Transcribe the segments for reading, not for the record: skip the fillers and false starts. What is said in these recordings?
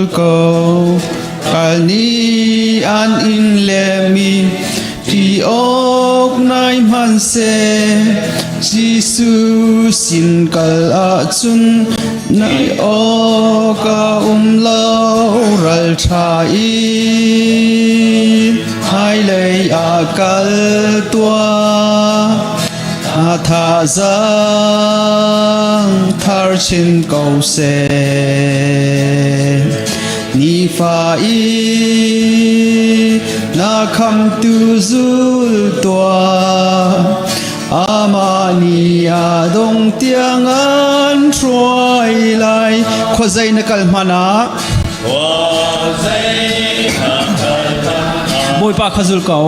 zul ko. Kal ni an in lemi ti awk nai hmanhseh Jesuh sin kal ahcun nai awk a um lo ralṭha in hmailei ah kal tuah. A thazaang thar chin ko seh. Nifa i na khamtu zul tuah. Amah nih a dong tiang an hruai lai. Khuazei na kal hmanh ah Bawipa kha zul ko.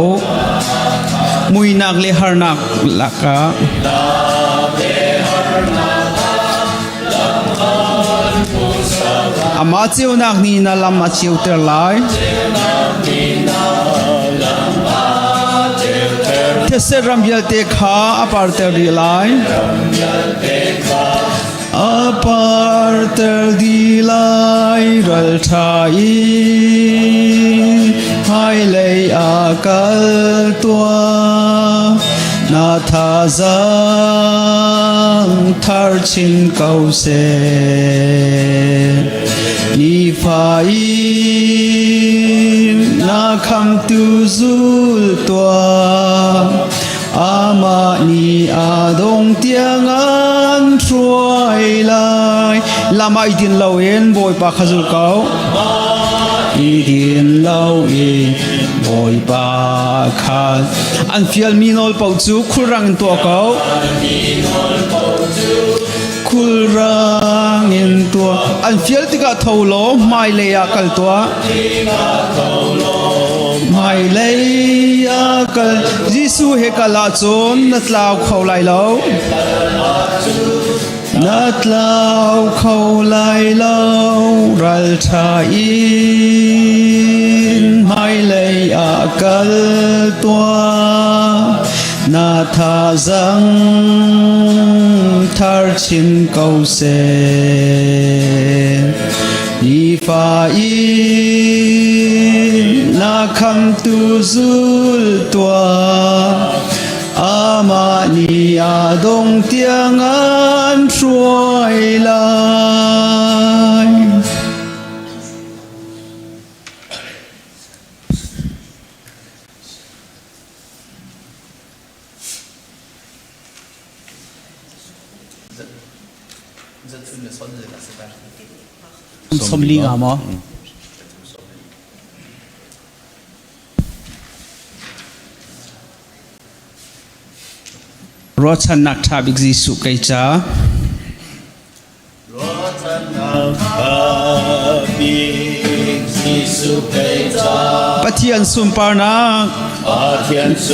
Muinak le harnak lakah Amah ceunak nih na lam a ceuter lai. Thetse ram vialte kha a parter dih lai. A parter dih lai ralṭha in hmailei ah kal tuah. Na thazaang thar chin ko seh. Nifa in na khamtu zul tuah. Amah nih a dong tiang an hruai lai. Lam ah i din loin Bawipa kha zul ko. I din loin Bawipa kha an fialmi nawl paoh cu khulrang in tuah ko. Khulrang in tuah. An fial tikah tho law hmailei ah kal tuah. Hmailei ah kal. Jesuh he kal ahcun na tlau kho lai lo. Na tlau kho lai lo. Ralṭha in hmailei ah kal tuah. Na thazaang thar chin ko seh. Nifa in na khamtu zul tuah. Amah nih a dong tiang an hruai lai. Sawmli nga maw? Ruahchannak ṭha bik Jesuh kei ca. Pathian sunparnak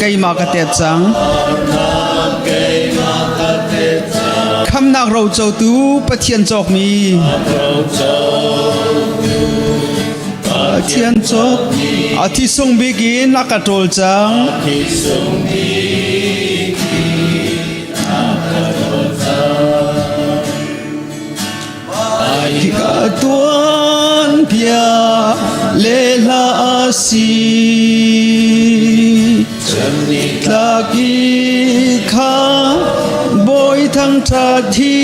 keimah ka tet cang. Khamnak rocotu Pathian cawkmi. Pathian cawk a thisung bik in a ka ṭawl cang. Hika tuan bia le hla a si. Tlak i kha bawi thangṭhat hi.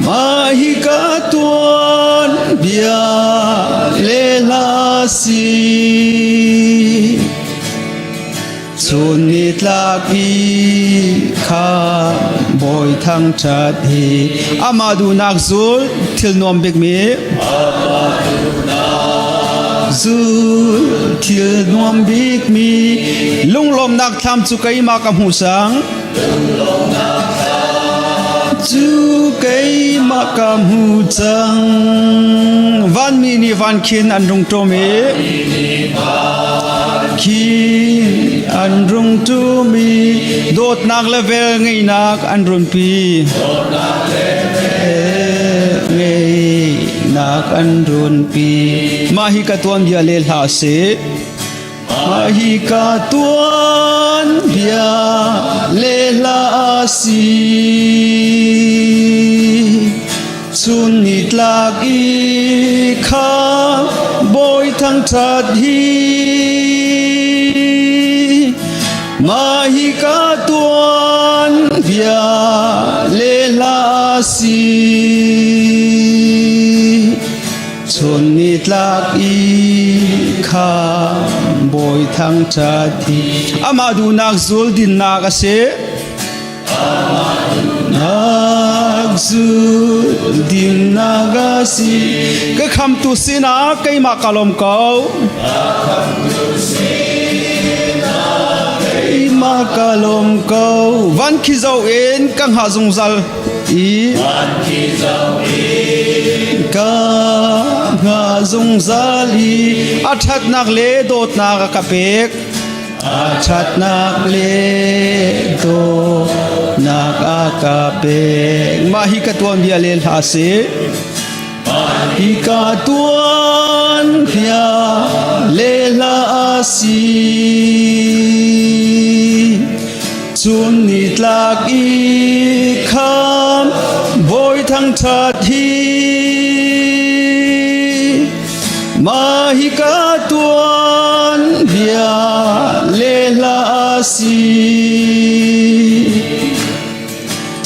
Mah hika tuan bia le hla si. Chun nitlak i kha bawi thangṭhat hi amah duhnak zul thil nuam bikmi zul thil nuam bikmi lunglawmnak thlam cu keimah ka hmuh sang cu keimah ka hmu cang vanmi nih van khin an rung ṭum i Khi an rung ṭum i dawtnak le vel ngeihnak an runpi. Ngeihnak an runpi. Mah hi ka tuanbia le hla a si. Mah hi ka tuanbia le hla a si. Chun ni tla. tlak i kha bawi thangṭhat hi mah hi ka tuan bia le hla si. Chun ni tlak i kha bawi thangṭhat hi amah duhnak zul dinnak a si. Nak zul dinnak a si. Ka khamtu sinah keimah ka lawm ko. Keimah ka lawm ko. Van khi zo in ka hngah zungzal i ka hngah zungzal i a ṭhatnak le dawtnak a ka pek. A ṭhatnak le dawtnak a ka pek. Mah hi ka tuanbia le hla si. Hi ka tuanbia le hla a si. Chun ni tlak i kham bawi thangṭhat hi mah hi ka tuan bia le hla a si.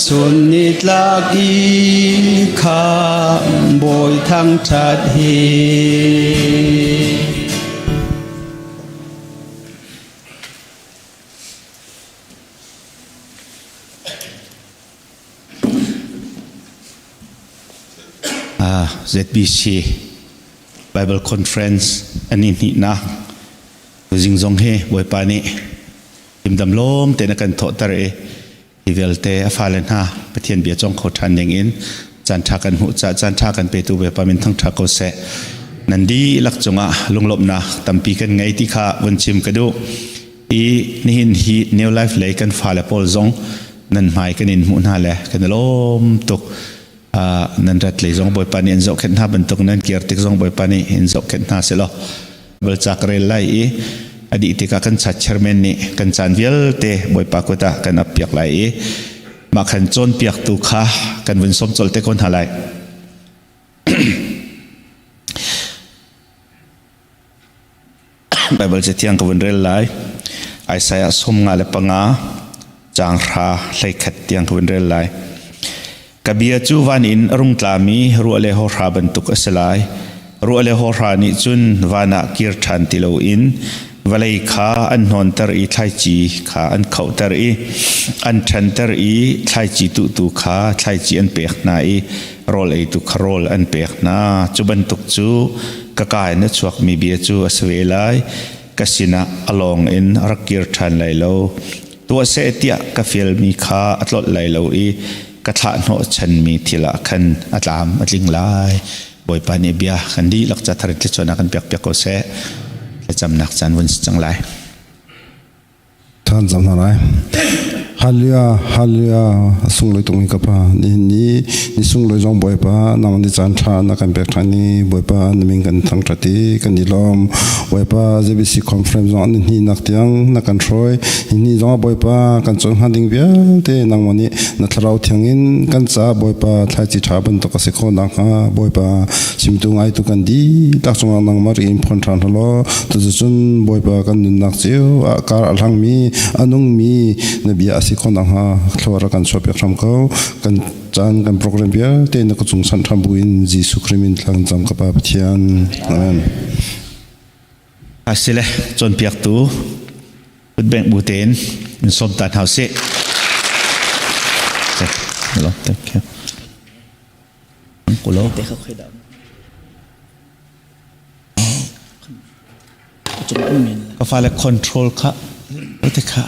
Chun ni tlak i kham bawi thangṭhat hi. ZBC Bible Conference an i hnihnak tuzing zong hi Bawipa nih timdam lawm tein a kan thawhter i hi vialte a fale hna Pathian bia cawng kho ṭhan ding in caan ṭha kan hmuh caah caan ṭha kan petu Bawipa min thangṭha ko seh. Nan dihlak cungah lunglawmhnak tampi kan ngei ti kha vun chim ka duh. I nihin hi New Life lei kan fale pawl zong nan hmai kan in hmuh hna le kan i lawm tuk. Nan rat lei zong Bawipa nih in zohkhenh hna bantuk nan kir tik zong Bawipa nih in zohkhenh hna selaw bal ca ka rel lai i a dih tikah kan chat chairman nih kan caan vialte Bawipa kut ah kan ap piak lai i mah khan cawnpiaktu kha kan vun sawm colh te ko hna lai. Baibal cathiang ka vun rel lai. Isaiah 55 caang hra 11 tiang ka vun rel lai. Ka bia cu van in a rung tlami ruah le hawhra bantuk a si lai. Ruah le hawhra nih cun van ah kir ṭhan ti loin vawlei kha an hnawnter i thlaici kha an khohter i an ṭhanter i thlaici tuhtu kha thlaici an pek hna i rawl eitu kha rawl an pek hna. Cu bantuk cu ka kaa in a chuakmi bia cu a si ve lai. Ka sinah a lawng in a rak kir ṭhan lai lo. Tuah seh tiah ka fialmi kha a tlolh lai lo i ka thlah hnawhchanmi thil ah khan a tlam a tling lai. Bawipa nih bia kan dihlak ca thar in thluachuahnak kan pek piak ko seh. Thlacamnak caan vun si cang lai. Than cang hna lai. Hallelujah, hallelujah, sunglawi tuk mi ka pa. Nihin ni ni sunglawi zong Bawipa nang ni caan ṭha na kan pek ṭhan i Bawipa na min kan thangṭhat i kan i lawm. Bawipa ZBC conference zong an hnih nak tiang na kan hruai. Hi ni zong ah Bawipa kan cawn hnga ding vialte nangmah nih na thlarau thiang in kan ca Bawipa thlaici ṭha bantuk a si khawh nakhnga Bawipa chimtu ngaitu kan dihlak cungah nangmah ri in phuan ṭhan hlah law Cuticun Bawipa kan nunnak cio ah kar a hlangmi a nungmi na bia a si khawh nakhnga thlua rak kan chuahpiak hram ko. Kan caan kan program vialte na ka cung sanh hram buin Jesuh Khrih min thlang cam ka Pa Pathian. Amen. Asile cawnpiaktu kutbengh bu tein in sawm ta hna usih. Hello, thank you. Kulo. Ka fale control kha te kha.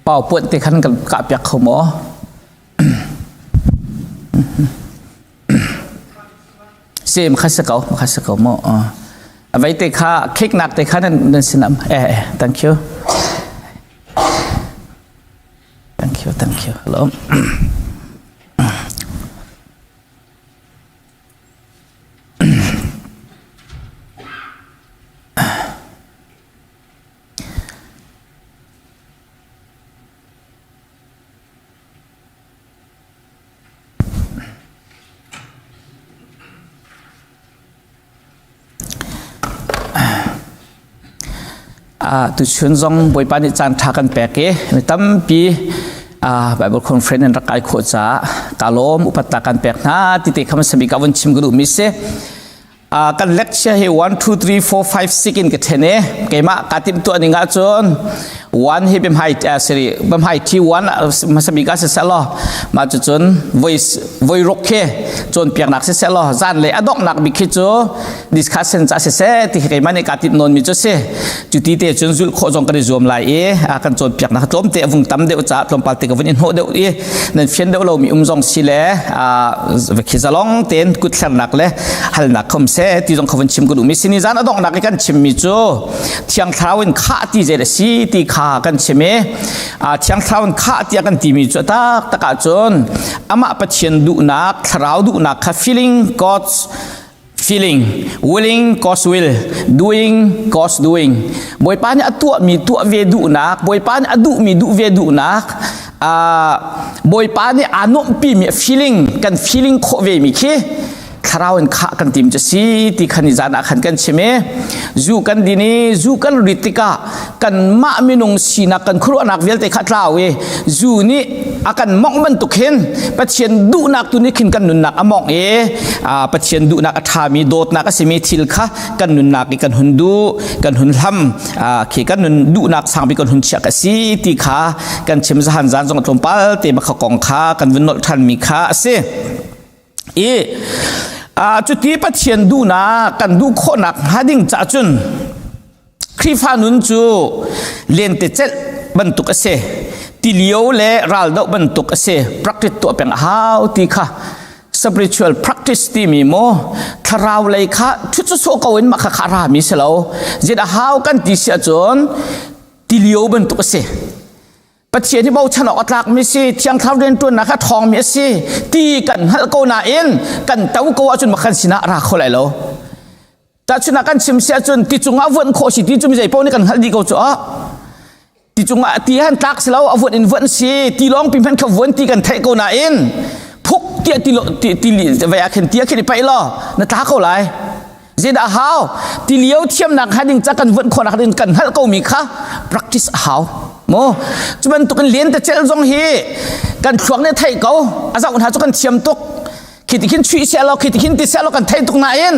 PowerPoint te khan kan kah piak kho maw? Sim kha si ko, kha si ko mu. Avei te kha khik nak te kha nan nan sinam. Eh, eh, thank you. Thank you, thank you. Hello. Tuchun zong Bawipa nih caan ṭha kan pek i mi tampi Bible conference in rak kai khawh caah ka lawm upat ta kan pek hna ti te kha sami ka vun chim ka duhmi si. Kan lecture hi 1 2 3 4 5 6 in ka then i keimah ka timh tuah ning ahcun 1 hi biamhai siri biamhai thi 1 hmasabik ah siseh law mah cucun voi voi ruk khi cawnpiaknak siseh law zan le a donghnak bik khi cu discussion ca siseh ti khi keimah nih kaa timh nawn mi cu si. Cu ti te cun zulh khawh zong kan i zuam lai i kan cawnpiaknak tlawmte a vung tam deuh caah tlawmpal te ka vun i hnawh deuh i nan fian deuh lomi um zong si le khi zalong tein kut thlernak le halnak khom se ti zong kha vun chim ka duhmi si. Ni zan a donghnak i kan chimmi cu Thiang Thlarau in khah ti zei a si ti kha kan chim i Thiang Thlarau in khah tiah kan timi cu tak tak ahcun amah Pathian duhnak thlarau duhnak kha feeling God's feeling, willing God's will, doing God's doing. Bawipa nih a tuahmi tuah ve duhnak, Bawipa nih a duhmi duh ve duhnak, Bawipa nih aa nuamhpimi feeling, kan feeling khawh ve mi khi thlarau in khah kan tim cu si ti khan i zan ah khan kan chim i zu kan din i zu kan rit tikah kanmah minung sinak kan khuaruahnak vialte kha tlau i zu nih a kan mongh bantuk hin Pathian duhnak tu nih khin kan nunnak a mongh i Pathian duhnak a ṭhami dawtnak a simi thil kha kan nunnak i kan hun duh kan hun hlam khi kan nun duhnak sangpi kan hun chiah ka si ti kha kan chim zahan zan zong tlawmpal te makha kong kha kan vun nolh ṭhanmi kha a si. I cuti Pathian duhnak kan duh khawhnak hnga ding cah cun Khrihfa nun cu lentecelh bantuk a si. Tilio le raldoh bantuk a si. Practice tuah peng a hau ti kha spiritual practice timi maw thlarau lei kha ṭhut sawsawh ko in mah kha kha a rami si lo. Zit a hau kan ti si ahcun tilio bantuk a si. Pathian hi bochan awk a tlakmi si, Thiang Thlarau rianṭuannak kha ṭhawngmi a si ti kan hngalh ko nain kan to ko ahcun makhan sinah a ra kho lai lo. Tahchunah kan chim si ahcun ti cungah vuan khawh si ti cu mi zei paoh nih kan hngalh dih ko cu ah. Ti cungah ti han tlak si lo, a vuan in vuan si, ti lawng pi hmanh kha vuan ti kan theih ko nain phuk tiah ti ti ti vai ah khin ti ah khin i paih law na tla ko lai. Zeidah a hau? Ti lio thiamnak hnga ding ca kan vuan khawhnak ding kan hngalh komi kha practice a hau. Maw? Cu bantukin len te cel zong hi kan thluak nih theih ko. A zoh hna cu kan thiam tuk. Khi ti khin chuih seh law, khi ti khin ti seh law kan thei tuk nain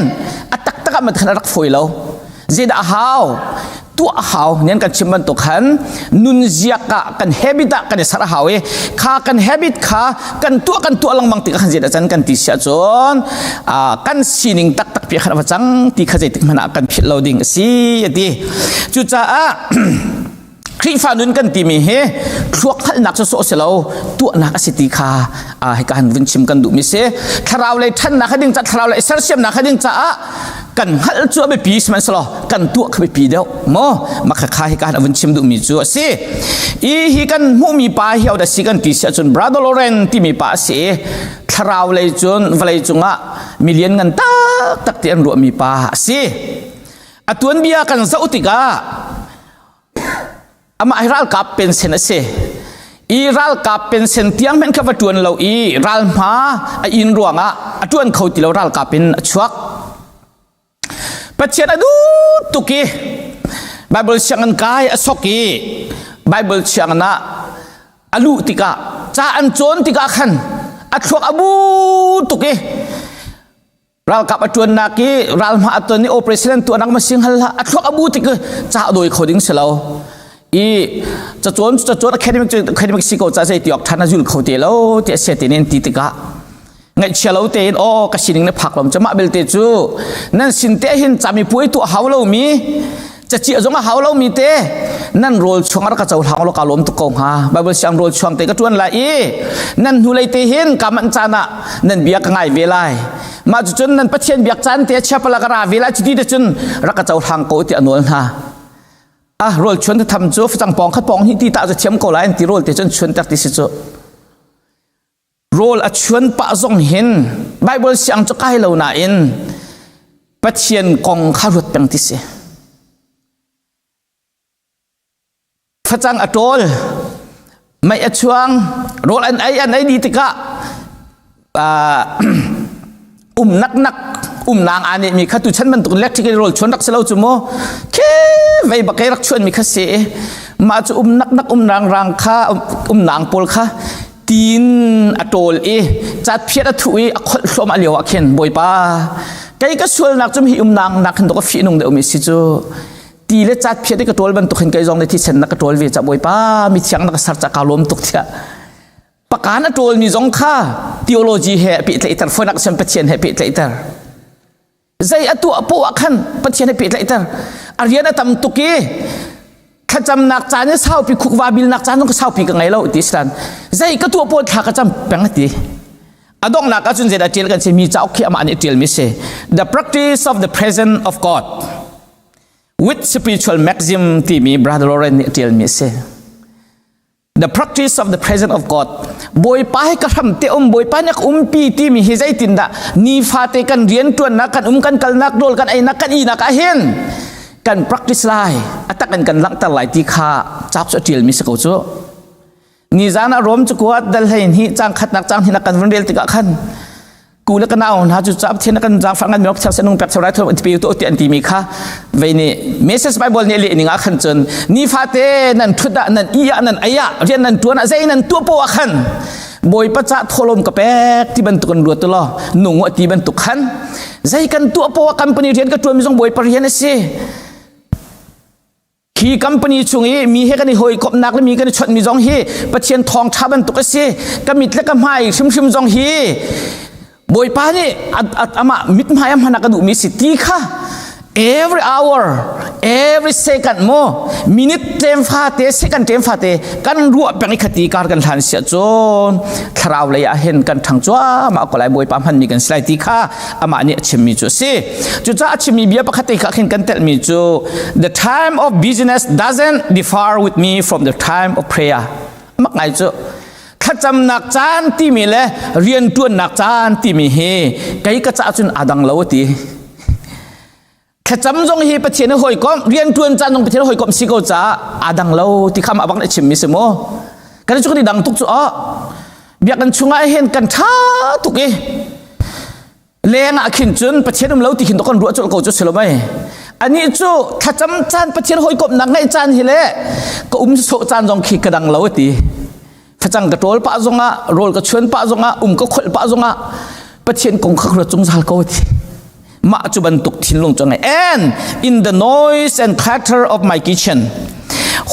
a taktak ah man rak fawi lo. Zeidah a hau? Tuah a hau. Nian kan chim bantuk khan nunziak ah kan habit ah kan i ser a hau i kha kan habit kha kan tuah kan tuah lengmang tik ah khan zeidah can kan ti si ahcun kan sining taktak pi khan a va cang ti kha zeitik hmanh ah kan philh lo ding a si a ti. Cucaah Khrihfa nun kan timi hi thluak hngalhnak cu sawh si lo tuahnak a si ti kha hika han vun chim kan duhmi si. Thlarau lei ṭhannak kha ding ca thlarau lei sersiamnak kha ding caah kan hngalh cu a biapi sihmanhsehlaw kan tuah kha biapi deuh maw makha kha hika han vun chim duhmi cu a si. I hi kan hmuhmi pa hi a si kan ti si ahcun Brother Loren timi pa a si i thlarau lei cun vawlei cungah milian ngan taktak ti an ruahmi pa a si. A tuanbia kan zoh tikah Amah hi ralkap pensen a si. I ralkap pensen tiang hmanh kha va ṭuan lo i ralhma a in ruangah a ṭuan kho ti lo ralkap in a chuak. Pathian a duh tuk i Bible sianginn kai a sok i Bible sianginn ah a luh tikah ca an cawn tikah khan a thluak a bu tuk i Ralkap a ṭuannak i ralhma a ton i operation an tuahnak ma sing hal hlah a thluak a bu tik ca a dawi kho ding si lo i cacawn cacawn academic academic si ko ca zei ti awk ṭhan a zul kho te lo ti a sia te nen ti tikah ngaihchia lo tein aw ka sining na phak lom mah belte cu nan sin te hin cami puai tu a hau lo mi cacia zong a hau lo mi te. Nan rawl chuang rak ka cohlang law ka lawm tuk ko hnga. Bible siang rawl chuang te ka ṭuan lai i nan hnulei te hin ka manh caan ah nan bia ka ngai ve lai. Mah cucun nan Pathian biak caan te chiapala ka ra ve lai cuti te cun rak ka cohlang ko ti a nawl hna. Ah rawl chuan te tham cu facang pawng khat pawng hnih ti ta cu thiam ko lai an ti rawl te cun chuan ter ti si cu. Rawl a chuan pah zong hin Bible siang cu kai lo nain Pathian kong kha ruat peng ti si. Facang a ṭawl, mei a chuang, rawl an ei an ei dih tikah um naknak umnang aa nehmi kha tuchan bantuk electric in rawl chuan rak si lo cu mu khi vei bak rak chuan mi kha si mah cu um naknak umnang rang kha umnang pawl kha tin a ṭawl i cat phiat a thuh i a kholh hluam a lio ah khin bawipa kei ka sualnak cu hi umnang nak hin ka fih nung deuh mi si cu ti le cat phiat i ka ṭawl bantuk hin kei zong nih thisen na ka ṭawl ve ca bawipa mi thiang na ka ser ca ka lawm tuk thiah pakan a ṭawlmi zong kha theology he a pehtlaihter fonak sem Pathian he pehtlaihter zei a tuah poah ah khan Pathian he pehtlaihter a rian a tam tuk i thlacamnak caan i saupi khukva bilnak caan zong ka saupi ka ngei lo ti silan zei ka tuah pawl thla ka cam peng ti a donghnak ahcun zeidah ṭial kan si mi cauk khi amah nih ṭialmi si the practice of the presence of God with spiritual maxim timi brother Lauren nih ṭialmi si The practice of the presence of God. Bawipa hi ka hram te um, Bawipa nih ka umpi timi hi zeitindah nifate kan rianṭuannak, kan um kan kalnak, rawl kan einak, kan ihnak ah hin kan practice lai, a tak in kan langhter lai ti kha cauk cu a ṭialmi si ko cu. Nizan ah Rom cakuat dal hlei hi cang khatnak cang hinak kan vun rel tikah khan ku le ka nau hna cu cap thian kan zaangfah ngan mi thiang senung pek rai thom pe to ti an ti mi kha vei nih message bible nih leh ning ah khan cun nifate nan thut ah nan i ah nan ai ah rian nan tuan ah zei nan tuah po ah khan bawipa ca tholom ka pek ti bantuk an ruat lo nung ti bantuk khan zei kan tuah po ah company rian ka tuan mi zong bawipa rian a si Hi company chung i mi he kan i hawikomhnak le mi kan i chawnhmi zong hi Pathian thawngṭha bantuk a si. Ka mit le ka hmai hrimhrim zong hi Bawipa nih amah mithmai a hman a ka duhmi si ti kha every hour, every second mo minute tlem fate, second tlem fate kan ruah peng i khati kar kan hlan sia cun thlarau lei ah hin kan ṭhang cuahmah ko lai Bawipa hmanmi kan si lai ti kha amah nih a chimmi cu a si. Cucaah a chimmi bia pakhat te kha khin kan telhmi cu the time of business doesn't differ with me from the time of prayer. Mak ngai cu thlacamnak caan timi le rianṭuannak caan timi hi kei ka caah cun aa dang lo a ti. Thlacam zong hi Pathian i hawikom, rianṭuan caan zong Pathian hawikom si ko caah aa dang lo ti kha mah bang nih a chimmi si mu. Kan cu kan i dang tuk cu oh. Biakinn chungah hin kan ṭha tuk i leng ah khin cun Pathian um lo ti khin kan ruah colh ko cu si lo mei anih cu thlacam caan Pathian hawikomhnak ngeih caan hi le ka um sawh caan zong khi ka dang lo ti facang ka ṭawl pah zongah rawl ka chuan pah zongah um ka kholh pah zongah Pathian kong kha ruat zungzal ko ti mah cu bantuk thinlung cu ngei and in the noise and clatter of my kitchen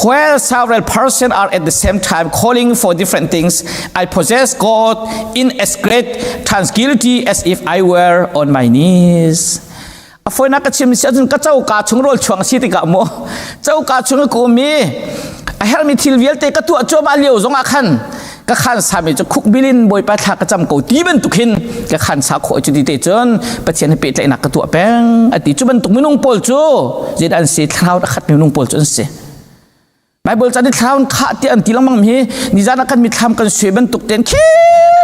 While several persons are at the same time calling for different things, I possess God in as great tranquility as if I were on my knees. A foinak ka chim si ahcun ka coka chung rawl chuang si tikah mu coka chung ka um i a herhmi thil vialte ka tuah cuahmah lio zongah khan ka khan sami cu khuk bilin bawipa thla ka cam ko ti bantuk hin ka khan sa khawh cu ti te cun Pathian he pehtlaihnak ka tuah peng ati cu bantuk minung pawl cu zeidah an si thlarau a khat minung pawl cu an si Bible chan i thlarau khah ti an ti lengmang hi nizan ah kan mithlam kan sui bantuk ten khi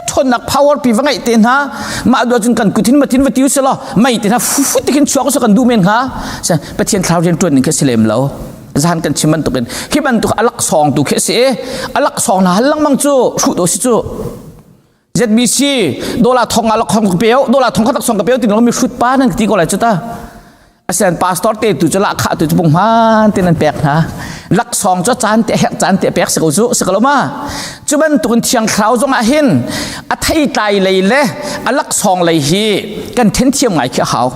ṭhawnnak power pi va ngeih te hna mah duah cun kan kuthin matin va tiu selaw mei te hna fufut ti khin chuak kan duh men hnga Pathian thlarau rian ṭuan ning khi si lem lo zan kan chim bantuk in hi bantuk alak sawng tu khi si alak sawng hna hal lengmang cu hruh do si cu ZBC dola thong alak khong ka peo dola thong khatak song ka peo tin mi hrut pa nan ti ko lai chu ta asian pastor te tu chu la kha tu chu pung man tin an pek hna laksawng chu caan te hek caan te pek se ko chu se ko ma chu bantukin thiang thlarau zong ah hin a thei tlai lei le a laksawng lei hi kan then thiam ngai khi a hau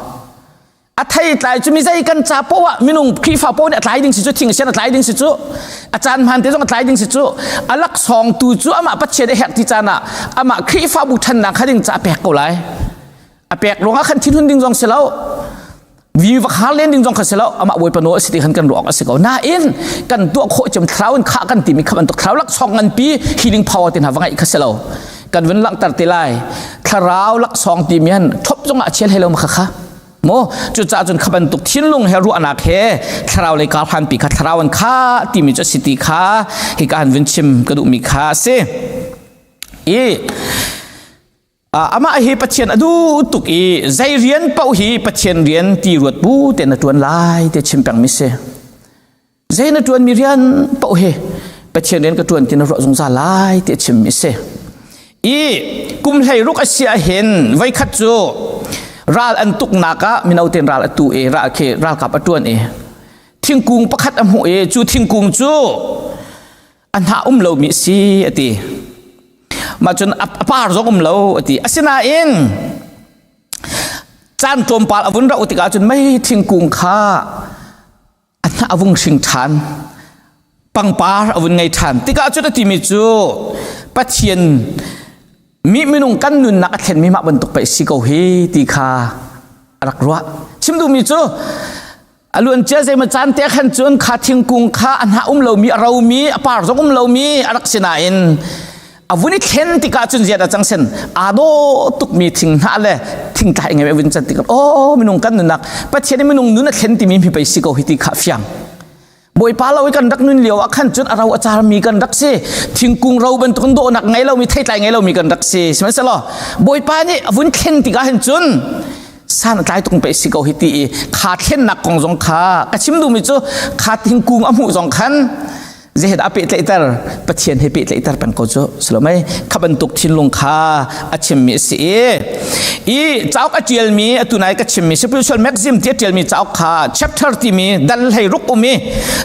a thei tlai cu mi zei kan ca poah minung Khrihfa poah nih a tlai ding si cu thing sian a tlai ding si cu a caan hmaan te zong a tlai ding si cu a laksawng tu cu amah Pathian a herh ti caan ah amah Khrihfabu ṭhannak kha ding ca a pek ko lai a pek ruangah khan thinhun ding zong si lo. Vi va khar len ding zong kha si lo amah Bawipa nawl a si ti khan kan ruah awk a si ko. Nain kan tuah khawh cem thlarau in khah kan timi kha bantuk thlarau laksawng nganpi healing power te hna va ngeih kha si lo. Kan vun langhter te lai. Thlarau laksawng timi han thop zong ah chial he lo ma kha kha. Mo cucaah cun kha bantuk thinlung he ruahnak he thlarau lei kar hlanpi kha thlarau an kha timi cu a si ti kha hika han vun chim ka duhmi kha a si. I amah hi Pathian a duh tuk i zei rian paoh hi Pathian rian ti ruat bu te na ṭuan lai te chim pengmi si. Zei na ṭuanmi rian paoh hi Pathian rian ka ṭuan ti na ruah zungzal lai ti a chimmi si. I kum 16 a si ahhin voikhat cu ral an tuknak ah mino ten ral a tu i ral khi ralkap a ṭuan i thingkung pakhat a hmuh i cu thingkung cu a hnah um lomi a si a ti. Mah cun a par zong um lo a ti. Asinain caan tlawmpal a vun rauh tikah cun mei thingkung kha a hnah a vung hring ṭhan. Pangpar a vun ngei ṭhan. Tikah cun a timi cu Pathian mi minung kan nunnak a thlenmi mah bantuk pei si ko hi ti kha a rak ruah. Chim duhmi cu A luancia zeimaw caan te khan cun kha thingkung kha a hnah um lomi a romi a par zong um lomi a rak si nain a vun i thlen tikah cun ziat a cang sen aa dawh tukmi thing hnah le thingtlai ngai vun can tikah aw minung kan nunnak Pathian i minung nun a thlen timi mi pei si ko hi ti kha fiang Bawipa lo i kan rak nun lio ah khan cun a ro a carmi kan rak si thingkung ro bantukin dawhnak ngei lomi theitlai ngei lomi kan rak si sihmanhsehlaw Bawipa nih a vun thlen tikah hin cun san a tlai tuk pe si ko hi ti i kha thlennak kong zong kha ka chim duhmi cu kha thingkung a hmuh zong khan zehet a pehtlaihter Pathian he pehtlaihter peng ko cu silomei kha bantuk thinlung kha a chimmi a si i i cauk a ṭialmi atu nai ka chimmi spiritual maxim ti a ṭialmi cauk kha chapter timi dal hlei ruk um i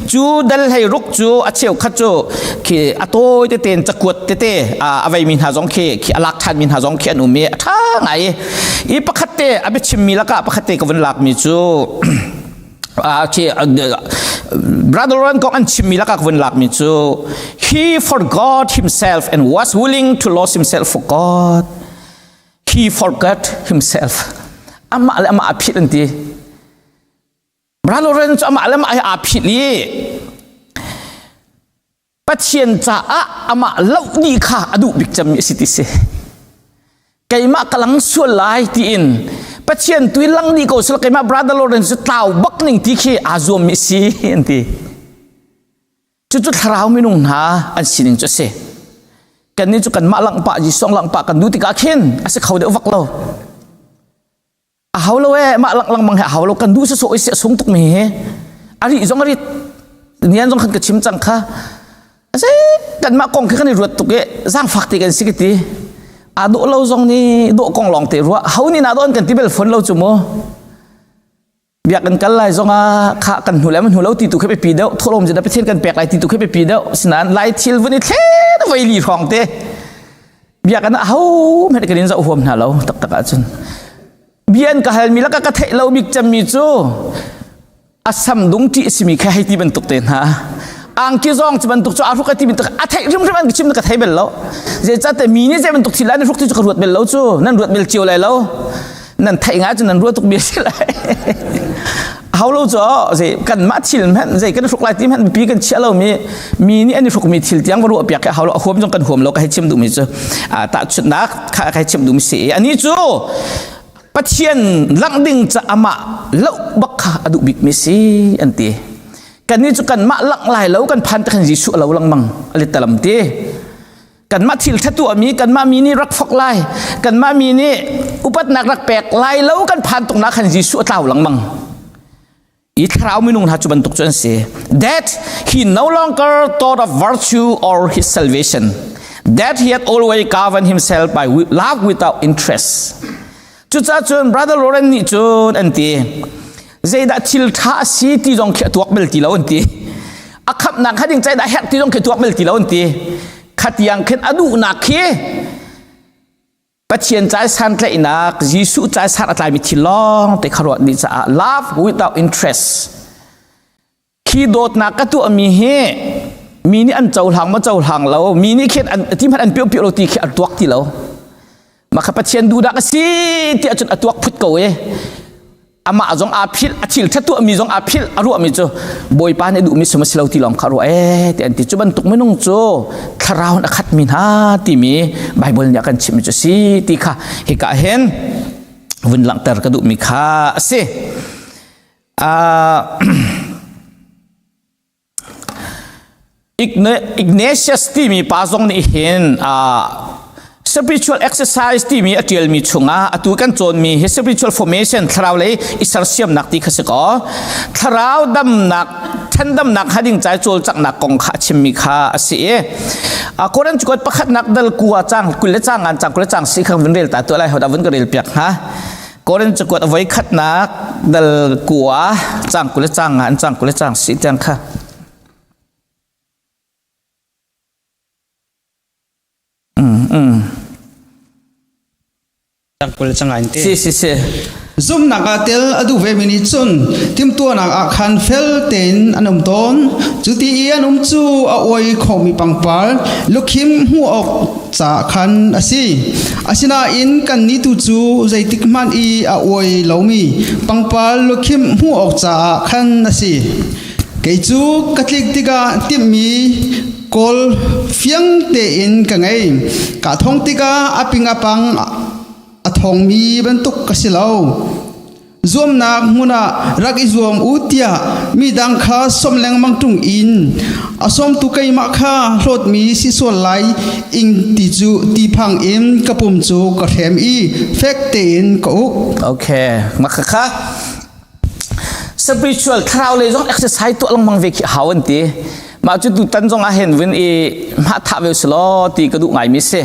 cu dal hlei ruk cu a cheukhat cu khi a tawi tete in cakuat tete a veimi hna zong khi khi a lak ṭhanmi hna zong khi an um i a ṭha ngai i pakhat te a biachimmi lakah pakhat te ka vun lakmi cu khi Brother Ron kong an chimmi lakah ka vun lakmi cu he forgot himself and was willing to lose himself for God he forgot himself amah le amah a phit an ti Brother Ron cu amah le amah hi aa phit i Pathian caah amah loh dih kha a duh bik cemmi a si ti si. Keimah ka lang sual lai tiin Pathian tu lang dih ko sila keimah brother Lawrence cu tlau bak ning ti khi aa zuammi si an ti. Cucu thlarau minung hna an sining cu a si. Kannih cu kanmah langpah Jesuh langpah kan duh tikah khin a si kho deuh vak lo. A hau lo e mah lang lengmang he a hau lo kan duh sawsawh i si a sung tuk mi hi a ri zong a rit nian zong khan ka chim cang kha ase kanmah kong khi kan i ruat tuk i zaangfak te kan si ka ti aa dawh lo zong nih dawh kong lawng te ruah ho nih na dawh an kan ti bel phone lo cu mu biakinn kal lai zongah kha kan hnu le hnu lo ti tu khi biapi deuh thawhlawm cu Pathian kan pek lai ti tu khi biapi deuh sinain lai thil vun i thlen voi li hrawng te biakinn ah ho hmanh kan in zoh huam hna lo taktak ahcun bia an ka halmi laka ka theih lo bik cemmi cu asam dung ṭih simi kha hei ti bantuk te hna angki zong cu bantuk cu a hruk a ti bantuk a theih hrimhrim an ka chim ka thei bel lo zeicahtiah mi nih zei bantuk thil an hruk ti cu ka ruat bel lo cu nan ruat bel cio lai lo nan theih nga cu nan ruat tuk bia si lai hau lo cu zei kan mah thil hmanh zei kan hruk lai ti hmanh pi kan chia lo mi mi nih an i hruk mi thil tiang va ruah piak ke hau lo a huam zong kan huam lo ka hei chim duh mi cu tahchunhnak kha ka hei chim duh mi si ani cu Pathian langh ding ca amah loh bak kha a duh bik mi si an ti kannih cu kanmah langh lai lo kan phan te khan Jesuh a lo lengmang a litalam ti kanmah thil ṭha tuahmi kanmah mi nih rak fok lai kanmah mi nih upatnak rak pek lai lo kan phan tuknak khan Jesuh a tlau lengmang i thlarau minung hna cu bantuk cu an si that he no longer thought of virtue or his salvation that he had always governed himself by love without interest cucaah cun brother Lauren nih cun an ti zeidah thil ṭha a si ti zong khi a tuak bel ti lo an ti a khamhnak kha ding zeidah herh ti zong khi tuak bel ti lo an ti khatiang khin a duhnak khi Pathian ca santlaihnak Jesuh ca san a tlaimi thil lawng te kha ruat dih caah love without interest khi dawtnak ka tuahmi hi mi nih an cohlang maw cohlang lo mi nih khin an ti hmanh an pio pio lo ti khi an tuak ti lo mah kha Pathian duhnak a si ti ahcun a tuak phut ko e. Amah zong aa philh, a thil ṭha tuahmi zong aa philh, a ruahmi cu Bawipa nih duhmi sum a si lo ti lawng kha ruah ee ti an ti. Cu bantuk minung cu thlarau in a khatmi hna timi Bible nih a kan chimhmi cu si ti kha hika hin vun langhter ka duhmi kha a si. Ignatius timi pa zong nih hin spiritual exercise timi a ṭialmi chungah atu kan cawnmi hi spiritual formation thlarau lei i sersiamnak ti kha si kaw thlarau damnak ṭhandamnak hnga ding cai cawlcanghnak kong kha a chimmi kha a si i Korin cukuat pakhatnak dal kua cang 20 le cang ngan cang 20 le cang si kha vun rel ta tuah lai hodah vun ka rel piak hnga Korin cakuat a voi khatnak dal kua cang 20 le cang ngan cang 20 le cang si tiang kha. Tangkul cangain te. Si si si. Zumnak ah tel a duh ve mi nih cun timhtuahnak ah khan fel tein an um tawn. Cuti i an um cu a uai khomi pangpar lukhim hmuh awk ca khan a si. Asinain kannih tu cu zeitik hmanh i a uai lomi pangpar lukhim hmuh awk caah khan a si. Kei cu ka tlik tikah timhmi kawl fiang tein ka ngei. Ka thong tikah a ping a pang a thongmi bantuk ka si lo. Zuamnak hmun ah rak i zuam u tiah midang kha sawm lengmang ṭung in a sawmtu keimah kha hlawtmi si sual lai ing ti cu ti phang in ka pum cu ka hrem i fek tein ka uk. Okay, makhakha spiritual thlarau lei zong exercise tuah lengmang ve khi hau an ti. Mah cu tutan zong ah hin vun i mah thah ve selaw ti ka duh ngai mi si.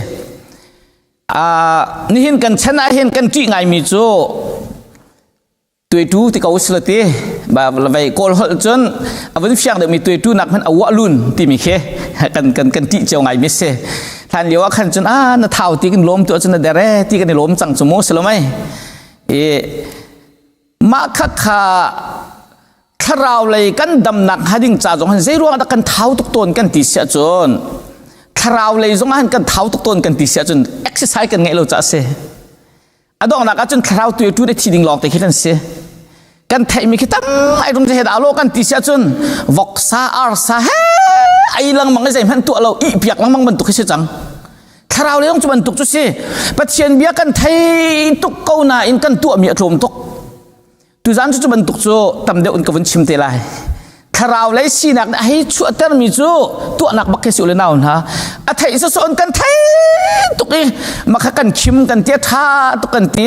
Nihin kan chan ah hin kan ṭih ngaimi cu tuaitu ti ko sila ti ba vei kawl holh cun a vun fiang deuhmi tuaitu nak hmanh a wah lun timi khi kan kan kan ṭih cio ngaimi si. Hlan lio ah khan cun a na thau ti kan lawm tu ahcun na dere ti kan i lawm cang cu mu si lo mei. I mah kha kha thlarau lei kan damnak hnga ding ca zong hin zei ruang dah kan thau tuk tawn kan ti si ahcun thlarau lei zong ah kan thau tuk tawn kan ti si ahcun exercise kan ngeih lo ca a si. A donghnak ahcun thlarau tu tu le thi ding lawng te khi kan si. Kan theihmi khi tam ai rung he dah lo kan ti si ahcun voksa arsa he ai lengmang i zeihmanh tuah lo ih piak lengmang bantuk khi si cang. Thlarau lei zong cu bantuk cu si. Pathian bia kan thei tuk ko nain kan tuahmi a tlawm tuk. Tuzan cu cu bantuk cu tam deuh in ka vun chim te lai. Thlarau lei sinak nih a hei chuahtermi cu tuahnak bak khi si u le nau hna. A theih sawsawh in kan thei tuk i makha kan khim kan tia tha tuk kan ti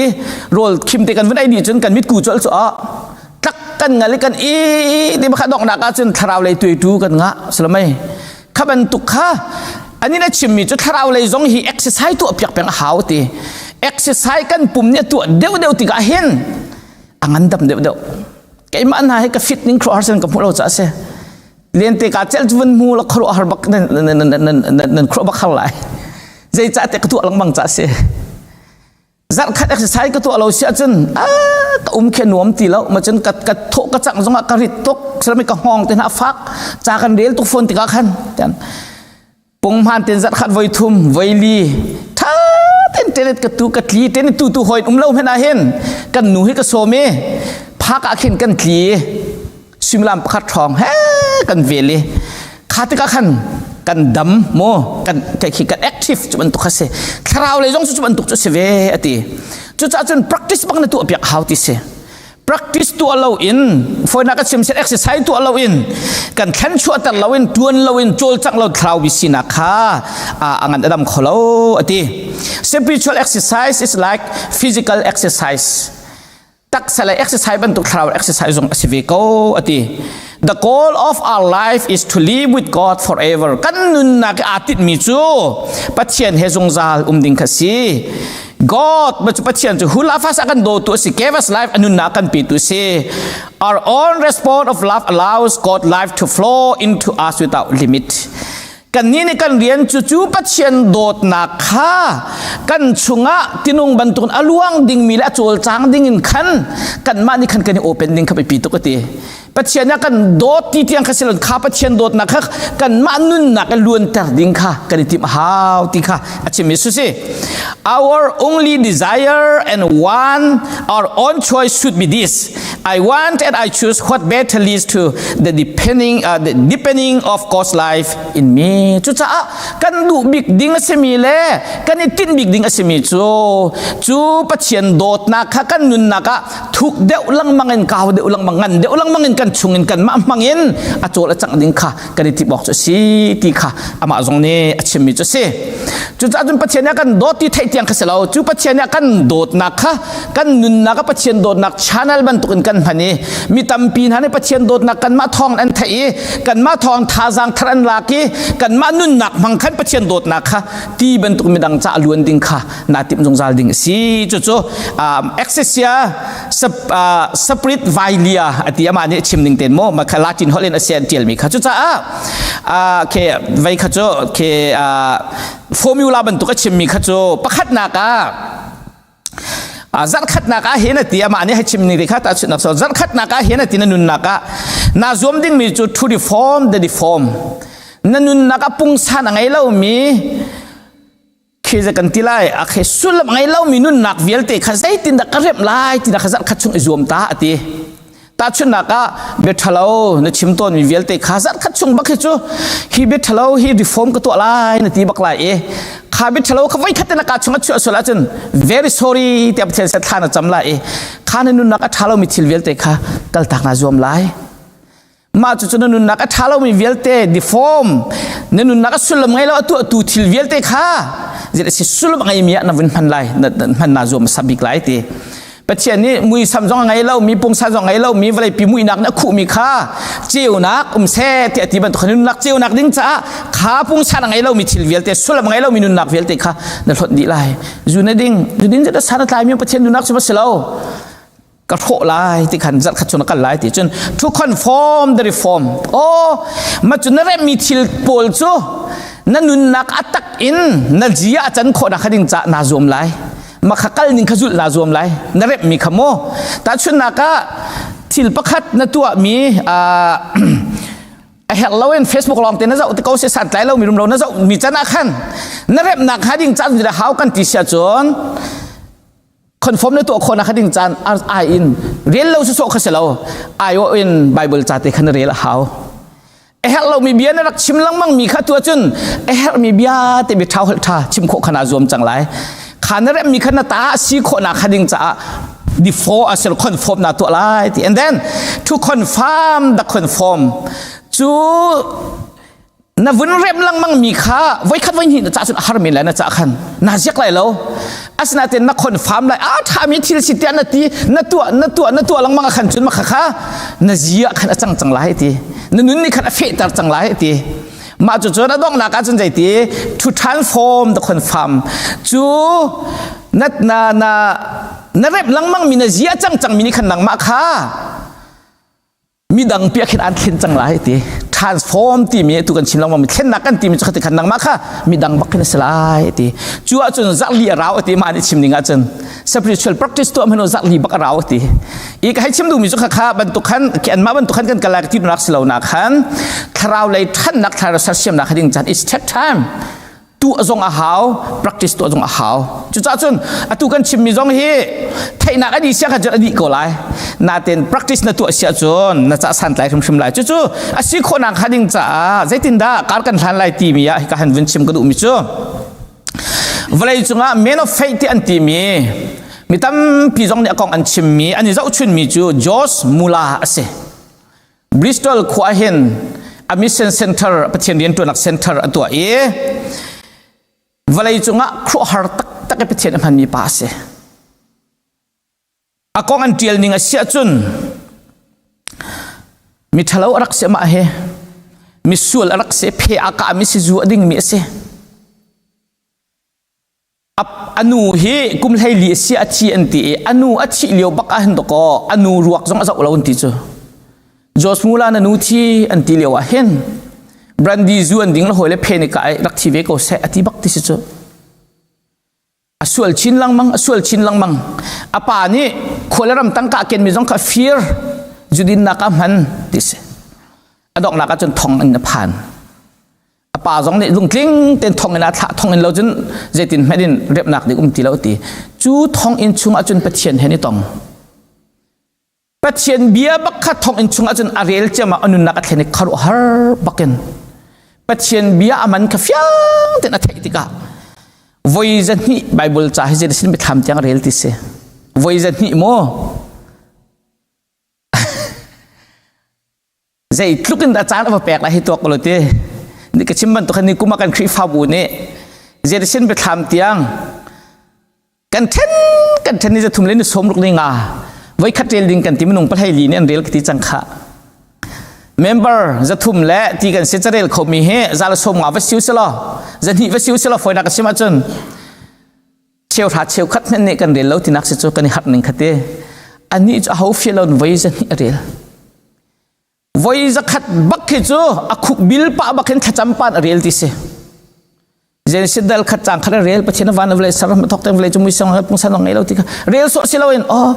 rawl khim te kan vun ei dih cun kan mitku colh cu ah tlak kan ngal i kan i ti makha donghnak ah cun thlarau lei tuaitu kan ngah salamai kha bantuk kha anin a chimmi cu thlarau lei zong hi exercise tuah piak peng a hau ti. Exercise kan pum nih a tuah deuh deuh tikah hin a ngandam deuh deuh. Keimah hna hi ka fit ning khuaruahhar sin ka hmuh lo caah a si. Lente ka cel cu vun hmu la khuaruahhar bak nan nan khuaruah bak har lai. Zeicah tiah ka tuah lengmang caah a si. Zarhkhat exercise ka tuah lo si ahcun ka um khi nuam ti lo. Ma cun ka ka thawh ka cang zongah ka rit tuk. Salami ka hngawng te hna fak. Ca kan rel tuk fawn tikah khan. Punghman ten zarhkhat voi thum voi li tha ten tenet ka tu ka tli ten tu tu hoin um lo hmanh ah hin kan nu hi ka sawm i phak ah khin kan tli suimilam pakhat ṭhawng he kan vel i kha tikah khan kan dam mu kan khi kan active cu bantuk kha si. Thlarau lei zong cu bantuk cu si ve ati. Cucaah cun practice bak na tuah piak hau ti si. Practice tuah lo in foinak ka chim set exercise tuah lo in kan thlen chuahter lo in tuan lo in cawlcangh lo thlarau bi sinak kha a ngan adam kho lo ati. Spiritual exercise is like physical exercise. Taksa le exercise bantuk thlarau exercise zong a si ve ko ati. The goal of our life is to live with God forever. Kan nunnak i aa tinhmi cu Pathian he zungzal um ding kha si. God cu Pathian cu who love us a kan dawtu a si, gave us life a nunnak kan petu a si. Our own response of love allows God life to flow into us without limit. Kannih nih kan rian cu cu Pathian dawtnak kha kan chungah tinung bantukin a luang dingmi le a cawlcang ding in khan kanmah nih khan kan i open ding kha biapi tuk a ti. Pathian a kan dawt ti tiang kha silon kha Pathian dawtnak kha kanmah nunnak a luanter ding kha kan i timh hau ti kha a chim Yesus si. Our only desire and one our own choice should be this. I want and I choose what better leads to the depending uh, the deepening of God's life in me. Cucaah kan duh bik ding a simi le kan i tinh bik ding a simi cu cu Pathian dawtnak kha kan nunnak ah thuk deuh lengmang in kau deuh lengmang ngan deuh lengmang in kan chung in kan mah hmang in a cawl a cangh ding kha kan i timh awk cu a si ti kha amah zong nih a chimmi cu a si. Cucaah cun Pathian nih a kan dawt ti theih tiang kha si lo. Cu Pathian nih a kan dawtnak kha kan nunnak ah Pathian dawtnak channel bantukin kan hman i mi tampi hna nih Pathian dawtnak kanmah thawng an theih i kanmah thawng thazaang thar an lak i kanmah nunnak hmang khan Pathian dawtnak kha ti bantuk midang ca luan ding kha naa timh zungzal ding a si. Cucu Exesia Saprit Vailia ati amah nih chim ning ten maw makha Latin holh in a sian tialmi kha cucaah ke vei kha cu ke formula bantuk a chimmi kha cu pakhatnak ah zarkhatnak ah hin ati amah nih hei chim ning kha ta chunnak so zarkhatnak ah hin ati na nunnak ah na zuam ding mi cu to reform the deform na nunnak ah pungsan a ngei lomi khi za kan ti lai a khe sullam ngei lomi nunnak vialte kha zeitindah ka remh lai ti kha zarh khat chung i zuam ta ati tahchunhnak ah bia ṭhalo na chim tawnmi vialte kha zarh khat chung bak hi cu hi bia ṭhalo hi reform ka tuah lai na ti bak lai i kha bia ṭhalo kha voi khat te na ka chung a chuah sual ahcun very sorry tiah Pathian seh thla na cam lai i kha na nunnak a ṭha lomi thil vialte kha kaltak naa zuam lai. Mah cucu na nunnak a ṭha lomi vialte deform na nunnak a sullam ngei lo a tuahtu thil vialte kha zit a si sullam a ngeimi ah na vun hman lai na hman naa zuam hmasa bik lai ti. Pathian nih muisam zong a ngei lo mi pungsan zong a ngei lo mi vawlei pi muihnak nih a khuhmi kha ceunak um seh tiah ti bantuk nunnak ceunak ding caah kha pungsan a ngei lo mi thil vialte sullam a ngei lo mi nunnak vialte kha na hlawt dih lai. Zu na ding zu ding cu san a tlai mi Pathian nunnak cu va si lo. Ka hrawh lai ti khan zarh khat chung na kal lai ti cun to conform the reform. Oh ma cu na remmi thil pawl cu na nunnak a tak in na zia a can khawh nak ding ca naa zuam lai. Ma kha kal ning kha zulh naa zuam lai na remh mi kha mu tahchunhnak ah thil pakhat na tuah mi a herh lo in Facebook lawng te na zoh te ko se san tlai lo mi rum lo na zoh mi can ah khan na remnak kha ding caan da hau kan ti sia cun conform na tuah khawh nak ding caan ai in rel lo su so kha se lo ai o in Bible ca te khan rel a hau A herh lomi bia na rak chim lengmang mi kha tu ahcun a herhmi bia te bia ṭha holh ṭha chim khawh kha naa zuam cang lai. Kha na remmi kha na ta a si khawhnak kha ding caah before a sel conform na tuah lai ti. And then to confirm the conform cu na vun rem lengmang mi kha voikhat voi hnih na cah cun a har men lai na cah khan na ziak lai lo asinain na confirm lai a ṭhami thil si tiah na ti na tuah na tuah na tuah lengmang ah khan cun mah kha na zia khan a cang cang lai ti na nun nih khan a fehter cang lai ti mah cu cun a donghnak ah cun zeiti to transform the confirm cu na na na na rep lengmang mi na zia cang cang mi nih khan nangmah kha midang pi khin an thlen cang lai ti transform timi tu kan chim lengmang mi thlennak kan timi cu khati khan nangmah kha midang bak khin a si lai ti cu ahcun zarhli a rau ti mah nih chim ning ahcun spiritual practice tuah hmanu zarhli bak a rau ti i ka hei chim duhmi cu kha kha bantuk khan khi anmah bantuk khan kan kalak ti nak si lo nak khan thlarau lei thannak thlarau sersiamnak ding chan it's take time tuah zong a hau practice tuah zong a hau cucaah cun atu kan chimmi zong hi theihnak a dih sia khan cun a dih ko lai natin practice na tuah sia cun na ca santlai hrimhrim lai cucu a si khawhnak hnga ding caah zeitindah kar kan hlan lai timi ah hika han vun chim ka duhmi cu vawlei cungah men of faith ti an timi mi tampi zong nih a kong an chimmi an i zohchunmi cu George Muller a si Bristol khua hin a mission center Pathian rianṭuannak center a tuah i vawlei cungah khuahar taktak i Pathian a hmanmi pa a si. A kong an ṭial ning a si ahcun mi ṭhalo a rak si amah hi misual a rak si phe a kahmi si zu a dingmi a si. A nu hi kum 14 a si a thi an ti i a nu a thih lio bak ah hin dawkaw a nu ruak zong a zoh lo an ti cu. George Muller na nu thi an ti lio ah hin brandy zu an ding le hawi le phe ni ka ai rak thi ve ko seh a ti bak ti si cu. A sual chin lengmang a sual chin lengmang. A pa nih khua le ram tangka ken mi zong kha fir. Zudinnak ah hman ti si. A donghnak ah cun thong in a phan. A pa zong nih lungtling ten thong in a thlah thong in lo cun zeitin hmanh in repnak ding um ti lo ti. Cu thong inn chung ah cun Pathian he ni tong. Pathian bia bak kha thong inn chung ah cun a rel ciam ah a nunnak a thlen i khuaruahhar bakin Pathian bia a man kha fiang tein a theih tikah voi zahnih Bible ca hi zeitin biathlam tiang rel ti si voi zahnih maw Zeitluk in dah caan a va pek lai hi tuak ko lo ti. Ni ka chim bantuk ni kum ah kan Khrihfabu nih Jerusalem biathlam tiang kan then kan then ni zathum le ni sawm ruk ni nga voi khat rel ding kan ti minung pahlei li nih an rel ka ti cang kha. Member zathum le ti kan si carel khomi hi zala sawm nga va siu selaw zahnih va siu selaw foinak ka chim ahcun cheuhra cheukhat hmenh nih kan rel lo tinak si cu kan i harh ning kha ti anih cu aho fial lo voi zahnih a rel voi zakhat bak khi cu a khuk bil pah bak hin thlacam pan a rel ti si Genesis dal khat cang khat a rel Pathian van vle sar thok teng vle cu mui sang pungsan ngei lo ti kha rel sawh si loin oh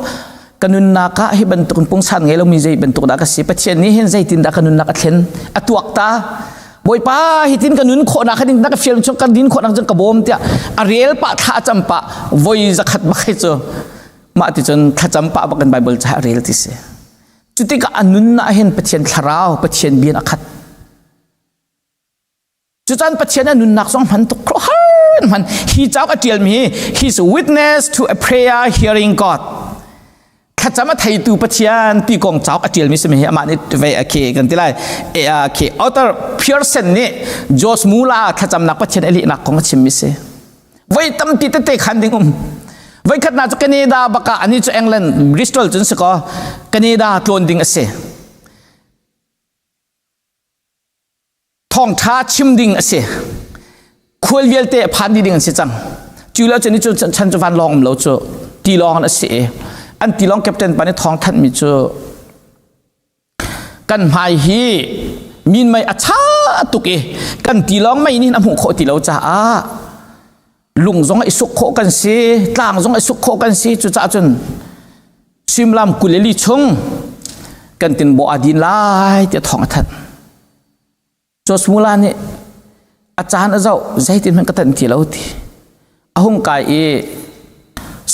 ka nunnak ah hi bantuk pungsan ngei lo mi zei bantuk dah ka si Pathian nih hin zeitin dah ka nunnak a thlen a tuak ta Bawipa hitin ka nun khawhnak kha na ka fial chung kan din khawhnak cun ka bawm tiah a rel pah thla cam pah voi zakhat bak hi cu mah ti cun thlacam pah bak in Bible ca rel ti si cu tikah a nunnak hin Pathian thlarau Pathian bia a khat cucan Pathian a nunnak zong hman tuk har hman hi cauk a tial mi his witness to a prayer hearing God thlacam a theitu Pathian ti kong cauk a ṭialmi simi hi amah nih ve a khi kan ti lai e a khi author Pearson nih George Muller thlacamnak Pathian a lehnak kong a chimmi si voi tampi tete khan ding um voi khat na cu Canada baka ani cu England Bristol cun si ko Canada tlawn ding a si Thawngṭha chim ding a si. Khual vialte a phan dih ding an si cang. Cu lo cun cu chan cu vanlawng um lo cu tilawng a si i an tilawng captain pa nih thawng thanhmi cu kan hmai hi min mei a cha tuk i kan tilawng mei nih a hmuh khawh ti lo caah lung zong i suk khawh kan si tlang zong i suk khawh kan si cucaah cun suimilam 24 chung kan tinbaw a din lai tiah thawng a thanh Josmula nih a caan a zoh zeitin hmanh ka tan ti lo ti a hung kai i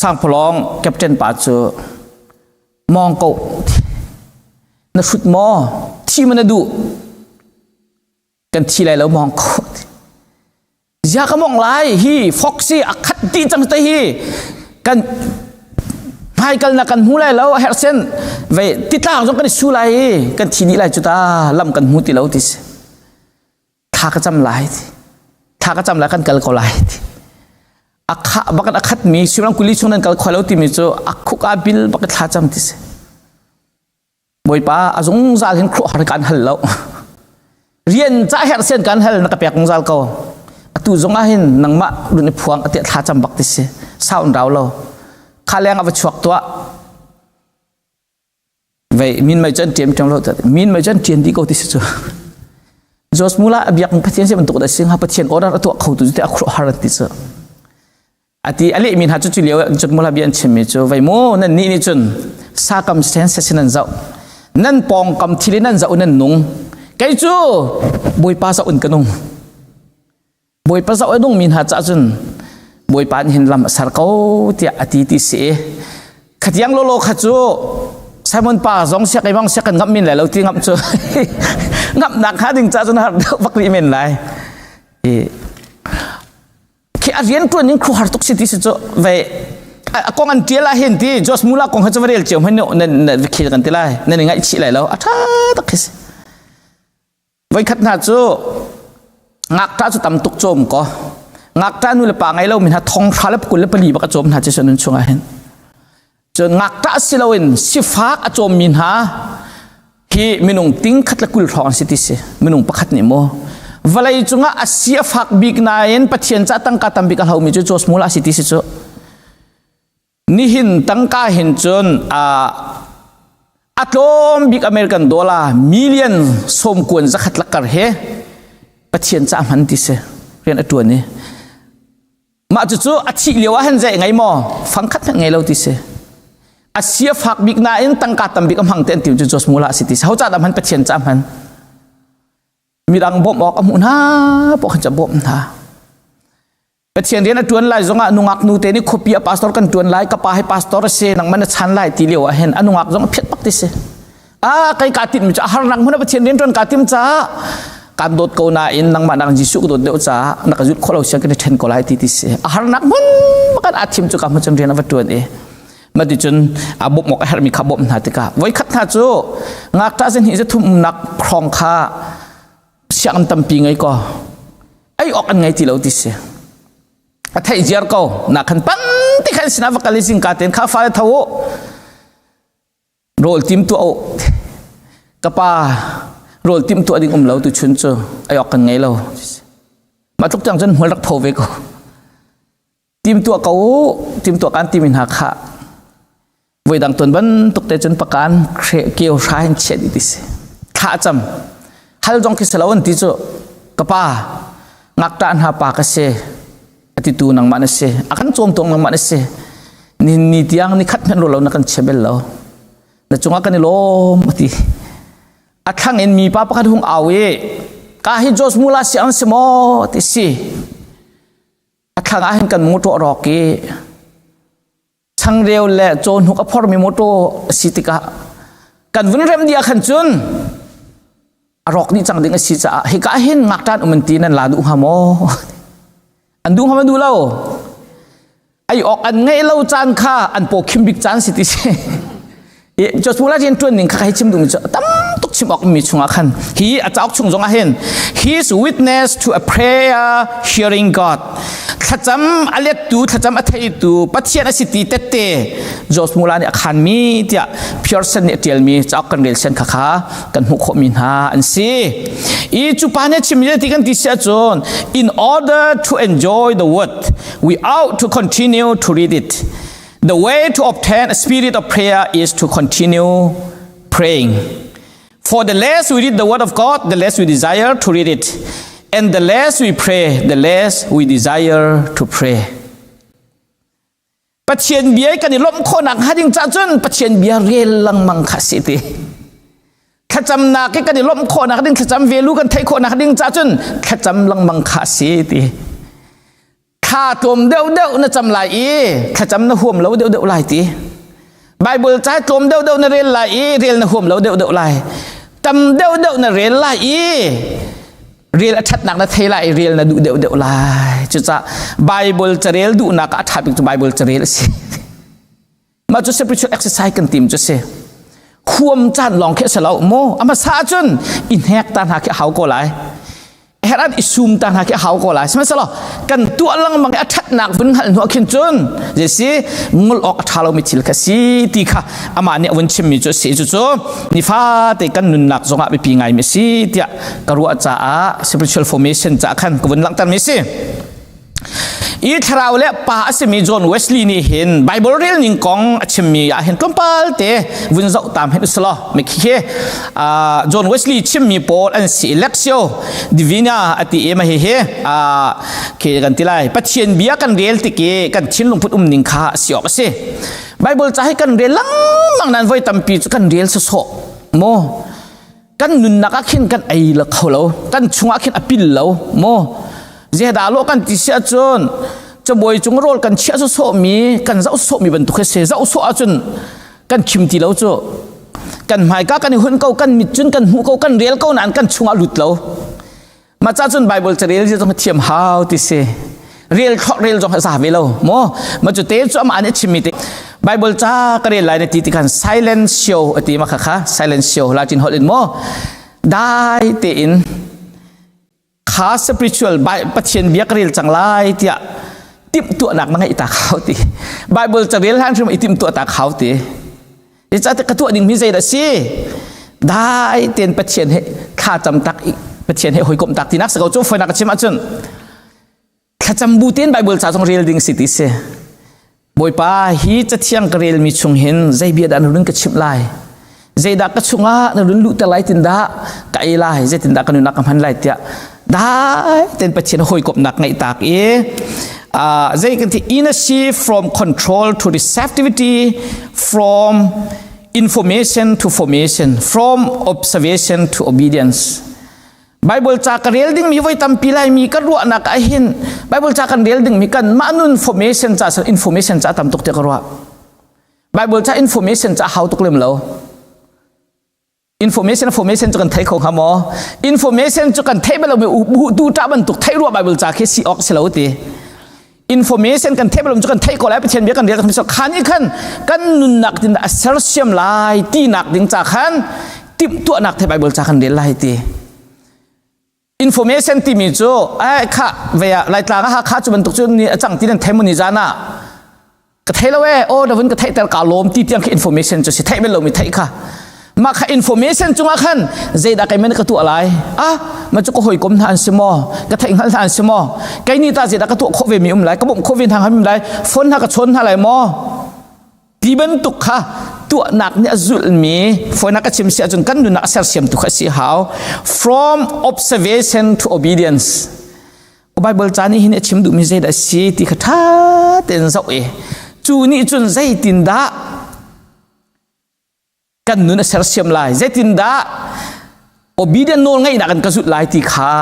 sangphalawng captain pa cu mawng ko na hrut maw thi ma na duh kan thi lai lo mawng ko Zia ka mong lai hi foxy a khat ti cang te hi kan hmaikal na kan hmu lai lo a herh sen ve titlang zong kan i su lai i kan thi dih lai cu ta lam kan hmu ti lo ti si thla ka cam lai ti thla ka cam lai kan kal ko lai ti a kha bakan a khat mi suimilam 20 chung nan kal kho lo timi cu a khuk a bil bak thla cam ti si Bawipa a zungzal hin khuaruahhar kan hal lo. Rian ca herh sian kan hal na ka pek zungzal ko. Atu zong ah hin nangmah run i phuang atiah thla cam bak ti si. Sau rau lo. Kha leng a va chuak tuah. Vei min mei cun ṭiam ṭiam lo min mei cun ṭian dih ko ti si cu. Jos mula a biak Pathian si bantuk da sing ha Pathian order a tuah kho tu te a khuaruahhar an ti cu. Ati a lehmi hna cu cu lio cun mula bia an chimmi cu vei mu nan nih nih cun circumstances nan zoh nan pawngkam thil in nan zoh nan nung kei cu Bawipa zoh in ka nung Bawipa zoh a nung mi hna cah cun Bawipa nih hin lam a ser ko tiah a ti ti si khatiang lolo kha cu Simon pa zong siak ei bang siak kan ngamh min lai lo ti ngamh cu ngamh nak kha ding ca cun har deuh bak rih men lai Khi a rian ṭuan ning khuahar tuk si ti si cu ve a kong an ṭial ah hin ti Josh Mula kong kha cu va rel cio hmanh nan nan khil kan ti lai nan i ngaihchih lai lo a ṭha tak khi si voikhat hna cu ngakṭah cu tam tuk cawm ko ngakṭah nu le pa ngei lo mi hna thong hra le 24 bak a cawm hna ci nun chungah hin Cun ngakṭah si loin sifak a cawmmi hna hi minung ting khat le 20 hrawng an si ti si minung pakhat nih maw vawlei cungah a si a fak bik nain Pathian ca tangka tam bik a hlomi cu Jos Mula si ti si cu nihin tangka hin cun a tlawm bik American dollar million sawm kuan zakhat lakar he Pathian ca hman ti si rian a ṭuan i Mah cucu a thih lio ah hin zei ngei maw? Fangkhat hmanh ngei lo ti si. A sia fak bik nain tangka tam bik a hmang te an ti cu Jos Mula a si ti. Ho ca dah hman Pathian ca hman. Midang bawmh awk a hmuh hna poh khan ca bawmh hna. Pathian rian a ṭuan lai zongah nungak nu te nih khuapi a pastor kan ṭuan lai ka pa hi pastor a si nangmah na chan lai ti lio ah hin a nungak zong a phiat bak ti si. Ah kai ka timh mi cu a harnak hmun ah Pathian rian ṭuan ka tim caah kan dawt ko nain nangmah nak Jesuh ka dawt deuh caah na ka zulh khawh lo siang kan i ṭhen ko lai ti ti si. A harnak hmun kan aa thim cu ka hmun cun rian a va ṭuan i mati cun a bawmh awk a herhmi kha bawmh hna tikah voikhat hna cu ngakṭah zihnih zathum umnak hrawng kha sianginn tampi ngei ko ei awk an ngei ti lo ti si a theih ziar ko na khan pan ti khan sinah va kal i zingka ten kha fale tho u rawl tim tuah u ka pa rawl tim tuah ding um lo tu chun cu ei awk kan ngei lo mah tluk tiang cun hmual rak pho ve ko Timtuah ko u, timtuah kan timi hna kha voidang tuan bantuk te cun pakan keu hra in chiah dih ti si. Thla cam. Hal zong khi si lo an ti cu ka pa ngakṭah hna pa ka si a titu nangmah na si a kan cawm tuang nangmah na si ni ni tiang ni khat hmanh ro lo na kan chia bel lo na cungah kan i lawm a ti a thlang in mipa pakhat hung au i ka hi Jos Mula si ang si maw ti si A thlang ah hin kan motor a rawk i changreu le cawhnuk a phormi motor a si tikah kan vun rem dih ah khan cun a rawk dih cang ding a si caah hika hin ngakṭan um an ti nan la duh hnga maw? An duh hnga maw duh lo? Ai awk an ngeih lo caan kha an paw khim bik caan si ti si. Joshua rian ṭuan ning kha hei chim duhmi cu tam tuk chim awk mi chungah khan hi a cauk chung zongah hin his witness to a prayer hearing God thlacam a lettu thlacam a theitu Pathian a si ti tette Josh Mula nih a khanmi tiah Pearson nih a ṭialmi cauk kan rel sian kha kha kan hmuh khawhmi hna an si i cu pa nih a chimmi ti kan ti si ahcun in order to enjoy the word we ought to continue to read it The way to obtain a spirit of prayer is to continue praying. For the less we read the Word of God, the less we desire to read it. And the less we pray, the less we desire to pray. Pathian bia kan i lawmh khawhnak hnga ding ca cun Pathian bia rel lengmang kha si ti. Thlacamnak i kan i lawmh khawhnak ding thlacam velu kan theih khawhnak ding ca cun thlacam lengmang kha si ti. Thla tlawm deuhdeuh na cam lai i thlacam na huam lo deuhdeuh lai ti. Bible ca tlawm deuhdeuh na rel lai i rel na huam lo deuhdeuh lai. Tam deuhdeuh na rel lai i rel a ṭhatnak na thei lai i rel na duh deuhdeuh lai. Cucaah Bible carel duhnak ah a ṭha bik cu Bible carel a si. Mah cu spiritual exercise kan tim cu si. Huam caan lawng khi a si lo mu. A hmasa ahcun i hnek ta hna khi a hau ko lai. Heran i sum ta hna khi a hau ko lai. Sihmanhsehlaw kan tuah lengmang i a ṭhatnak vun hngalh hnu ah khin cun zeisi ngol awk a ṭha lomi thil kha si ti kha amah nih a vun chimmi cu a si. Cucu nifate kan nunnak zongah biapi ngaimi a si tiah ka ruah caah spiritual formation caah khan ka vun langhtermi a si. I thlarau le pa a simi John Wesley nih hin Bible rel ning kong a chimmi ah hin tlawmpal te vun zoh tam hin usulaw mi khi John Wesley chimmi pawl an si Lectio Divina a ti i ma hi hi khi kan ti lai Pathian bia kan rel tik i kan thinlung put um ning kha si awk a si Bible ca hi kan rel lengmang nan voi tampi cu kan rel sawsawh mu Kan nunnak ah khin kan ei la kho lo kan chungah khin a pil lo maw zedah lo kan ti si ahcun cabuai cung rawl kan chiah sawsawhmi kan zoh sawhmi bantuk hi si zoh sawh ahcun kan khim ti lo cu kan hmaika kan i hun ko kan mit cun kan hmuh ko kan rel ko nain kan chungah lut lo Mah ca cun Bible carel zong thiam hau ti si. Rel thlok rel zong za ve lo mo. Ma cu te cu amah nih chimmi te Bible ca ka rel lai na ti ti khan silent show ati ma kha kha silent show Latin holh in mo dai te in kha spiritual Pathian bia ka rel cang lai tiah timhtuahnak na ngeih ta khau ti Bible carel hlan hrim i timhtuah ta khau ti Zeicahtiah ka tuah dingmi zeidah a si? Dai tein Pathian he thlacam tak i Pathian he hawikomh tak tinak si ko cu fawinak ka chim ahcun thlacam bu tein Bible ca zong rel ding si ti si. Bawipa hi cathiang ka relmi chung hin zei bia dah na run ka chimh lai? Zeidah ka chungah na run luhter lai tin dah ka ei lai? Zeitindah ka nunnak ka hman lai tiah dai tein Pathian hawikomhnak ngeih tak i Zei kan ti in a shift from control to receptivity, from information to formation, from observation to obedience. Bible ca ka rel ding mi voi tampi lai mi ka ruahnak ah hin Bible ca kan rel ding mi kan mah nun formation ca information ca tam tuk te ka ruah. Bible ca information ca hau tuk lem lo. Information formation cu kan thei kho hnga maw? Information cu kan theih bal lo mi tu ṭah bantuk theih ruah Bible ca khi si awk si lo ti. Information kan theih bal lo cu kan theih ko lai Pathian bia kan rel kan khan i khan kan nunnak din a sersiam lai ti nak ding ca khan timhtuahnak the Bible ca kan rel lai ti. Information timi cu ai kha ve ah Laitlang ah Hakha cu bantuk cu ni a cang ti nan thei mu ni zan ah ka thei lo e o na vun ka theihter ka lawm ti tiang khi information cu si theih bel lomi theih kha mah kha information cungah khan zeidah kei men ka tuah lai ah ma cu ka hawikom hna an si maw ka theih hngalh hna an si maw kei ni ta zeidah ka tuah khawh ve mi um lai ka bawmh khawh ve hna um lai phone hna ka chawn hna lai maw ti bantuk kha tuahnak nih a zulhmi fawinak ka chim si ahcun kan nunnak a sersiamtu kha si hau from observation to obedience Bible ca nih hin a chim duhmi zeidah a si ti kha ṭha tein zoh i cu nih cun zeitindah kan nun a sersiam lai zeitindah obedient nawl ngeihnak kan ka zulh lai ti kha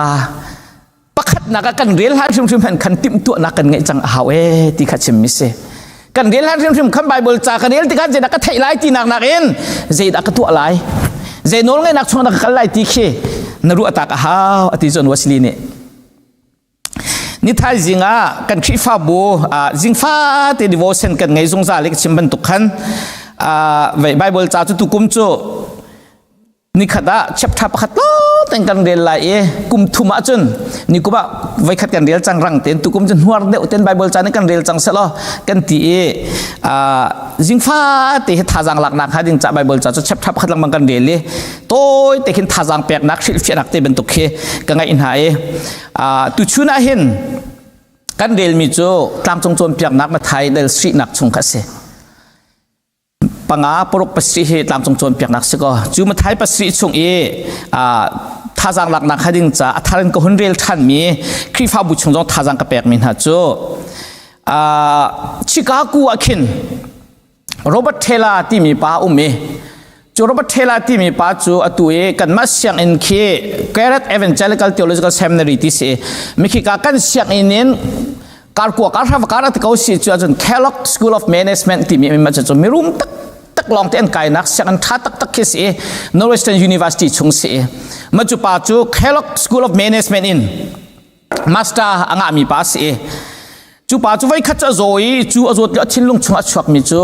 pakhatnak ah kan rel hlan hrimhrim han khan timhtuahnak kan ngeih cang a hau e ti kha chim mi si kan rel hlan hrimhrim khan Bible ca kan rel tikah zeidah ka theih lai ti nak nakin zeidah ka tuah lai zei nawl ngeihnak chung dah ka kal lai ti khi na ruah tak a hau ati John Wesley nih Ni thaizing ah kan Khrihfabu zingfa te devotion kan ngei zungzal i ka chim bantuk khan Bible ca cu tukum cu nikhat ah chapter pakhat lawng kan rel lai i kum thum ah cun nikum ah voikhat kan rel cang rang ten tukum cu hnuar deuh ten Bible ca nih kan rel cang selaw kan ti i zingfa te hi thazaang laknak ha ding ca Bible ca cu chapter pakhat lengmang kan rel i tawi te khin thazaang peknak hrilhfiahnak te bantuk khi ka ngaih hna i tuchun ah hin kan relmi cu tlangcung cawnpiaknak Mathai del sihnak chung kha a si panga paruk pasarih hi tlangcung cawnpiaknak si ko cu Mathai pasarih chung i thazaang laknak ha ding ca a thar in ka hun rel ṭhanmi Khrihfabu chung zong thazaang ka pekmi hna cu Chicago ah khin Robert Taylor timi pa um i cu Robert Taylor timi pa cu atu i kanmah sianginn khi Garrett Evangelical Theological Seminary ti si mikhika kan sianginn in karkua karhra kar ati ko si cu ahcun Kellogg School of Management timi mi cu mirum tak tak lawng te an kainak sianginn tha tak tak khi si Northwestern University chung si ma cu pa cu Kellogg School of Management in master a ngahmi pa a si i cu pa cu voikhat cu a zaw i cu a zawt lio a thinlung chung a chuakmi cu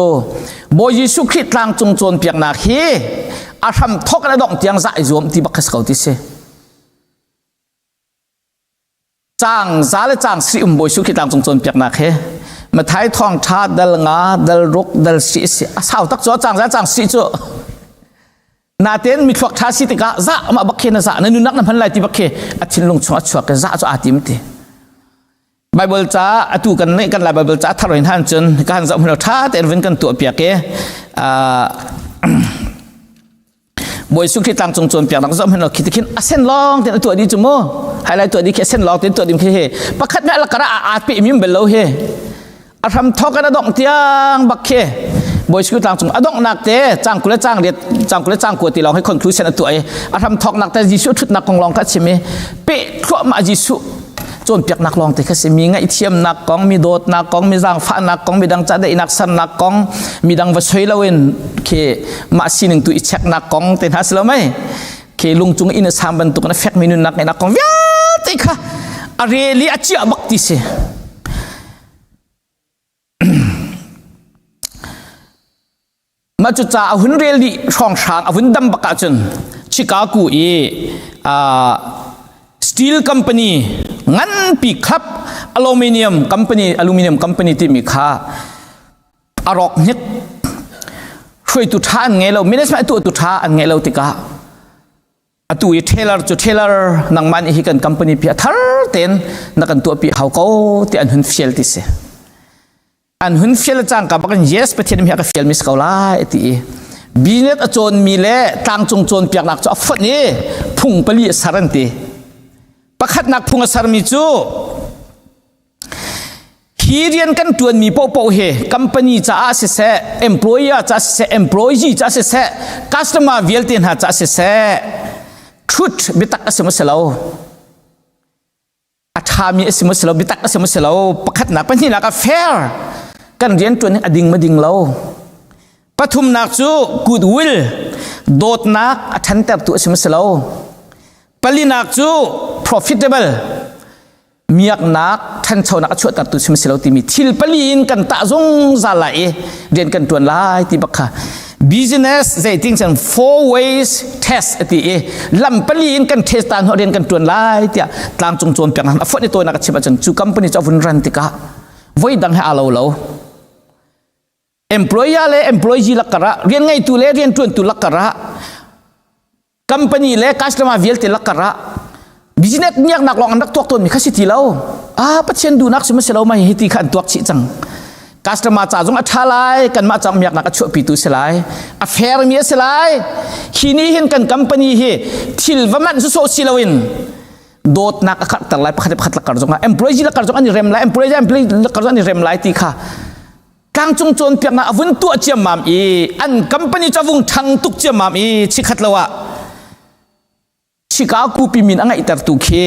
Bawi Jesuh Khrih tlangcung cawnpiaknak hi a hram thawk in a dongh tiang zah i zuam ti bak kha si ko ti si. Caang za le caang sri um Bawi Jesuh Khrih tlangcung cawnpiaknak hi Mathai thawngṭha dal nga dal ruk dal si si a sau tak cu caang za caang si cu Natein mi thluak ṭha si tikah zah mah bak khi na zah na nunnak na hman lai ti bak khi a thinlung chung a chuak i zah cu aa tim ti. Bible ca atu kan neih kan lai Bible ca thar in han cun ka han zoh hmelo ṭha tein vun kan tuah piak i Bawi Jesuh Khrih tlangcung cawnpiaknak zoh hmanh khi tikhin a sen lawng tein a tuah dih cu mu highlight tuah dih khi a sen lawng tein tuah ding khi hi pakhat meh lakar ah aa pe mi bel lo hi a hram thawk in a dongh tiang bak khi Bawi Jesuh tlang cung a donghnak te cang kul le cang riat cang kul le cang kua ti lawng hi conclusion a tuah i a hram thawknak te Jesuh ṭhutnak kong lawng kha a chim i peh thluahmah Jesuh cawnpiaknak lawng te kha si mi ngaihthiamnak kong mi dawtnak kong mi zaangfahnak kong midang ca daihnak sernak kong midang va soi loin khi mah sining tu i cheknak kong te hna si lo mei khi lungcung inn a sam bantuk in a fekmi nunnak ngeihnak kong vialte kha a rel i a ciah bak ti si Mah cu ca a hun rel dih hrawnghrang a vun dam bak ahcun Chicago i steel company nganpi club aluminium company aluminium company timi kha a rawk hnik hruaitu ṭha an ngei lo management tuahtu ṭha an ngei lo tikah Atu i Taylor cu Taylor nangmah nih hi kan company pi a thar tein na kan tuahpi hau ko ti an hun fial ti si. An hun fial cangka bak in yes Pathian mi a ka fial mi si ko lai ti i business a cawn mi le tlangcung cawnpiaknak cu a fonh i phung pali a ser an ti. Pakhatnak phung a sermi cu. Hi rian kan ṭuanmi paohpaoh hi company caah siseh, employer caah siseh, employee caah siseh, customer vialte hna caah siseh, truth biatak a si maw si lo? A ṭhami a si maw si lo? Biatak a si maw si lo? Pakhatnak, pahnihnak ah fair. Kan rian ṭuan hi a ding ma ding lo? Pathumnak cu goodwill, dawtnak a ṭhantertu a si maw si lo? Palinak cu profitable, miaknak ṭhanchonak a chuahtertu sim si lo timi thil pali in kan tah zungzal lai i rian kan ṭuan lai ti bak kha business zeiting cun four ways test ati i lam pali in kan test ta hnu rian kan ṭuan lai tiah tlangcung cawnpiak a fonh i tawinak a chim ahcun cu company cu a vun ran tikah voi dang he aa lo lo. Employer le employee lakar ah, rian ngeitu le rian ṭuantu lakar ah, company le customer vialte lakar ah business miaknak lawng an rak tuak tawnmi kha si ti lo. Ah, Pathian duhnak si ma si lo ma hi ti kha an tuak chih cang. Customer ca zong a ṭha lai, kanmah ca miaknak a chuahpitu si lai, a fair mi a si lai. Hi ni hin kan company hi thil va manh sawsawh si loin dawtnak a karhter lai, pakhat le pakhat lakar zong ah, employee lakar zong an i rem lai, employee employee lakar zong an i rem lai ti kha tlangcung cawnpiaknak a vun tuah ciammam i an company cu a vung ṭhang tuk ciammam i chikhat lo ah Chicago pi min a ngeihtertu khi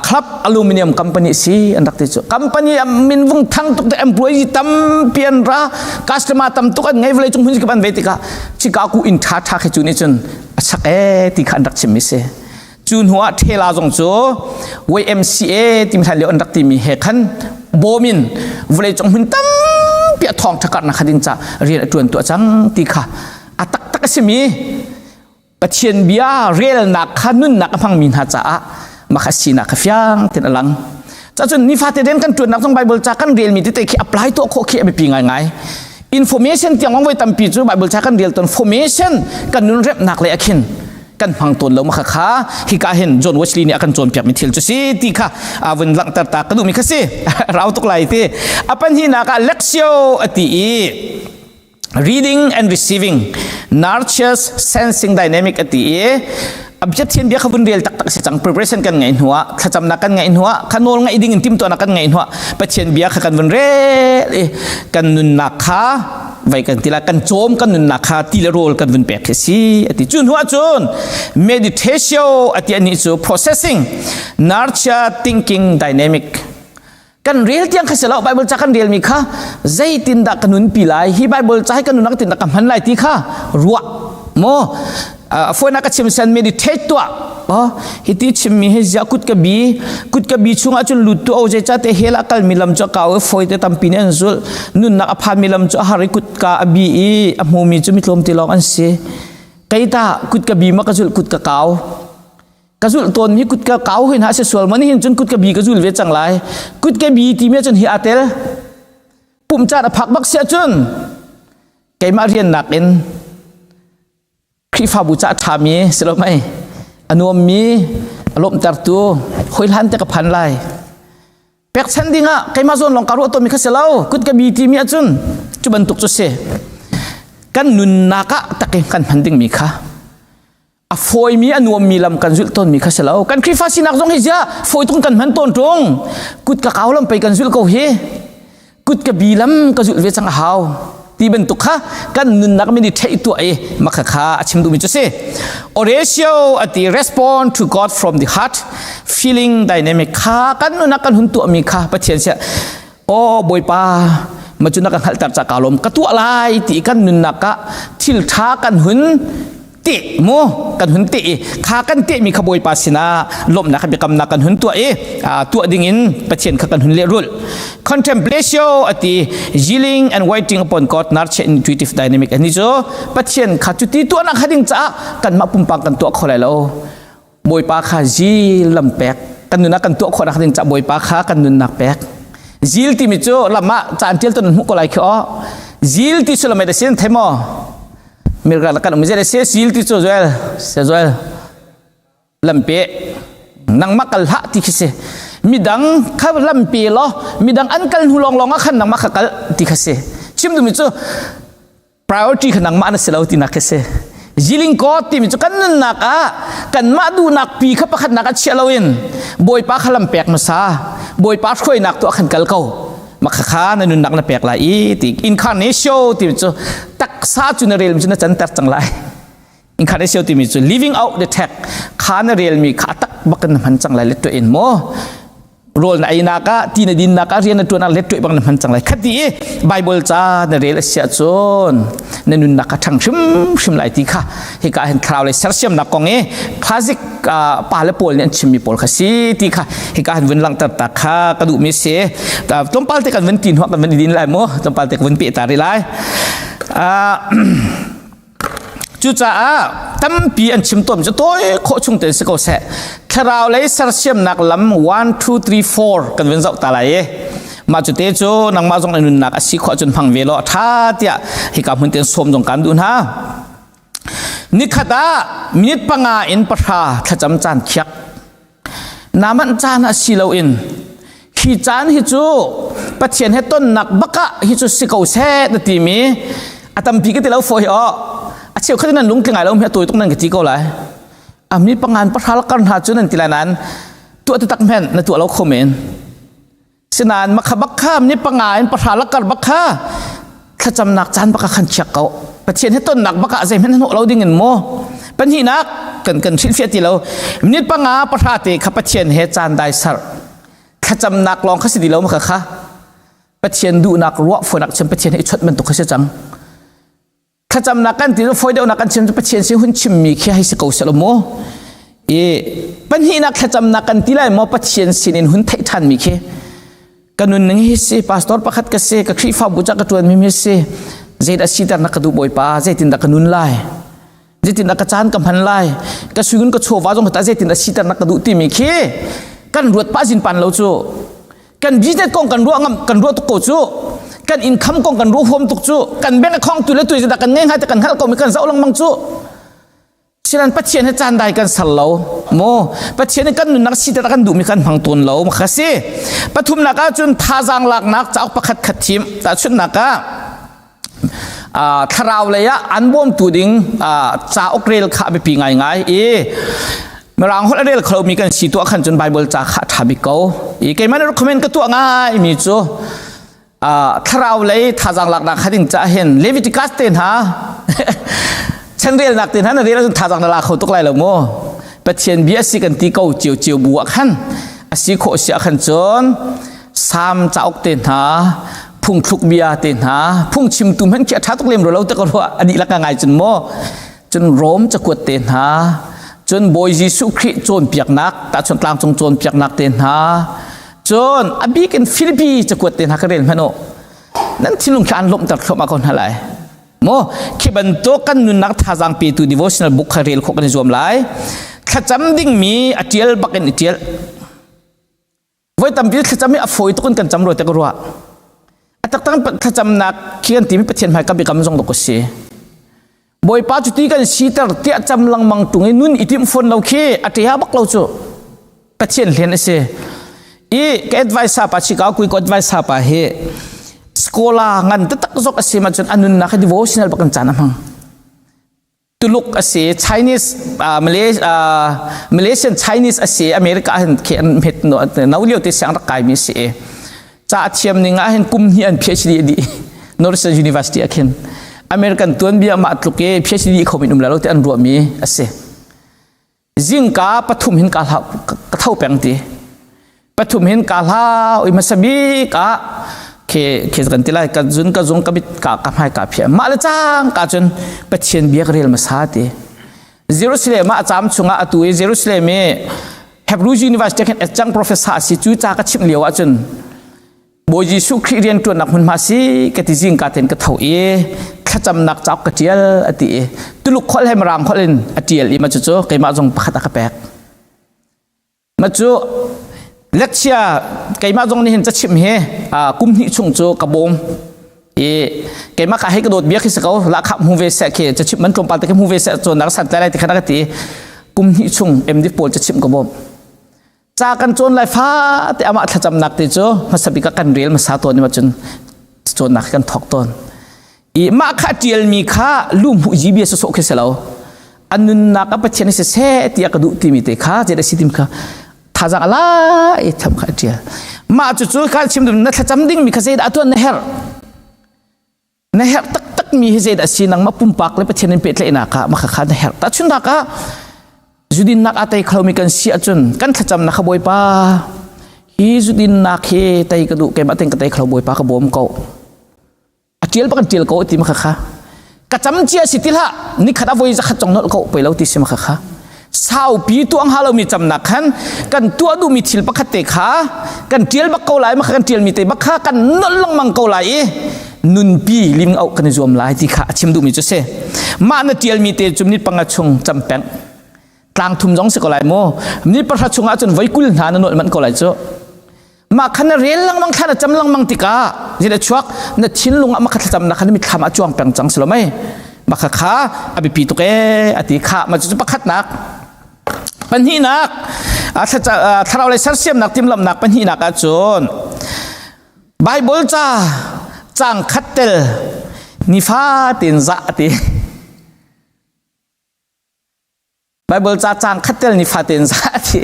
Club Aluminium Company si an rak ti cu. Company min vung thang tuk te, employee tampi an ra, customer tam tuk an ngei, vawlei cung hmun kip an ve tikah Chicago inn ṭha ṭha khi cu nih cun a chak e ti kha an rak chimmi si. Cu hnu ah Thela zong cu YMCA timi hlan lio an rak timi he khan bawm in vawleicung hmun tampi a thawng ṭhakarnak kha ding ca rian a ṭuan tuah cang ti kha a taktak a simi Pathian bia relnak kha nunnak a hmangmi hna caah mah kha sinak kha fiang tein a lang. Cacun nifate den kan ṭuannak zong Bible ca kan relmi tete khi apply tuah khawh khi a biapi ngaingai. Information tiang voi tampi cu Bible ca kan rel tawn, formation kan nun remnak le a khin kan hmang tawn lo. Ma kha kha hika hin John Wesley nih a kan cawnpiak mi thil cu si ti kha a vun langhter ta ka duhmi kha si. Rau tuk lai ti. A pahnihnak ah lectio a ti i reading and receiving nurtures sensing dynamic a ti i Pathian bia kha vun rel taktak si cang. Preparation kan ngeih hnuah, thlacamnak kan ngeih hnuah, kha nawl ngaih ding in timtuahnak kan ngeih hnuah Pathian bia kha kan vun rel i kan nunnak kha vai kan tila kan cawm, kan nunnak kha ti le rawl kan vun pek khi si ati. Cu hnuah cun meditatio ati. Ani cu processing nurture thinking dynamic. Kan rel tiang kha si lo, Bible ca kan relmi kha zeitindah ka nunpi lai, hi Bible ca hi ka nunnak tindah ka hman lai ti kha ruah mo foina ka chim sen meditate tuah. Oh, hiti chimmi hi zia kut ka bi, kut ka bi chungah cun lut tu o zei te hela kal mi lam chu kau foi te tampi ne an zul, nunnak a phan mi lam chu a har i kut ka a bi i a hmu mi chu mi tlawm ti lawng an si. Keita kut ka bi ma ka zul, kut ka kau ka zulh tawn mi kut ka kau hin ha se sual man hin cun kut ka bi ka zul ve cang lai. Kut ka bi ti mi cun hi atel pum caan a phak bak sia cun keimah rian nak in Khrihfabu ca ṭhami si lo mei a nuammi a lawmhtertu hoi hlan te ka phan lai. Pekchanh dingah keimah zawn lawng ka ruah tawnmi kha si lo, kut ka bi timi ahcun cu bantuk cu si. Kan nunnak ah tak in kan hman dingmi kha a fawimi a nuammi lam kan zulh tawnmi kha si lo. Kan Khrihfa sinak zong hi zia fawi tung kan hman tawn ṭung, kut ka kau lam pei kan zulh ko hi, kut ka bi lam ka zulh ve cang a hau ti bantuk kha kan nunnak mi nih theih tuah i makha kha a chim duhmi cu si. Oratio ati, respond to God from the heart feeling dynamic kha kan nunnak kan hun tuahmi kha Pathian sia aw Bawipa ma cu na ka hngalhter ca ka lawm, ka tuah lai ti kan nunnak ah thil tha kan hun te mu kan hun te i kha kan te mi kha Bawipa sinah lawmhnak kha biakamnak kan hun tuah i tuah ding in Pathian kha kan hun lehrulh. Contemplatio ati, yielding and waiting upon God nurture intuitive dynamic. Ani cu Pathian kha cuti tuahnak kha ding caah kanmah pumpak kan tuah kho lai lo, Bawipa kha zil lam pek, kan nunnak kan tuah khawhnak ding caah Bawipa kha kan nunnak pek. Zil timi cu lam ah caan tial ton hmuh ko lai khi aw. Zil ti sullam da sin themo mirga kan um zel se. Zil ti cu Joel se Joel lampe nangmah kal hlah ti khi si. Midang kha lampe lo, midang an kal hnu long long ah khan nangmah kha kal ti kha si. Chim dumi cu priority kha nangmah na si lo tinak khi si. Ziling ko timi cu kan nunnak ah kanmah duhnak pi kha pakhatnak ah chiah loin Bawipa kha lam pek hmasa, Bawipa hruainak tu ah khan kal ko. Makhakha na nunnak na pek lai i ti incarnatio ti cu taksa cu na rel cu na canter cang lai. Incarnatio timi cu living out the text kha na relmi kha tak bak in na hman cang lai let in mo rawl na einak ah ti na dinnak ah rian na tuan ah let bang na hman cang lai khati i Bible ca na rel a si ahcun na nunnak kha ṭhang hrimhrim lai ti kha hika hin thlarau lei sersiamnak kong i classic pa le pawl nih an chimmi pawl kha si ti kha hika hin vun langhter ta kha ka duhmi si. Tlawmpal te kan vun ti hnuah kan vun i din lai mu, tlawmpal te kan vun peh ta rih lai. Cucaah tampi an chim tawn cu tawi khawh chung tein si ko seh. Thlarau lei sersiamnak lam 1 2 3 4 kan vun zoh ta lai i mah cu te cu nangmah zong na nunnak a si khawh cun hmang ve law a ṭha tiah hika hmun tein sawm zong kan duh hna. Nikhat ah minute 5 in 10 thlacam caan khiak. Naman caan ah si loin hi caan hi cu Pathian he tonnak bakah hi cu si ko seh na timi a tampi ka ti lo fawi aw. A cheu khat nan lungtling ai lo mi a tawi tuk nan ka ti ko lai. A mi pangan pahral kar hna cu nan ti lai nain tuah tu tak men na tuah lo kho men. Sinain makha bak kha ni panga in pahra lakar bak kha thlacamnak caan bak khan chiak ko. Pathian he tonnak bak ah zeihmanh hnawh lo ding in maw? Pahnihnak kan kan hrilhfiah ti lo. Minute panga pahra te kha Pathian he caan dai sar. Thlacamnak lawng kha si ti lo ma kha kha. Pathian duhnak ruah fuanak cun Pathian he i chawnh bantuk kha si cang. Thlacamnak kan ti fawi deuhnak kan chim cu Pathian sin hun chimmi khi hei si ko seh mu. I pahnihnak thlacamnak kan ti lai maw Pathian sin in hun theih ṭhanmi khi ka nunning hi si pastor pakhat ka si ka Khrihfabu ca ka ṭuanmi mi si zeidah siter na ka duh Bawipa zeitindah ka nun lai zeitindah ka caan ka hman lai ka suigun ka chawva zong ta zeitindah siter na ka duh timi khi kan ruat pah zin pan lo cu kan business kong kan ruah ngam kan ruah tuk ko cu kan income kong kan ruah huam tuk cu kan bank account tu le tu dah kan ngei ngai te kan hngalh ko mi kan zoh lengmang cu sinan Pathian he caan dai kan sal lo mo Pathian kan nunnak si kan duh mi kan hmang tawn lo ma si pathumnak ah cun thazaang laknak cauk pakhat khat thim tahchunhnak ah thlarau lei ah an bawmtu ding cauk rel kha biapi ngaingai i Mirang holh a rel kho mi kan si tuah khan cun Bible ca kha ṭha bik ko. I keimah nih recommend ka tuah ngai mi cu thlarau lei thazaang laknak kha ding ca hin Leviticus te hna chanrelnak te hna na rel ahcun thazaang na la kho tuk lai lo mu. Pathian bia si kan ti ko cio cio bu ah khan a si khawh si ah khan cun Salm cauk te hna phungthluk bia te hna phungchimtu hmanh khi a ṭha tuk lem ro lo te ka ruah a dihlak ka ngai cun maw cun Rom cakuat te hna cun Bawi Jesuh Khrih cawnpiaknak tahchuan tlangcung cawnpiaknak te hna cun a bik in Filipi cakuat te hna ka rel hmanh u nan thinlung khi an lawmhter thluahmah ko hna lai maw khi bantuk kan nunnak thazaang petu devotional book kha rel khawh kan i zuam lai thlacam dingmi a ṭial bak in i ṭial Voi tampi thlacam hi a fawi tuk in kan cam rua te ka ruah. A taktak thlacamnak khi kan timi Pathian hmai ka biakam zong dok a si. Bawipa cu ti kan siter tiah cam lengmang tung i nun i timh fawn lo khi a ṭia bak lo cu. Pathian hlen a si. I ka advice pa chika kui ko advice pa hi scholar ngan taktak zok a si ma cun a nunnak hi devotional bak in caan a hmang. Tuluk a si, Chinese, Malay, Malaysian Chinese a si, America ah hin khi an hmet no, no lio te siang rak kaimi si. Ca a thiam ning ah hin kum hnih an PhD a dih. Northern University ah khin. American tuanbia mah tluk i PhD kho min um la lo te an ruahmi a si. Zingka pathum hin ka hlau ka tho peng ti. Pathum hin ka hlau i hmasa bik ah ke ke kan ti lai ka zun ka zung ka bit ka ka hmai ka phia mah le cang ka cun Pathian bia ka rel hmasa ti. Jerusalem ah a caam chungah atu i Jerusalem i Hebrew University khin adjunct professor a si cu ca ka chimh lio ah cun Bawi Jesuh Khrih rianṭuannak hmunhma si ka ti zingka tein ka tho i thlacamnak cauk ka ṭial a ti i Tuluk holh he Mirang holh in a ṭial i mah cucu keimah zong pakhat a ka pek. Mah cu lecture keimah zong nih hin cachimh hi kum hnih chung cu ka bawm i keimah ka hei ka dawt bia khi si ko lahkhah hmu ve seh khi cachimh man tlawmpal te khi hmu ve seh cawn nak san tlai lai ti khan a ka ti kum hnih chung MD pawl cachimh ka bawm. Ca kan cawn lai fate amah thlacamnak te cu hmasa bik ah kan rel hmasa tawn i cun cawnnak kan thawk tawn. I mah kha ṭialmi kha lu hmuh ji bia sawsawh khi si lo. A nunnak a Pathian si seh tiah ka duh timi te kha zeidah si tim kha. Thazang ala i tham kha ṭial. Mah cucu kan chim na thlacam ding mi kha zeidah tuan na herh? Na herh taktak mi hi zeidah si nangmah pumpak le Pathian in pehtlaihnak ah mah kha na herh. Tahchunhnak ah zudinnak a tei kho mi kan si ahcun kan thlacamnak kha Bawipa hi zudinnak hi tei ka duh keimah ten ka tei kho Bawipa ka bawm ko. A ṭial bak kan ṭial ko ti ma kha kha. Ka cam cia si ti hlah nikhat a voi zakhat cong nolh ko pei lo ti si ma kha kha. Saupi tuang ha lomi camnak khan kan tuah duhmi thil pakhat te kha kan ṭial bak ko lai ma kha kan ṭialmi te bak kha kan nolh lengmang ko lai i nunpi lim auh kan i zuam lai ti kha a chim duhmi cu si. Mah na ṭialmi te cu minute panga chung cam peng tlang thum zong si ko lai mu minute pahra chung ahcun voi 20 hna na nolh manh ko lai cu. Mah kha na rel lengmang thla na cam lengmang tikah zeidah chuak na thinlung ah mah kha thlacam na kha na mitthlam ah cuang peng cang si lo mei mah kha kha a biapi tuk ee a ti kha mah cucu pakhatnak pahnihnak thlarau lei sersiamnak timhlamhnak pahnihnak ahcun Bible ca cang khat tel nifatin zah a ti Bible ca cang khat tel ni fatin za ti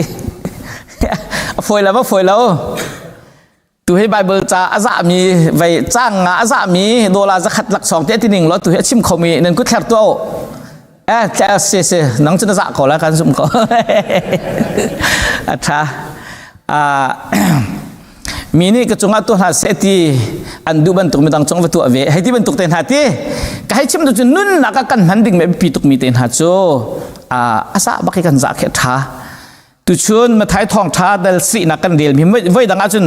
a fawi lo a fawi lo tu hi Bible ca a za mi vei cang nga a za mi dola zakhat laksawng te ti ning lo tu hi a chim kho mi nan kut thler tu eh tla se se nang chu na za ko la kan zum ko a tha a mi nih ka cungah tuah hna seh ti an duh bantuk midang cung va tuah ve hei ti bantuk te hna ti ka hei chim tu cu nunnak ah kan hman ding me biapi tuk mi te hna cu a sa bak i kan za khe tha tuchun Mathai thawng tha dal si nak kan rel mi voi dang ahcun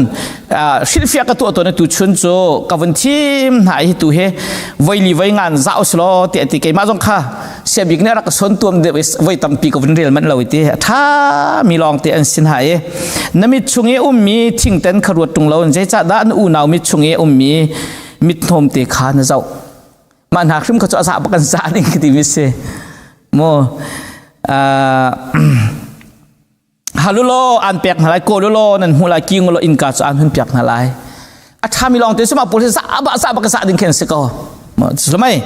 hrilhfiah ka tuah tawn tuchun cu ka vun thim hna hi tu he voi li voi ngan za uslo ti ti keimah zong kha siabik nih rak ka son tuam deuh i voi tampi ka vun rel manh lo ti a ṭha mi lawng te an sin ha i na mit chung i ummi thingten kha ruat ṭung lo zeicah dah na unau mit chung i ummi mithnawm te kha na zoh mah hna hrim kha cu a zah bak an zah ding ti mi si mu Halulo an pek hna lai kawlulo nan hmu lai kingulo innka cu an hun piak hna lai a ṭhami lawng te suma pawl hi za ba za ba ka za ding khin si ko Sumai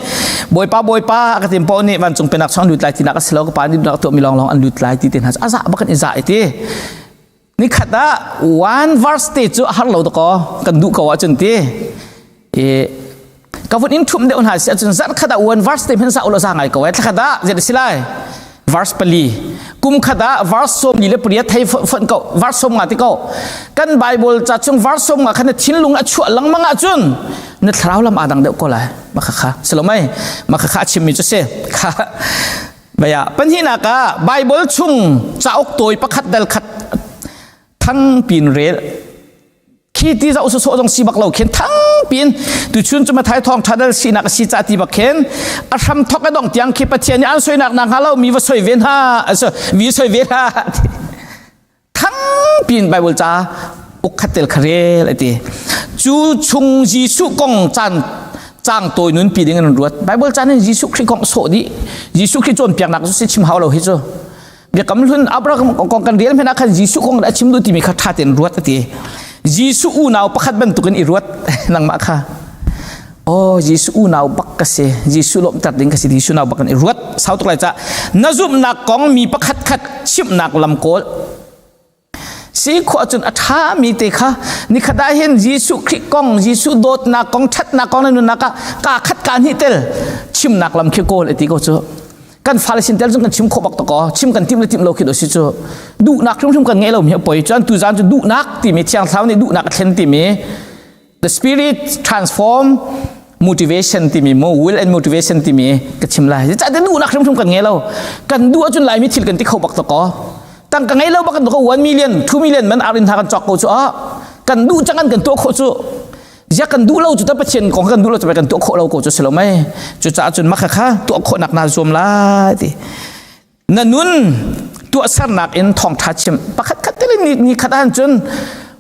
bawipa bawipa ka tim po nih vancung penak chung lut lai tinak a si lo ka pa nih tuah mi lawng lawng an lut lai ti te hna a za bak in i za iti ni khat ah one verse te cu a har lo ko kan duh ko ahcun ti i ka vun in thum deuh hna si ahcun zarh khat ah one verse te hmanh sa ulaw za ngai ko ai thla khat ah zei si lai verse pali kum khat ah verse 48 thei fonh ko verse 50 ti ko kan bible ca chung verse 50 khan na thinlung a chuah lengmang ahcun na thlarau lam aa dang deuh ko lai maka kha silomai maka kha a chimmi cu si kha baya pahnihnak ah bible chung cauk tawi pakhat dal khat thang pin rel khi ti zoh sawsawh zong si bak lo khin thang pin tuchun cu Mathai thawng tha dal sinak a si ca ti bak khin a hram thok a dong tiang khi Pathian nih an soinak na hnga lo mi va soi ve hna vi soi ve hna thang pin Bible ca uk khat tel kharel ati cu chung Jesuh kong caan cang tawi nun pi ding in ruat Bible caan in Jesuh Khrih kong sawh dih Jesuh Khrih cawnpiaknak cu si chim hau lo hi cu Biakam hlun Abraham kong kan rel hmanh ah khan Jesuh kong a chim duh timi kha ṭha tein ruat a ti. Jesuh unau pakhat bantukin i ruat nangmah kha. Oh Jesuh unau bak ka si. Jesuh lawmhter ding ka si. Jesuh unau bak in i ruat. Sau tuk lai ca. Na zumhnak kong mi pakhat khat chimhnak lam kawl. Si khua cun a ṭhami te kha nikhat ah hin Jesuh Khrih kong, Jesuh dawtnak kong, ṭhatnak kong na nunnak ah kaa khat kaa hnih tel chimnak lam khi kawl ti ko cu. Kan fale sin tel cun kan chim khawh bak to chim kan timh le timh lo khi do si cu. Duhnak hrimhrim kan ngei lo mi a poi cun tuzaan cu duhnak timi Thiang Thlarau nih duhnak a thlen timi The spirit transform motivation timi mo will and motivation timi ka chim lai. Ca te duhnak hrimhrim kan ngei lo. Kan duh ahcun Laimi thil kan ti kho bak to ko. Tang ka ngei lo bak kan ko 1 million, 2 million man arin tha kan cawk ko cu ah. Kan duh cang kan tuah khawh cu. Zia kan duh lo cu ta Pathian kong kan duh lo cu kan tuah khawh lo ko cu si lo mei. Cucaah cun maka kha tuah khawh nak na zuam lai ti. Na nun tuahsernak in thawngṭha chim pakhat khat tel ni ni khat ahcun cun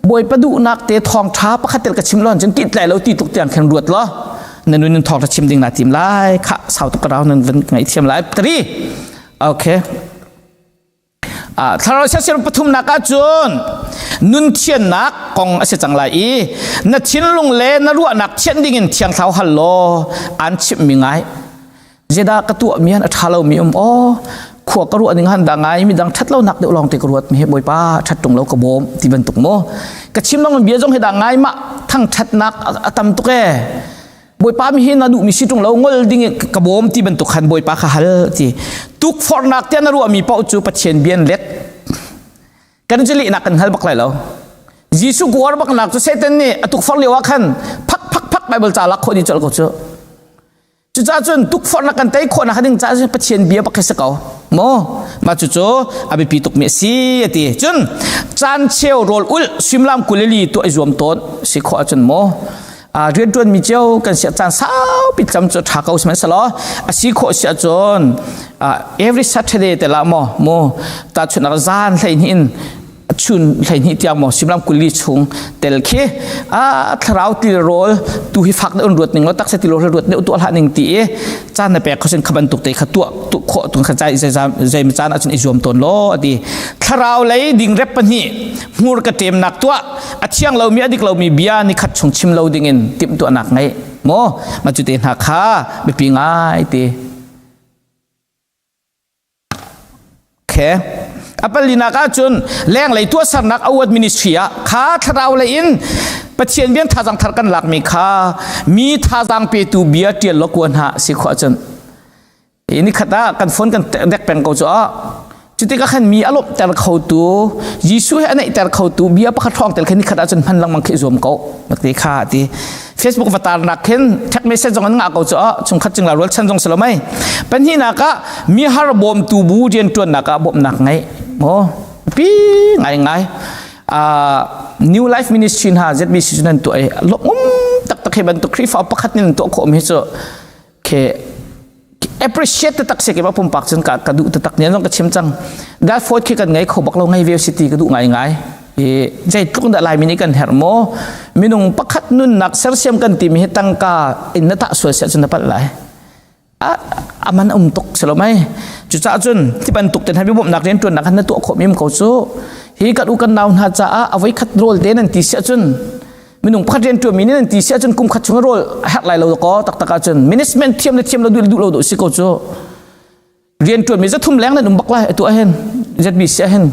Bawipa duhnak te thawngṭha pakhat tel ka chim lo cun tit lai lo ti tuk tiang khin ruat law na nun in thawngṭha chim ding na tim lai khah sau tuk ka rau nan van ngaihthiam lai tari okay thlarau siasir pathumnak ahcun nun thiannak kong a si cang lai i na thinlung le na ruahnak thianh dingin thiang thlarau hal law an chimhmi ngai Zeidah ka tuahmi han a ṭha lomi um aw. Khua ka ruah ning han da ngai mi dang that lo nak deuh lawng te ka ruat mi he Bawipa that tung lo ka bawm ti bantuk mo. Ka chim long bia zong he da ngai ma thang that nak a tam tuk e. Bawipa mi hi na duh mi si tung lo ngol ding ka bawm ti bantuk khan Bawipa kha hal ti. Tuk fornak te na ruah mi paoh cu Pathian bian let. Kan cu lihnak kan hngal bak lai lo. Jesuh kuar bak nak cu Satan nih a tukforh lio ah khan phak phak phak Bible ca lak khawh dih colh ko cu. Cucaah cun tukforhnak kan tei khawh nak ding caah cun Pathian bia bak hi si ko. Maw? Mah cucu a biapi tukmi a si a ti. Cun caan cheu rawl ulh suimilam 22 tuah i zuam tawn si khawh ahcun maw rianṭuan mi cio kan si caan saupi cam cu ṭha ko sihmanhsehlaw a si khawh si ahcun every Saturday te lah maw mu tahchunhnak zan 12 in chun 12 tiang maw suimilam 20 chung tel khi a thlarau tilrawl tu hi fak deuh ruat ning lo taksa tilrawl ruat deuh tuah hlah ning ti i caan na pek kho sin kha bantuk te kha tuah tu khawh tung kha cai zei caan ahcun i zuam tawn law ati thlarau lei ding rep pahnih hmur ka ṭemnak tuah a thiang lomi a dik lomi bia ni khat chung chim lo dingin timhtuahnak ngeih maw ma cu te hna kha biapi ngai ti Okay. A palinak ahcun lenglei tuahsernak award ministry ah kha thlarau lei in Pathian bian thazang thar kan lakmi kha mi thazang petu bia tial lo kuan ha si khawh ahcun ni khat ah kan phone kan dek peng ko cu ah cutik ah khan mi a lawmhter khotu Jesuh he a naihter khotu bia pakhat hrawng tel khan ni khat ahcun hman lengmang khi zuam ko ti kha ti Facebook va tar nak khin text message zong an ngah ko cu ah chungkhat cingla rual chan zong si lo mei pahnihnak ah mi har bawmtu bu rianṭuannak ah bawmhnak ngeih maw pi ngai ngai New Life Ministry hna ZBC cu nan tuah i lawmh taktak hi bantuk Khrihfa pakhat nih nan tuah khawh mi cu ke appreciate taktak si ke ba pumpak cun ka ka duh taktak ne zong ka chim cang that fort khi kan ngei kho bak lo ngei ve city ka duh ngai ngai i zeitluk dah laimi nih kan herh maw minung pakhat nunnak sersiam kan timi hi tangka in na tah sual siah cun na palh lai a aman um tuk silo mai cucaah cun ti bantuk ten habi bawmhnak rian tuannak han na tuah khawh mim ko cu hi kan u kan nau hna caah avoi khat rawl te nan ti siah cun minung pakhat rian ṭuanmi nih nan ti si ahcun kum khat chung rawl a herh lai lo kaw taktak ahcun management thiam le thiam lo duh duh lo duh si ko cu rian ṭuanmi zathum leng nan um bak lai atu ahhin ZBC ahhin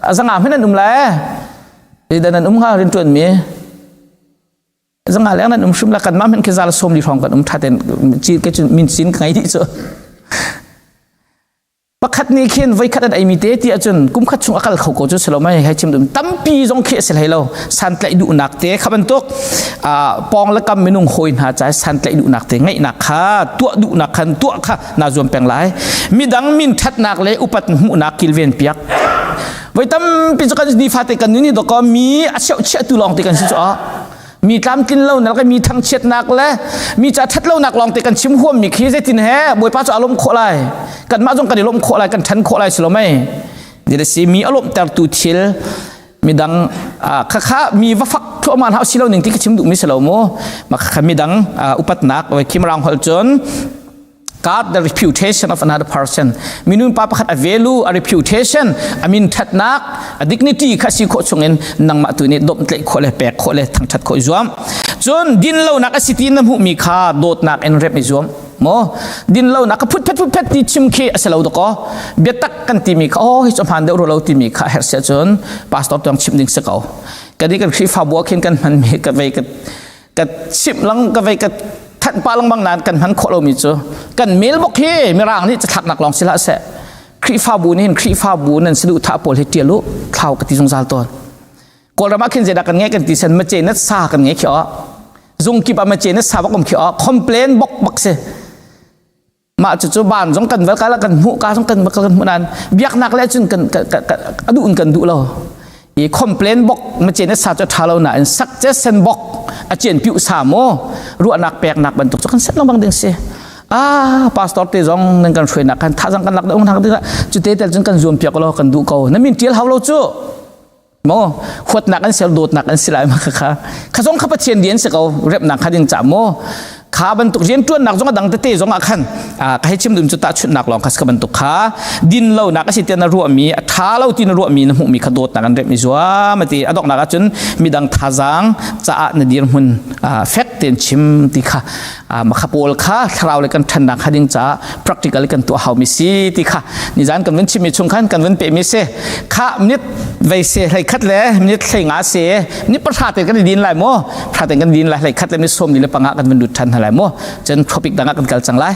a zanga hmanh nan um lai dan nan um hnga rian ṭuanmi zanga leng nan um hrim la kan mah hmanh khi zal 40 hrawng kan um ṭha ten ke cun min sin ka ngei dih cu Pakhat nih khin voikhat an eimi te ti ahcun kum khat chung a kal kho ko cu si lo mei hei chim dum tampi zong khi a si hlei lo santlaih duhnak te kha bantuk pawng le kam minung hawi hna ca santlaih duhnak te ngeihnak kha tuah duhnak khan tuah kha naa zuam peng lai midang min ṭhatnak le upat hmuhnak kilven piak voi tampi cu kan nifate kan nun hi dawkaw mi a cheuhchiah tu lawng te kan si cu mi tlamtlin lonak le mi thangchiatnak le mi ca ṭhat lonak lawng te kan chim huammi khi zeitin he Bawipa cu a lawmh khawh lai kanmah zong kan i lawmh khawh lai kan ṭhan khawh lai si lo mei ti si mi a lawmhtertu thil midang khakha mi va fak thluahmah hlah si lo ning ti ka chim duhmi si lo mu ma khakha midang upatnak khimrang holh cun guard the reputation of another person minung pa pakhat a value a reputation a min thatnak a dignity kha si khawh chungin nangmah tu nih dawmh tlaih khawh le pek khawh le thangthat khawh i zuam cun din lonak a si ti na hmuhmi kha dawtnak in rep i zuam maw din lonak ka phut phet phut phet ti chim khi a si lo dakaw biatak kan timi kha oh hi cu hmaan deuh ro lo timi kha herh sia cun pastor tuang chim ding si ko kan i kan Khrihfabu ah khin kan hmanmi ka vei ka ka chimh lang ka vei ka thanh pa lengmang nain kan hman khawh lomi cu kan mail bok hi mirang nih cathlaknak lawng si hlah seh Khrihfabu nih hin Khrihfabu nan saduhthah pawl hi ṭial u thlau ka ti zungzal tawn Kawlram ah khin zeidah kan ngei kan ti sen mace nat sa kan ngei khi o zung kip ah mace nat sa bak um khi o complain bok bak si mah cucu ban zong kan val kala kan hmuh ka zong kan kan hmuh nan biaknak le cun kan a duh in kan duh lo i complain bok ma chen sa chu tha lo na in suggestion bok a chen piu sa mo ruahnak peknak bantuk chu kan set lengmang ding si ah pastor te zong nan kan hruainak kan tha zang kan lak dong hak ding chu te tel cun kan zuam piak lo kan duh ko na min tial hau lo chu mo huatnak an sel dawtnak an si lai ma kha kha kha zong kha pathian di an si ko repnak kha ding cha mo. Kha bantuk rianṭuannak zong a dang tete zong ah khan ka hei chim dum cu tahchunhnak lawng kha ka bantuk kha din lo nak a si tiah na ruahmi a ṭha lo ti na ruahmi na hmuhmi kha dawtnak an remh i zuam ati. A donghnak ahcun midang thazaang caah na dirhmun fek tein chim ti kha makha pawl kha thlarau le kan ṭhannak kha ding caah practical kan tuah haumi si ti kha nizan kan vun chimmi chung khan kan vun pehmi si. Kha minute vei se hlei khat le minute hlei nga se ni pahra te kan i din lai mu, pahra te kan din lai, hlei khat le minute 45 kan vun lut ṭhan hna lai mu. Cun topic dang ah kan kal cang lai.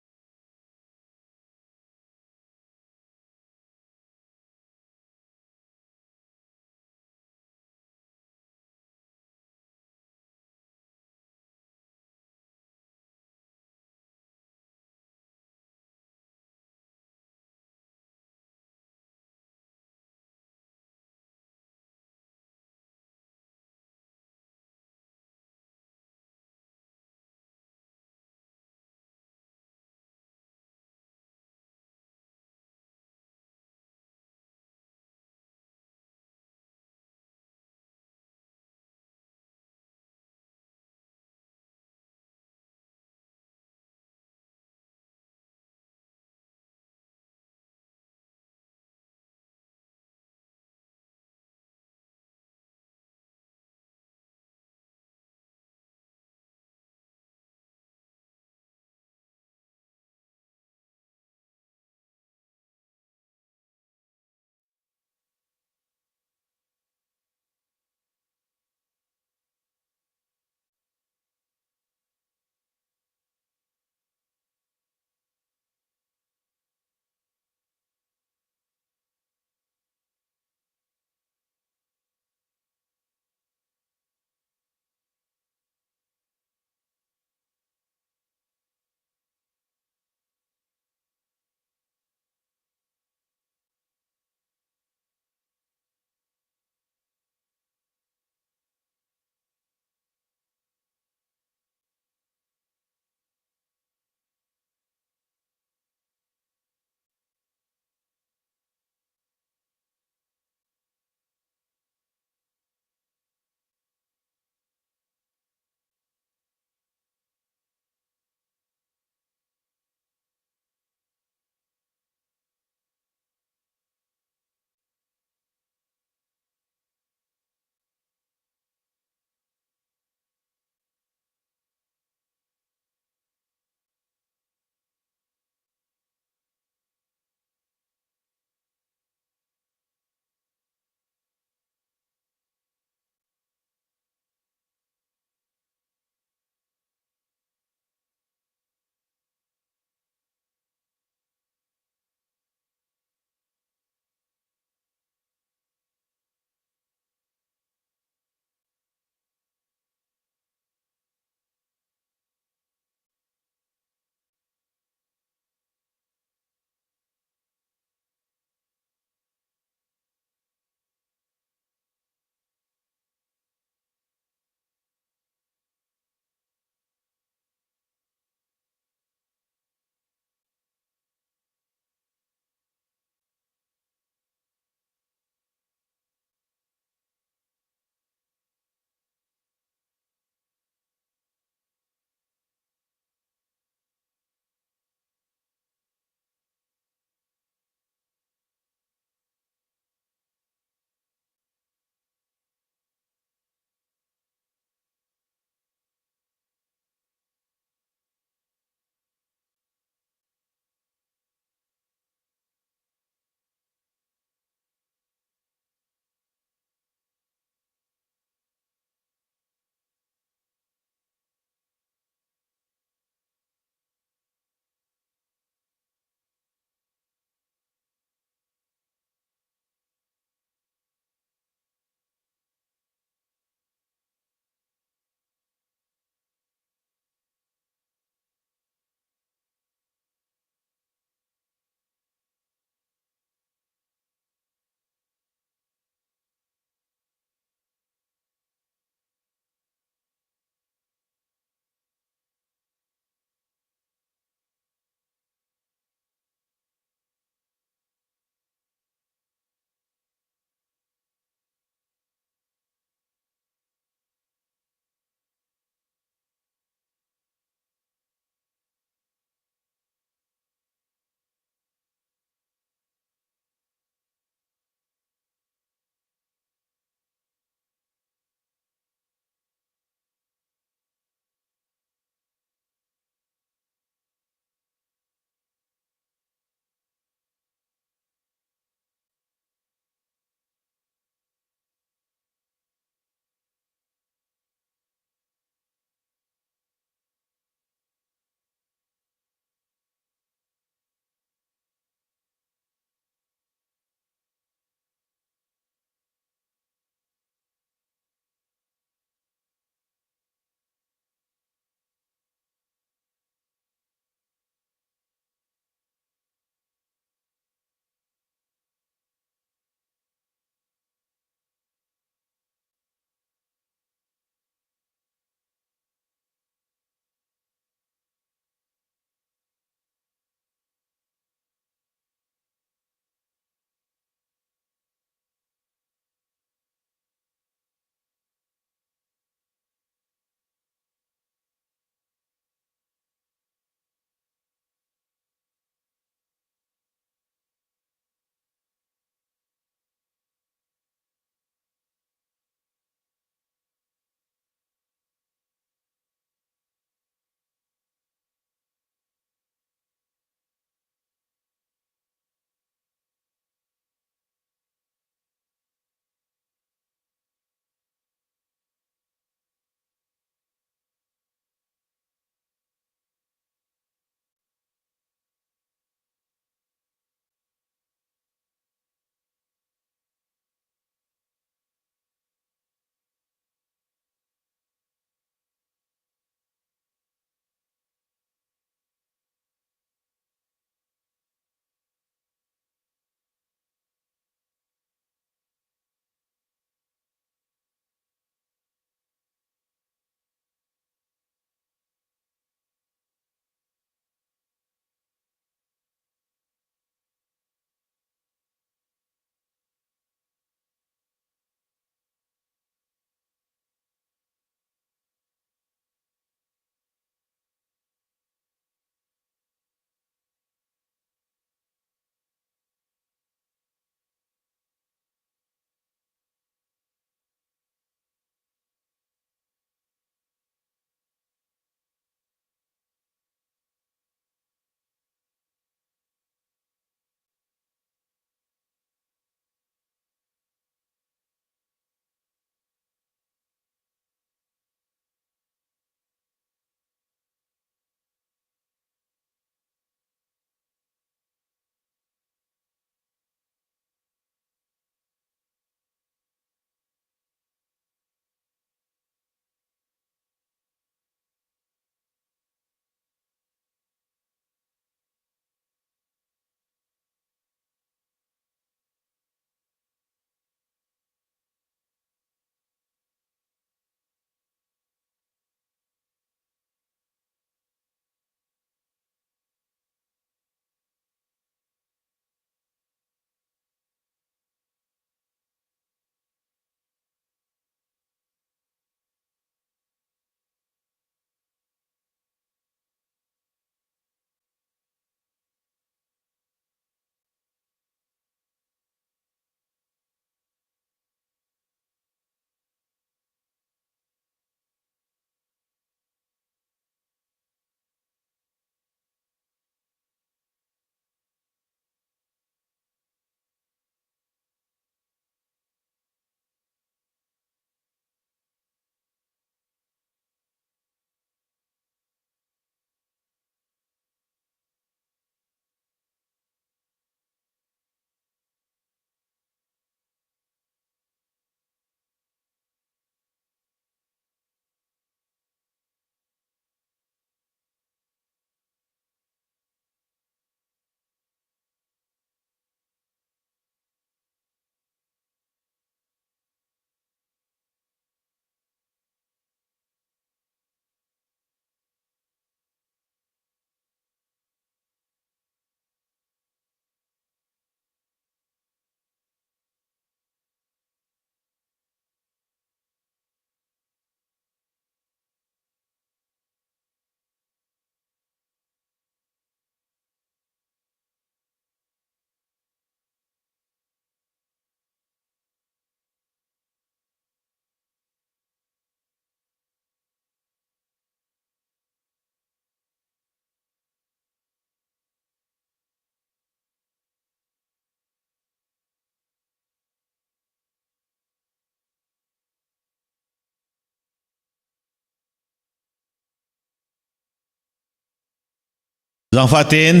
Zaangfah tein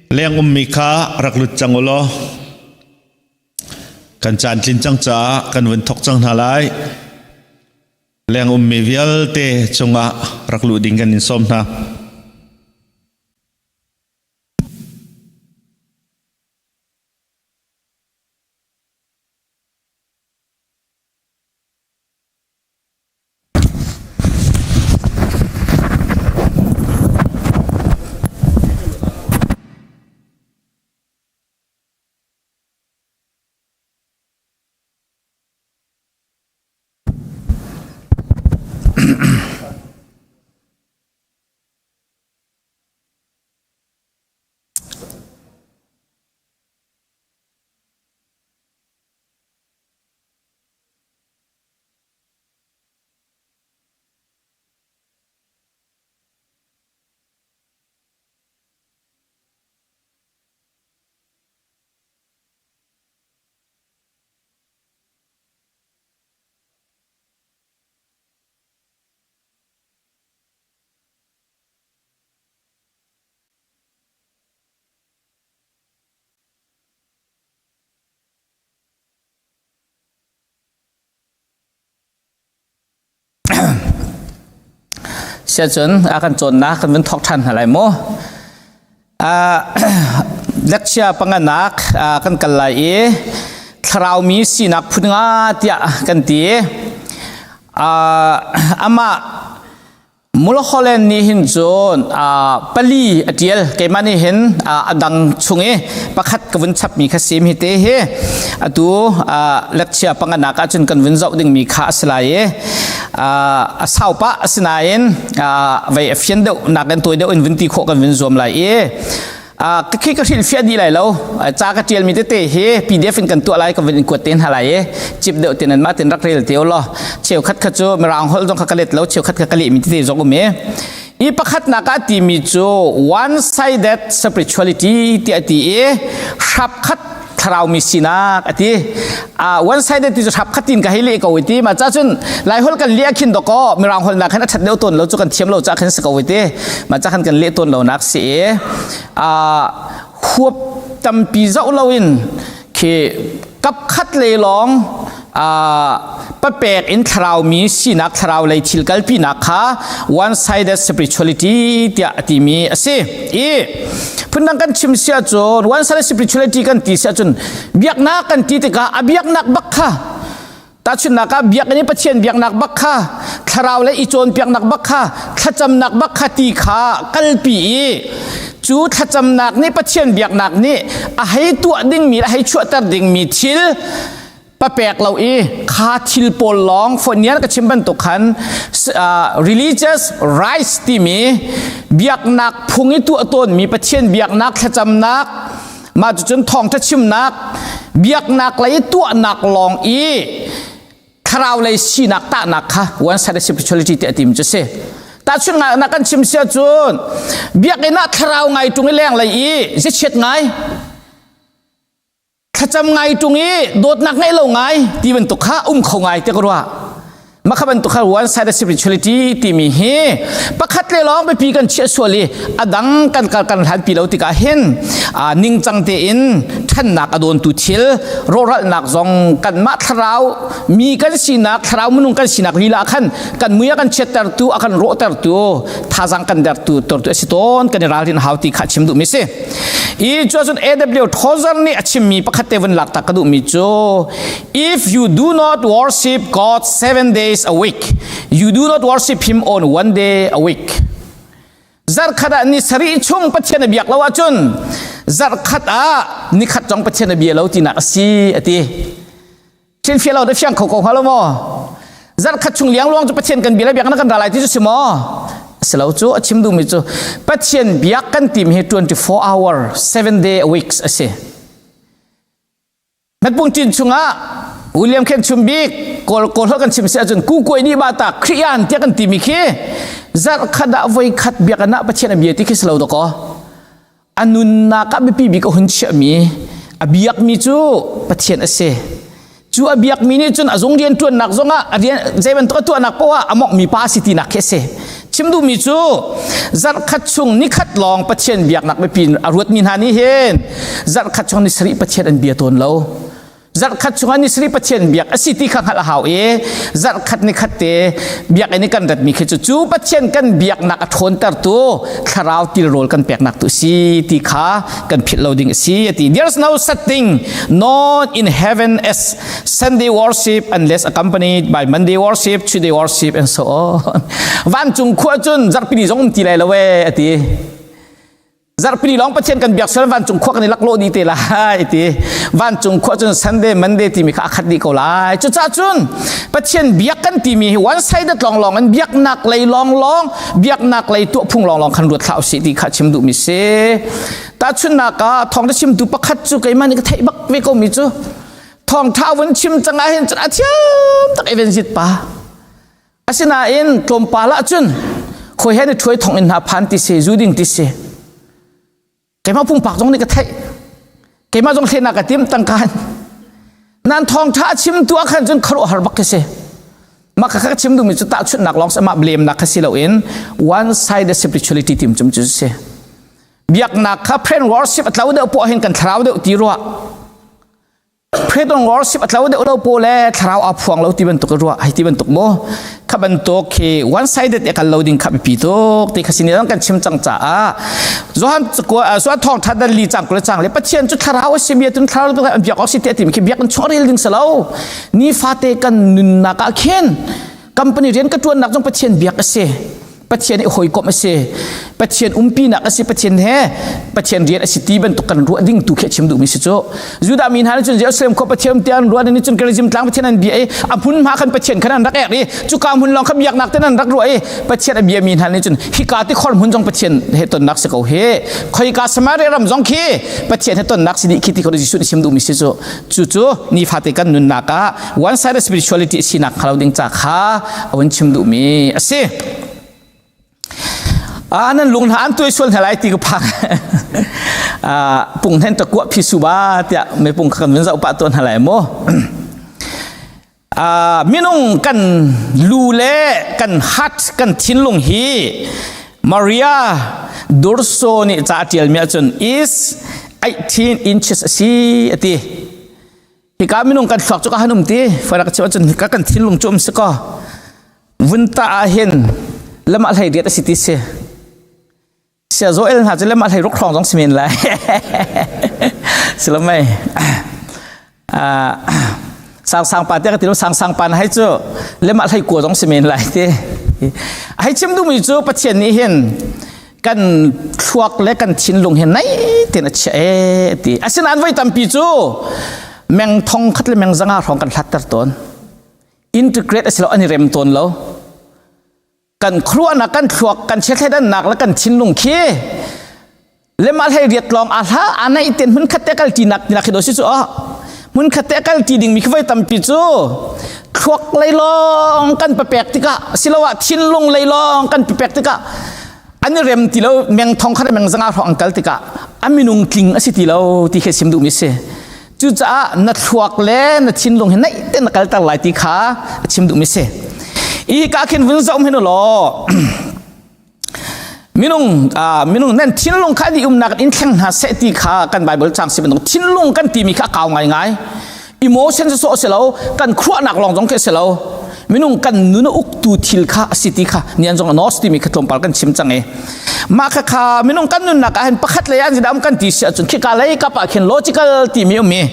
leng ummi kha rak lut cang u law kan caan tlin cang caah kan vun thok cang hna lai. Leng ummi vialte cungah rak luh ding kan in sawm hna. Siacun a kan cawnnak kan vun thawk ṭhan hna lai mu. Lecture panganak kan kal lai i thlarau mi sinak phun nga tiah kan ti. Amah Mulholland nih hin cun pali a ṭial. Keimah nih hin a dang chung i pakhat ka vun chapmi kha sim hi te hi atu lecture panganak ahcun kan vun zoh dingmi kha a si lai i a sau pah asinain vei a fian deuh nak in tawi deuh in vun ti khawh kan vun zuam lai i ka khi ka hrilhfiah dih lai lo. Ca ka ṭialmi tete hi PDF in kan tuah lai, ka vun in kuat te hna lai i cip deuh tin an mah tin rak rel te law cheukhat kha cu mirang holh zong kha ka let lo, cheukhat kha ka lehmi tete zong um i i pakhatnak ah timi cu one sided spirituality tiah ti i hrapkhat thlarau mi sinak a ti. One sided ti cu hrapkhat tin ka hei leh ko i ti ma cha cun lai holh kan leh khin doko mirang holh nak khan a that deuh tawn lo cu kan thiam lo cha khan si ko i ti ma cha khan kan leh tawn lo nak si i huap tampi zoh lo in khi kap khat le lawng papek in thlarau mi sinak, thlarau lei thil kalpinak kha one sided spirituality tiah a timi a si. I phundang kan chim sia cun, one sided spirituality kan ti sia cun, biaknak kan ti tikah a biaknak bak kha, tahchunhnak ah biakinn i Pathian biaknak bak kha, thlarau le i cawnpiaknak bak kha, thlacamnak bak kha ti kha kalpi i cu thlacamnak nih, Pathian biaknak nih a hei tuah dingmi, a hei chuahter dingmi thil papek lo i kha thil pawl lawng fonian ka chim bantuk khan religious rites timi biaknak phung i tuah tawnmi Pathian biaknak, thlacamnak, mah cucun thawngṭha chimnak, biaknak lei tuahnak lawng i thlarau lei sinak tahnak kha one sided spirituality ti a tim cu si. Tahchun na kan chim sia cun, biakinn ah thlarau ngai ṭung i leng lei i zichiat ngai, thlacam ngai ṭung i dawtnak ngeih lo ngai ti bantuk kha um kho ngai te ka ruah. Mah kha bantuk kha one sided spirituality timi hi pakhat le lawng biapi kan chiah sual i a dang kan kal kan hlan pi lo tikah hin ningcang tein ṭhannak a dawntu thil, rawhralhnak zong kanmah thlarau mi kan sinak, thlarau minung kan sinak lila khan kan mui a kan chiattertu, a kan rawhtertu, thazang kan dertu tortu a si tawn. Kan i ralrin hau ti kha chim duhmi si. I cu cun A.W. Tozer nih a chimmi pakhat te vun lak tak ka duhmi cu, "If you do not worship God 7 days a week, you do not worship Him on one day a week." Zarkhat ah ni sarih chung Pathian a biak lo ahcun zarkhat ah nikhat zong Pathian a bia lo tinak a si, a ti. Chin fial lo da fiang kho ko hnga lo maw? Zarkhat chung liang luang cu Pathian kan bia le biak na kan ra lai ti cu si maw? Si lo cu. A chim duhmi cu Pathian biak kan tim hi 24 hour 7 day a week a si. Hmetpung cin chungah William Khen Chum Bik kawl kawl kan chim si ahcun ku kuai ni ba ta Khrian tiah kan timi khi zarh khat ah voi khat biakinn ah Pathian a bia ti khi si lo dakaw. A nunnak ah biapi bik a hun chiahmi, a biakmi cu Pathian a si. Cu a biakmi nih cun a zung rian ṭuannak zongah, a rian zei bantuk a tuahnak poah a mawngmi pa si tinak khi a si. Chim duhmi cu zarhkhat chung nikhat lawng Pathian biaknak biapi a ruatmi hna nih hin zarhkhat chung ni sarih Pathian an bia tawn lo. Zarhkhat chungah ni sarih Pathian biak a si ti kha hngalh a hau i zarhkhat ni khat te biakinn i kan ratmi khi cu cu Pathian kan biaknak a ṭhawntertu thlarau tilrawl kan peknak tu si ti kha kan philh lo ding a si a ti. There's no such thing known in heaven as Sunday worship unless accompanied by Monday worship, Tuesday worship and so on. Vancung khua cun zarhpini zong um ti lai lo ee a ti. Zarhpini lawng Pathian kan biak sual vancung khua kan i laklawh dih te lai ti. Vancung khua cun Sunday, Monday timi kha a khat dih ko lai. Cucaah cun Pathian biak kan timi hi one sided lawnglawng in biaknak lei lawnglawng, biaknak lei tuahphung lawnglawng khan ruat hlah usih ti kha chim duhmi si. Tahchunhnak ah thawngtha chimtu pakhat cu keimah nih ka theih bak ve ko mi cu thawngtha vun chim cang ah hin cun a thiam tak evangelist pa. Asinain tlawmpal ahcun khawi he ni ṭhuai thong in hna phan ti si, zu ding ti si. Keimah pumpak zong nih ka theih. Keimah zong thlenak ka tim tangkan. Nan thawngṭha a chimtu ah khan cun khuaruahhar bak khi si. Mah kha ka chim duhmi cu tahchunhnak lawng si, amah blame nak kha si loin one sided spirituality tim cum cu si. Biaknak kha friend worship a tlo deuh poah hin kan thlarau deuh ti ruah. Praise and worship a tlo deuh lo pawl le thlarau aa phuang lo ti bantuk ruah hei ti bantuk mu kha bantuk khi one sided e kal lo ding kha biapi tuk ti kha sin kan chim cang caah Johan Johan thawng tha dan li cang kul cang le Pathian cu thlarau a si mi tun thlarau tu an biak awk si te ti mi khi biak an chuah rel ding salo ni fate kan nunnak ah khin company rian ka tuannak zong Pathian biak a si Pathian i hawikomh a si Pathian umpinak a si Pathian he Pathian rian a si ti bantuk kan ruah ding tu khi a chim duhmi si cu Judah mi hna nih cun Jerusalem khua Pathian tiah an ruah nih cun Gerizim tlang Pathian an bia i a hmun hma khan Pathian khan an rak ek i cuka hmun lawng kha biaknak ten an rak ruah i Pathian a bia mi hna nih cun hika ti khor hmun zong Pathian he tonnak si ko hi khoika Samaria ram zong khi Pathian he tonnak si dih khi ti ko Jesuh nih chim duhmi si cu cucu nifate kan nunnak ah one sided spirituality sinak hnga lo ding ca kha a vun chim duhmi a si. Ah nan lung hna an tuai sual hna lai ti ka phak. Ah pung hnen ta kuah phi su ba tiah me pung kha kan vun zoh pah tawn hna lai mu. Ah minung kan lu le kan heart kan thinlung hi Maria Durso nih ca a ṭialmi ahcun is 18 inches a si a ti. Hika minung kan thluak cu ka han um ti farak chim ahcun hika kan thinlung cu um si ko. Vun ta ah hin lamah hlei riat a si ti si. Sia Joel hna cu lamah hlei ruk hrawng zong si men lai. Silamai. Sang sang pa te ka ti lo sang sang pa na hei cu lemah hlei kua zong si men lai ti. Hei chim duhmi cu Pathian nih hin kan thluak le kan thinlung hi nai tein a chiah ee ti. Asinain voi tampi cu meng thong khat le meng zanga hrawng kan hlatter tawn. Integrate a si lo an i rem tawn lo. Kan khuaruahnak kan thluak kan chiathleidannak le kan thinlung khi lemah hlei riat lawng a hla a naih ten hmun khat te kal ti nak tinak khi do si cu oh hmun khat te kal ti ding mi khi voi tampi cu thluak lei lawng kan papek tikah siloah thinlung lei lawng kan papek tikah an i rem ti lo meng thong khat meng zanga hrawng an kal tikah a minung tling a si ti lo ti khi sim duhmi si cucaah na thluak le na thinlung hi naih te na kalter lai ti kha a chim duhmi si i ka khin vun zoh hin law minung minung nan thinlung kha di umnak in thleng hna seh ti kha kan bible chang si bantuk thinlung kan timi kha kau ngai ngai emotion cu sawh si lo kan khuahnak lawng zong khi si lo minung kan nun a uktu thil kha a si ti kha nian zong a nos timi kha tlawmpal kan chim cang i mah kha kha minung kan nunnak ah hin pakhat lei ah zidam kan ti si ahcun khika lei kap ah khin logical timi um i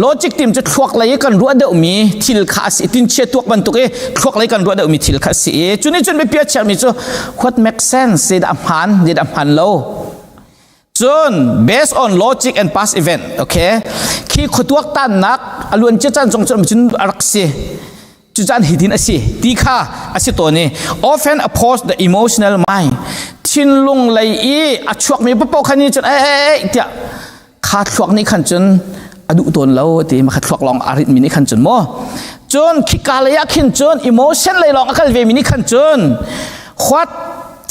logic tim cu thluak lei kan ruah deuhmi thil kha a si tin chia tuak bantuk i thluak lei kan ruah deuhmi thil kha a si i cu nih cun biapi a chiahmi cu what makes sense zeidah a hmaan zeidah a hmaan lo Cun based on logic and past event, okay, khi khuatuak tannak a luan cia caan zong cu cun a rak si. Cu caan hitin a si ti kha a si tawn i often oppose the emotional mind. Thinlung lei i a chuakmi paoh khan nih cun eh eh eh tiah kha thluak nih khan cun a duh tawn lo ti ma kha thluak lawng a ritmi nih khan cun maw cun khika lei ah khin cun emotion lei lawng a kal ve mi nih khan cun what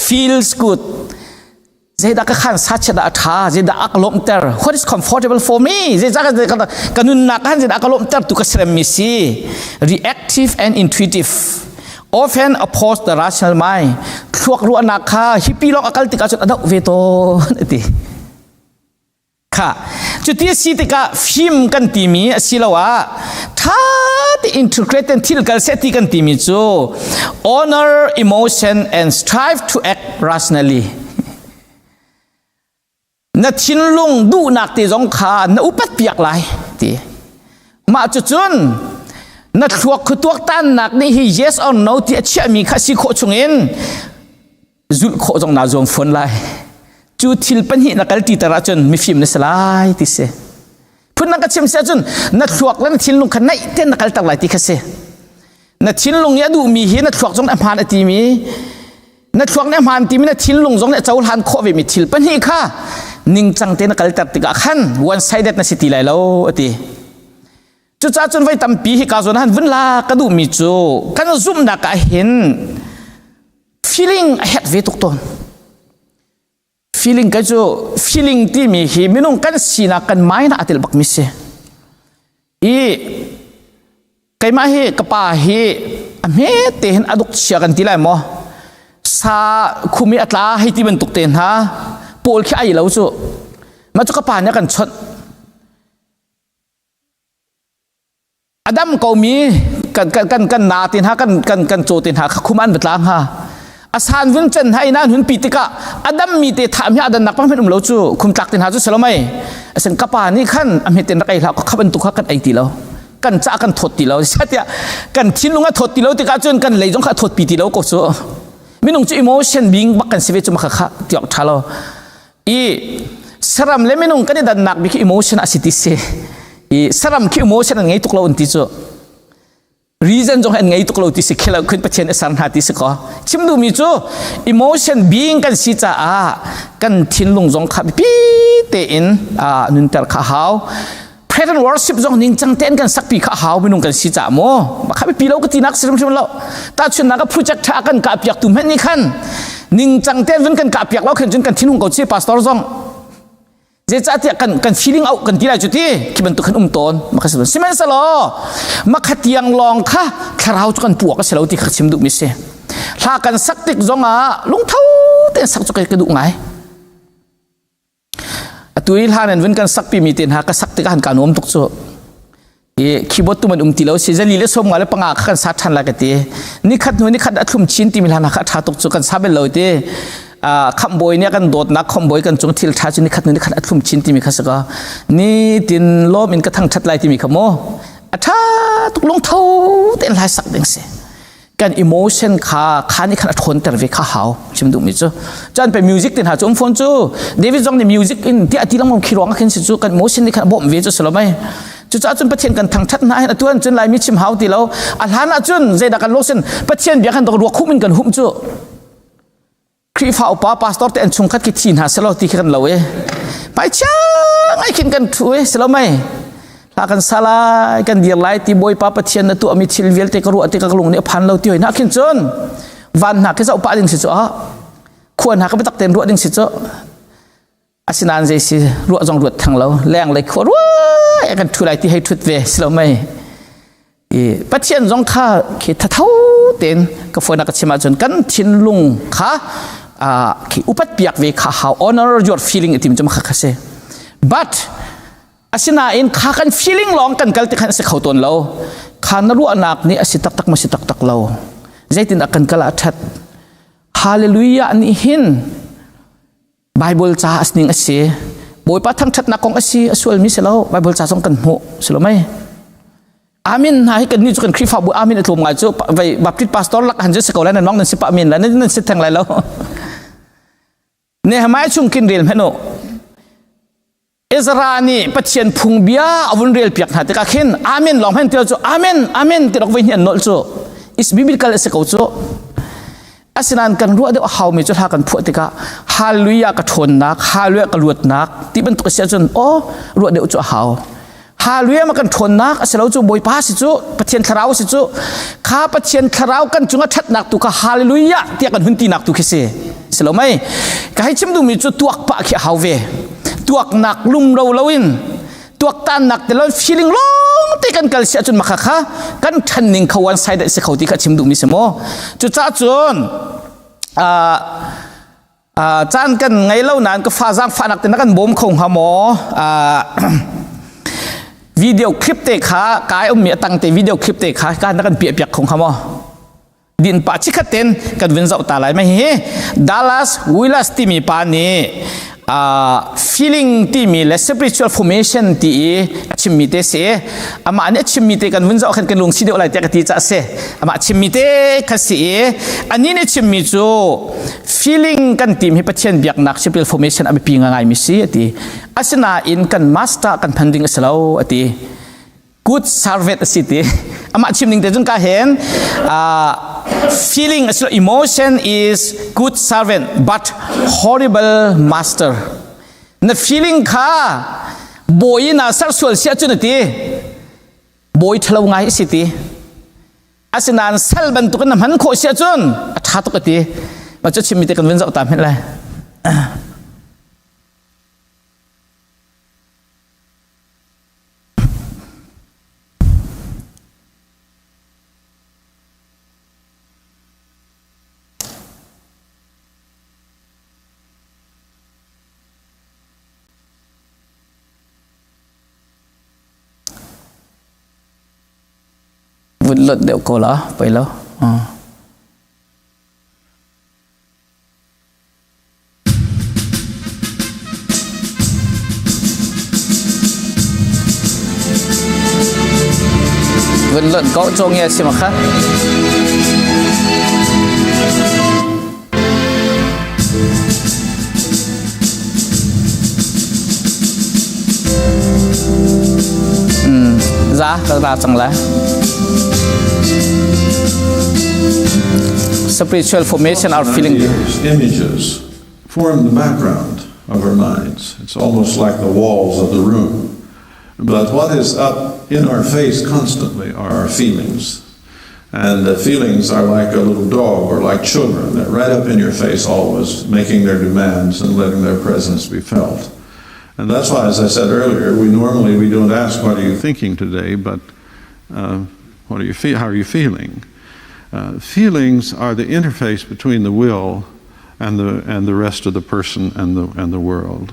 feels good Zeidah ka khan sachiat ah a ṭha, zeidah a ka lawmhter, what is comfortable for me, zeidah ka, ka nunnak khan zeidah a ka lawmhter tu ka seremmi si. Reactive and intuitive. Often oppose the rational mind. Thluak ruahnak kha hipi lawng a kal tikah cun a doh ve tawn ati. Kha cuti a si tikah fim kan timi asiloah ṭha te integrate in thil kal seh ti kan timi cu honor emotion and strive to act rationally. Na thinlung duhnak te zong kha na upat piak lai ti. Mah cucun na thluak khutuaktannak nih hi yes or no ti a chiahmi kha si khawh chungin zulh khawh zong naa zuam fawn lai. Cu thil pahnih na kal ti tar ahcun mifim na si lai ti si. Phundang ka chim si ahcun na thluak le na thinlung kha naih tein na kalter lai ti kha si. Na thinlung i a duhmi hi na thluak zong nih a hmaan a timi na thluak nih a hmaan timi na thinlung zong nih a cohlan khawh vemi thil pahnih kha ningcang tein na kalter tikah khan one sided na si ti lai lo a ti. Cucaah cun voi tampi hi ka zawn han vun la ka duhmi cu kan zumhnak ah hin feeling a herh ve tuk tawn. Feeling ka cu feeling timi hi minung kan sinak kan mind ah a tel bakmi si. I keimah hi ka pa hi a hme te hin a duk chia kan ti lai maw sa khumi a tla hei ti bantuk te hna pawl khi ai lo cu mah cu ka pa nih a kan chawnh A dam komi kan kan kan kan na te hna kan kan kan caw te hna kha khum an va tla hnga. A san vun cen hna ina an hun pi tikah a dammi te thah mi a dannak pang hmenh um lo cu khum tlak te hna cu si lo mei. Asin ka pa nih khan a hmet in rak ei hlah kha bantuk kha kan ei ti lo. Kan ca kan thawt ti lo. Tiah kan thinlung a thawt ti lo tikah cun kan lei zong kha a thawt pi ti lo ko cu. Minung cu emotion being bak kan si ve cu ma kha kha tiok tha lo. I saram le minung kan i dannak bik hi emotion a si ti si. I saram khi emotion an ngei tuk lo an ti cu. Reason zong an ngei tuk lo ti si khilo khun Pathian a ser hna ti si ko. Chim duhmi cu emotion being kan si caah kan thinlung zong kha biapi tein nunter kha hau. Praise and worship zong ningcang tein kan sakpi kha hau minung kan si caah mu. Kha biapi lo ka tinak si hrimhrim lo. Tahchunhnak ah project tha kan kah piak tu hmanh nih khan ningcang tein vun kan kah piak lo khin cun kan thinhung ko chi pastor zong. Zeicahtiah kan kan feeling out kan ti lai cu ti khi bantuk khan um tawn maka si sihmanhsehlaw makha tiang lawng kha thlarau cu kan puak a si lo ti kha chim duh mi si. Hla kan sak tik zong ah lungtho tein sak cu ka duh ngai. Atu i hlan in vun kan sakpi mi te hna ka sak tikah han ka nuam tuk cu. I keyboard tu man um ti lo si zali le som nga le panga kha kan sa than lai ka ti. Nikhat hnu nikhat a thlum chin timi hlan kha a tha tuk cu kan sa bel lo ti. Khamhbawi nih a kan dawtnak khamhbawi kan cung thil tha cu nikhat hnu nikhat a thlum chin timi kha si ka. Ni tin lawm in ka thangthat lai timi kha mu. A tha tuk lungtho tein hlai sak ding si. Kan emotion kha kha nih khan a ṭhawnter ve kha hau chim duhmi cu cun pe music te hna cu um phone cu David zong nih music in tiah ti lengmang khi ruang ah khin si cu kan emotion nih khan a bawmh ve cu si lo mei cucaah cun Pathian kan thangṭhat hna hin atu an cun Laimi chim hau ti lo a hlan ah cun zeidah kan lawh sin Pathian bia khan dok ruak hum in kan humh cu Khrihfa upa pastor te an chungkhat khi thi hna selaw ti khi kan lo e pai chiang ai khin kan thu e selo mai hla kan sa lai kan dir lai ti bawipa pathian na tuah mi thil vialte ka ruah ti ka lung nih a phan lo ti hoi na khin cun van hna khi zau pa ding si cu a khua hna ka biatak ten ruah ding si cu Asinain zei si ruah zong ruat thang lo leng lei khua ruai kan thu lai ti hei thut ve si lo mei. I Pathian zong kha khi thatho tein ka phone ka chim ahcun kan thinlung kha khi upat piak ve kha how honor your feeling itim cu kha kha si. But asinain kha kan feeling lawng kan kal ti khan a si kho tawn lo. Kha na ruahnak nih a si taktak ma si taktak lo. Zeitin a kan kal ah that. Hallelujah nih hin Bible ca a ning a si. Bawipa thangṭhatnak kong a si, a sualmi si lo. Bible ca zong kan hmuh, si lo mei? Amen hna hi kan nih cu kan Khrihfabu amen a tlawm ngai cu vai Baptist pastor lak han cu si ko lai nan mang nan si pah men lai nan nan si theng lai lo. Nehemiah chung kin rel hmanh u. Ezra nih Pathian phungbia a vun rel piak hna tikah khin Amen lawng hman ti cu Amen Amen ti rak voi hnih an nolh cu is biblical a si ko cu asinain kan ruah deuh a haumi cu hla kan phuah tikah Hallelujah ka ṭhawnnak Hallelujah ka luatnak ti bantuk a si ahcun aw ruah deuh cu a hau Hallelujah ma kan ṭhawnnak a si lo cu Bawipa si cu Pathian thlarau si cu kha Pathian thlarau kan cungah ṭhatnak tu kha Hallelujah tiah kan hun tinak tu khi si si lo mei ka hei chim duhmi cu tuak pah khi a hau ve tuaknak lumro loin tuaktannak te lo feeling lawng te. te kan kal si ahcun makha kha kan ṭhan ning kho one sided si kho ti kha chim duhmi si mu. Cucaah cun caan kan ngei lo nain ka fa zaangfahnak te na kan bawm kho hnga maw? Video clip te kha kai ummi a tang te video clip te kha ka na kan piah piak kho hnga maw? Din pa chikhat ten kan vun zoh ta lai ma hi Dallas Willard timi pa nih feeling timi le spiritual formation ti i a chimmi te si. Amah nih a chimmi te kan vun zoh khan kan lung si deuh lai tiah ka ti ca si. Amah chimmi te kha si i ani nih chimmi cu feeling kan tim hi Pathian biaknak spiritual formation a biapi ngai mi si ati. Asinain kan master kan phan ding a si lo ati. Good servant a si ti. Amah chim ning te cun ka hen feeling asilo emotion is good servant but horrible master. Na feeling kha bawi na sersual sia cun ati bawi ṭhalo ngai a si ti. Asinain sal bantukin na hman khawh si ahcun a ṭha tuk ati. Mah cu chimmi te kan vun zoh ta hmenh lai. Vun lot deuh ko la, poi lo. Vun lonh ko cong ya si ma kha. Za ka ra cang lai. Spiritual formation are feeling images form the background of our minds. It's almost like the walls of the room. But what is up in our face constantly are our feelings. And the feelings are like a little dog or like children. They're right up in your face always, making their demands and letting their presence be felt. And that's why, as I said earlier, we normally we don't ask, what are you thinking today, but what are you how are you feeling? Feelings are the interface between the will and the, and the rest of the person and the, and the world.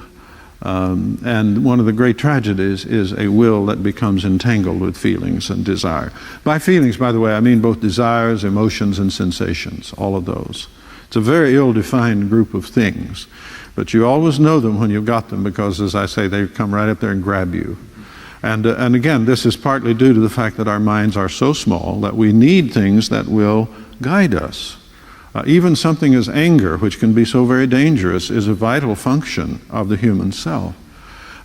And one of the great tragedies is a will that becomes entangled with feelings and desire. By feelings, by the way, I mean both desires, emotions, and sensations, all of those. It's a very ill-defined group of things, but you always know them when you've got them because, as I say, they come right up there and grab you. And, and again, this is partly due to the fact that our minds are so small that we need things that will guide us. Even something as anger, which can be so very dangerous, is a vital function of the human self.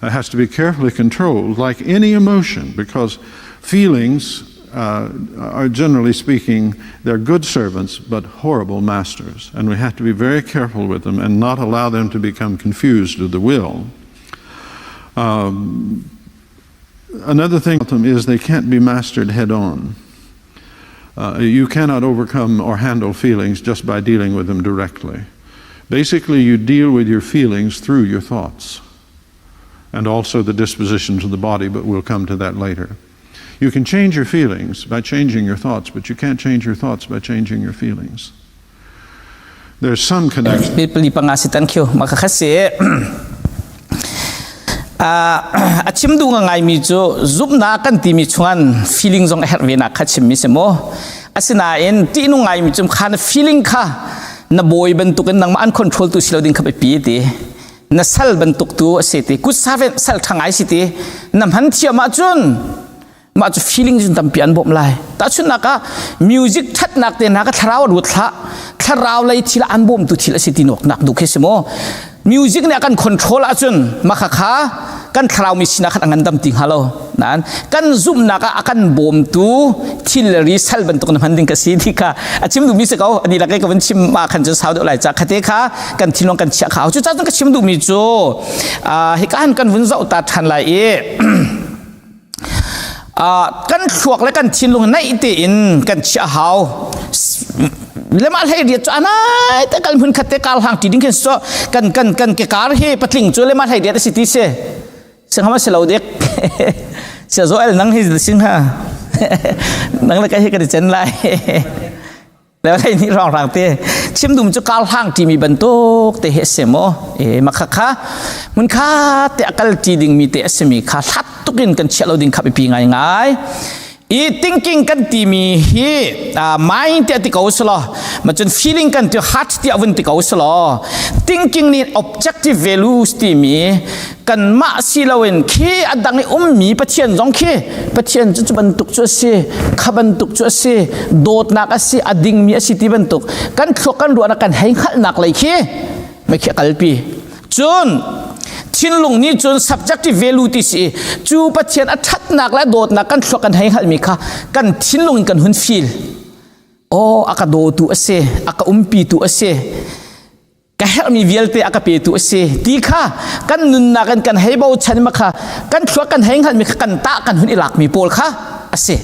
It has to be carefully controlled, like any emotion, because feelings are, generally speaking, they're good servants, but horrible masters. And we have to be very careful with them and not allow them to become confused with the will. Another thing about them is they can't be mastered head on. You cannot overcome or handle feelings just by dealing with them directly. Basically, you deal with your feelings through your thoughts and also the dispositions of the body, but we'll come to that later. You can change your feelings by changing your thoughts, but you can't change your thoughts by changing your feelings. There's some connection. Pili panga si thank you. Makakasi. A chim duh ngaimi cu zumhnak kan timi chungan feeling zong a herh ve nak kha chimmi si mu. Asinain ṭihnung ngaimi cu kha na feeling kha na bawi bantukin nangmah an control tu si lo ding kha biapi ti. Na sal bantuk tu a si ti. Kut servant sal ṭha ngai si ti. Na hman thiam ahcun mah cu feeling cun tampi an bawmh lai. Tahchunhnak ah music ṭhatnak te hna ka thlarau a lut hlah. Thlarau lei thil ah an bawmtu thil a si ti nak duh khi si mu. Music nih a kan control ahcun mah khakha kan thlarau mi sinak khan a ngandam ti hnga lo. Nain kan zumhnak ah a kan bawmtu thil le ri sal bantuk na hman ding ka si ti kha a chim duhmi si ko. Ani lak i ka vun chim ma khan cun sau deuh lai ca khate kha kan thinlung kan chiah kha. Cu ca cun ka chim duhmi cu hika han kan vun zoh ta ṭhan lai i kan thluak le kan thinlung naih tein kan chiah hau. Lemah hlei riat cu anai te kal hmun khat te kar hlang ti ding khin so kan kan kan ke kar hi patling cu lemah hlei riat a si ti si singham a si lo dik. Sia Joel nang hi sing ha. Nang le kai hi kan i cen lai. Le lei nih rong rang te chim dum cu kal hlang ti mi bantuk te he se mo e makha kha mun kha te akal ti ding mi te asimi kha hlat tukin kan chia lo ding kha pi ngai ngai. I thinking kan timi hi mind ti ti ko selo ma cun feeling kan ti, heart ti avun ti ko selo. Thinking nih objective values timi kan mah si loin khi adang i ummi Pathian zong khi Pathian cu cu bantuk cu a si, kha bantuk cu a si, dawtnak a si, a dingmi a si ti bantuk kan thluak kan ruahnak kan hei hngalhnak lei khi mei khi a kalpi. Cun thinlung nih cun subjective value ti si cu Pathian a ṭhatnak le dawtnak kan thluak kan hei hngalhmi kha kan thinlung in kan hun feel. Oh, a ka dawtu a si, a ka umpitu a si, ka herhmi vialte a ka petu a si ti kha kan nunnak in kan hei bochan ma kha kan thluak kan hei hngalhmi kha kan tah kan hun i lakmi pawl kha a si.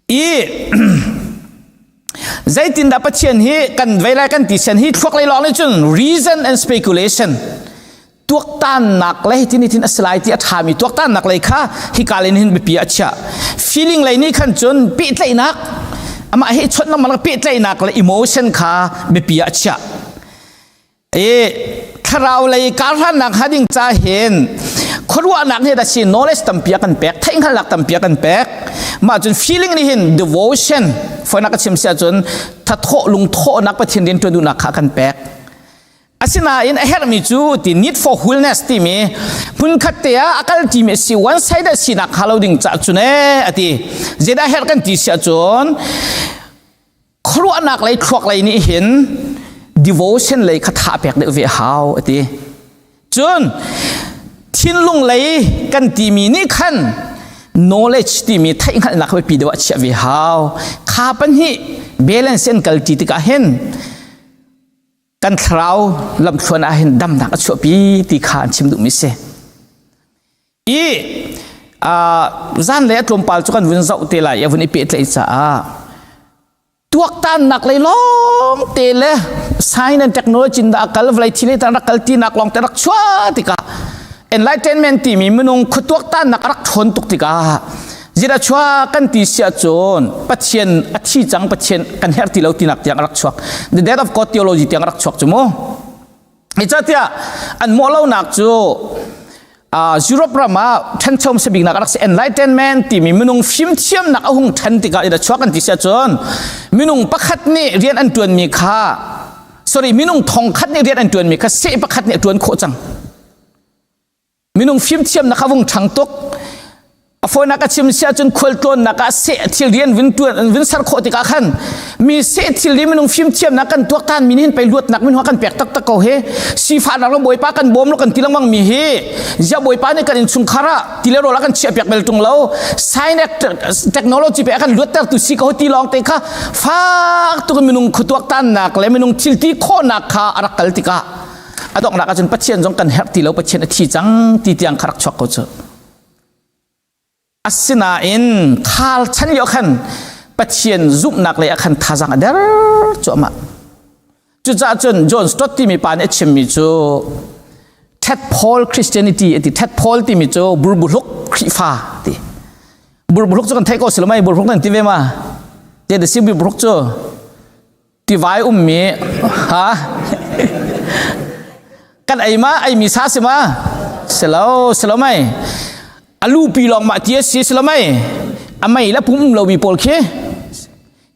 I zeitindah Pathian hi kan vei lai kan ti sian hi thluak lei lawng nih cun reason and speculation, tuaktannak lei tin tin a si lai ti a ṭhami tuaktannak lei kha hika lei hin biapi a chiah. Feeling lei nih khan cun pehtlaihnak, amah hi chawnh lengmang pehtlaihnak le emotion kha biapi a chiah. I thlarau lei karhlannak ha ding ca hin khuaruahnak nih da si knowledge tampi a kan pek, theihhngalhnak tampi a kan pek. Mah cun feeling nih hin devotion, foinak ka chim si ahcun thathawh lungthawhnak, Pathian rian ṭuan duhnak kha a kan pek. Asinain a herhmi cu ti need for wholeness timi hmunkhat te ah a kal timi a si, one sided sinak kha lo ding cah cun ee ati zeidah herh kan ti si ahcun khuaruahnak lei thluak lei nih hin devotion lei kha tha pek deuh ve hau ati. Cun thinlung lei kan timi nih khan knowledge timi theihhngalhnak kha biapi deuh ah chiah ve hau. Kha pahnih balance in kal ti tikah hin kan thlarau lamthluan ah hin damnak a chuahpi ti kha an chim duhmi si. I zan le a tlawmpal cu kan vun zoh te lai i a vun i pehtlaih caah tuaktannak lei lawng te le science and technology in dah a kal, vawlei thil tan rak kal tinak lawng te rak chuah tikah, enlightenment timi minung khuatuaktannak a rak ṭhawn tuk tikah zira chuah kan ti si ahcun Pathian a thi cang, Pathian kan herh ti lo tinak tiang a rak chuak, the death of God theology tiang a rak chuak cu mu. Zeicahtiah an mawh lonak cu Europe ram ah ṭhancho hmasabiknak a rak si. Enlightenment timi minung fimthiamnak a hung ṭhan tikah ida chuak kan ti si ahcun minung pakhat nih rian an ṭuanmi kha, sorry, minung thongkhat nih rian an ṭuanmi kha seh pakhat nih a ṭuan khawh cang. Minung fimthiamnak kha vung ṭhang tuk. A fawinak a chim si ahcun khualtlawnnak ah seh thil rian vun tuan vun ser khawh tikah khan mi seh thil ri minung fimthiamnak kan tuaktan mi hin pei luatnak min kan pek taktak ko hi. Sifahnak lo Bawipa kan bawm lo kan ti lengmang mi hi zia Bawipa nih kan innchungkhar ah ti le rawl a kan chiah piak bel tung lo, science technology pe a kan luatter tu si ko ti lawng te kha fak tuk minung khuatuaktannak le minung thil ti khawhnak kha a rak kal tikah a donghnak ahcun Pathian zong kan herh ti lo, Pathian a thi cang ti tiang kha rak chuak ko cu. Asinain khal chan lio khan Pathian zumhnak lei ah khan thazang a der cuahmah. Cucaah cun John Stott timi pa nih a chimmi cu Tadpole Christianity a ti. Tadpole timi cu burbuhluk Khrihfa ti. Burbuhluk cu kan theih ko si lo mei? Burbuhluk nan ti ve ma? Te da si burbuhluk cu tivai ummi ha kan ei ma, ei mi sa si ma silo silo mai, alu pi lawng ma ti si silo mai, a mei la pum lo mi pawl khi.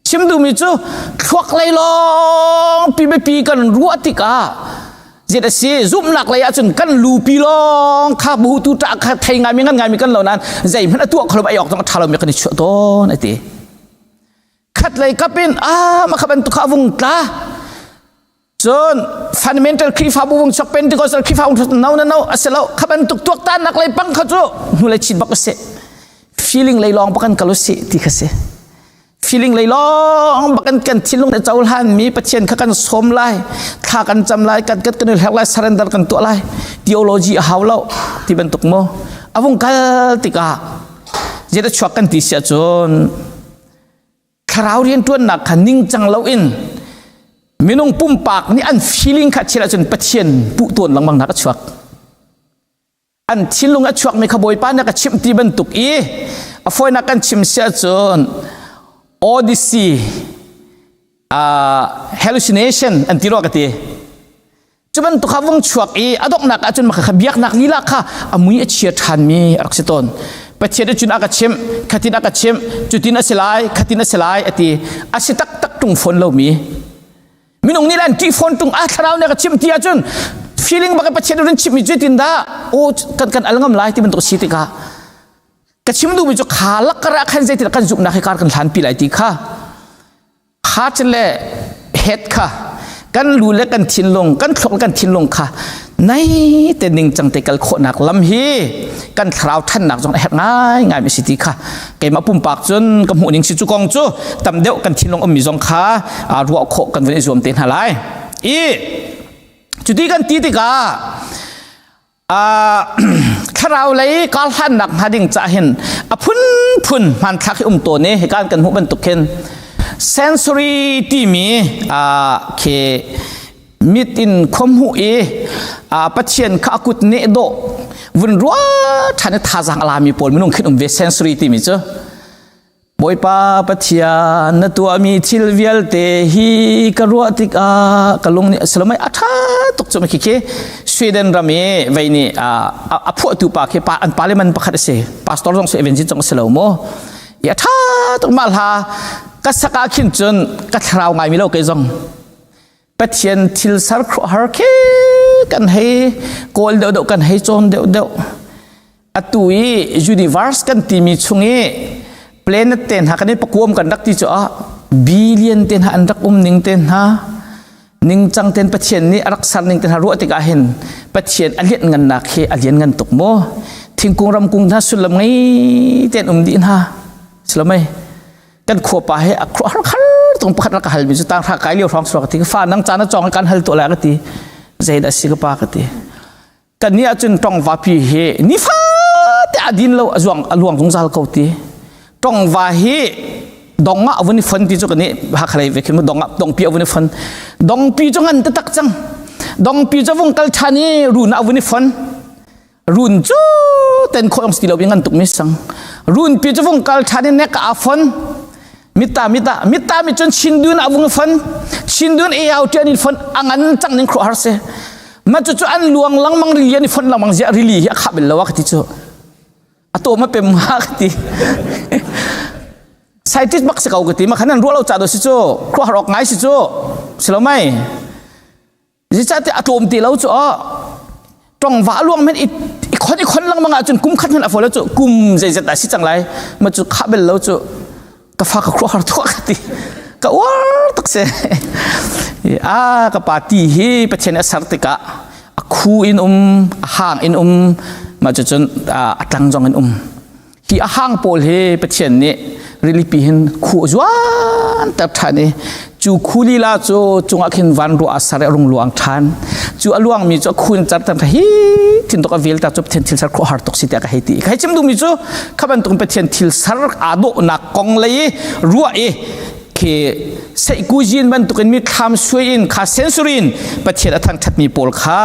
Chim duhmi cu thluak lei lawng pi pi kan ruah tikah zet a si, zumhnak lei ahcun kan lu pi lawng kha bu tu ta kha thei ngai mi ngan ngai mi kan lo nan zeihmanh a tuah kholo ai ok zong a tha lo mi kan i chuah tawn ati. Khat lei kap in a ma kha bantuk kha vung tla cun fundamental Khrihfabu vung chuak, Pentecostal Khrihfa vung chuak. No, no, no, asilo. Kha bantuk tuaktannak lei pang kha cu hnu lei chit bak a si, feeling lei lawng bakan kal si ti kha si. Feeling lei lawng bakan kan thinlung le cohlan mi Pathian kha kan som lai, thla kan cam lai, kan kan kan herh lai, surrender kan tuah lai, theology a hau lo ti bantuk mo avung kal tikah zeta chuak kan ti sia cun thlarau rianṭuannak kha ningcang loin minung pumpak nih an feeling kha chil ahcun Pathian puh tawn lengmang nak a chuak. An thinlung a chuakmi kha Bawipa nih a ka chimh ti bantuk i a fawinak kan chim si ahcun Odyssey hallucination an ti rua ka ti. Cu bantuk kha vung chuak i a donghnak ahcun mah kha biaknak lila kha a mui a chia ṭhanmi a rak si tawn. Pathian cun a ka chimh, khatin a ka chimh, cutin a si lai, khatin a si lai a ti. A si taktak ṭung fawn lomi. Minung nih lan ṭih fawn ṭung a thlarau nih a ka chimh ti ahcun feeling bak Pathian rin chimhmi cu tin dah aw kan kan al ngam lai ti bantuk si tikah ka chim duhmi cu kha lakar ah khan zeitin kan zumhnak hi kar kan hlan pi lai ti kha heart le head kha kan lu le kan thinlung kan thluak le kan thinlung kha nai te ningcang te kal khawhnak lam hi kan thlarau thannak zong a herh ngai ngai mi si ti kha keimah pumpak cun ka hmuh ning si cu kong cu tam deuh kan thinlung ummi zong kha ruah khawh kan vun i zuam te hna lai i cuti kan ti tikah thlarau lei karhlannak hnga ding cah hin a phunphun hmanthlak hi um tawn i hika kan hmuh bantuk khin sensory timi khi mit in khuamhu i Pathian kha a kut neh dawh vun rua ṭhan i thazaang a lami pawl minung khin um ve sensory timi cu Bawipa Pathian na tuahmi thil vialte hi ka ruah tikah ka lung nih a si lo mei a ṭha tuk cu khi khi Sweden ram i vei nih a phuahtu pa khi pa an parliament pakhat a si pastor zong si evangelist zong a si lo mu i a ṭha tuk mah hla ka sak ah khin cun ka thlarau ngai mi lo kei zong Pathian thil ser khuahar khi kan hei kawl deuh deuh kan hei cawn deuh deuh atu i universe kan timi chung i planet te hna kan i pakuam kan rak ti cu ah billion te hna an rak um ning te hna ningcang ten Pathian nih a rak ser ning te hna ruah tikah hin Pathian a lian ngannak hi a lian ngan tuk mu thingkung ramkung hna sullam ngei ten um dih hna silomei kan khua pa he a khua har khar tung pakhat rak ka hal mi cu tang hra kai lio hrawng suak ti fa nang caan a cawng kan hal to lai ka ti zei dah si ka pa ka ti kan ni ahcun tongva pi hi nifa te a din lo a zuang a luang zungzal ko ti tongva hi dong ah vun i fon ti cu kan ni hakhalei ve khin dong ah dongpi a vun i fon dongpi cu ngan taktak cang dongpi cu vung kal than i run ah vun i fon run cu ten khawh ong si lo ngan tuk mi sang run pi cu vung kal than i nek a fon mita mita mita mi cun chindun a vung fon chindun e au tian in fon angan cang ning khro har se ma cu cu an luang langmang rili an i fon langmang zia rili hi a khah bel lo a ka ti cu a to ma pem ha ka ti scientist bak si ko ka ti ma khan an ruah lo cha do si cu khro har ok ngai si cu si lo mai Zeicahtiah a tlawm ti lo cu aw tongva luang men i khon i khon lengmang ahcun kum khat hmanh a fawi lo cu kum zeizat dah si cang lai ma cu khah bel lo cu ka fa ka khuah har thuah ka ti ka uar tuk si a ka pa ti hi Pathian a ser tikah a khu in um a hang in um ma cu cun a tlang zong in um Hi a hang pawl hi Pathian nih rilipi hin khu a zuanter ṭhan i cu khu lila cu cungah khin van ruah a ser i a rung luang ṭhan. Cu a luangmi cu a khu in carter hi thin tuk a vel ta cu Pathian thil ser khuaruahhar tuk si tiah ka hei ti. Ka hei chim duhmi cu kha bantuk Pathian thil ser aa dawhnak kong lei i ruah i khi seihkuzin bantukin mi thlam suai in kha sensory in Pathian a thangṭhatmi pawl kha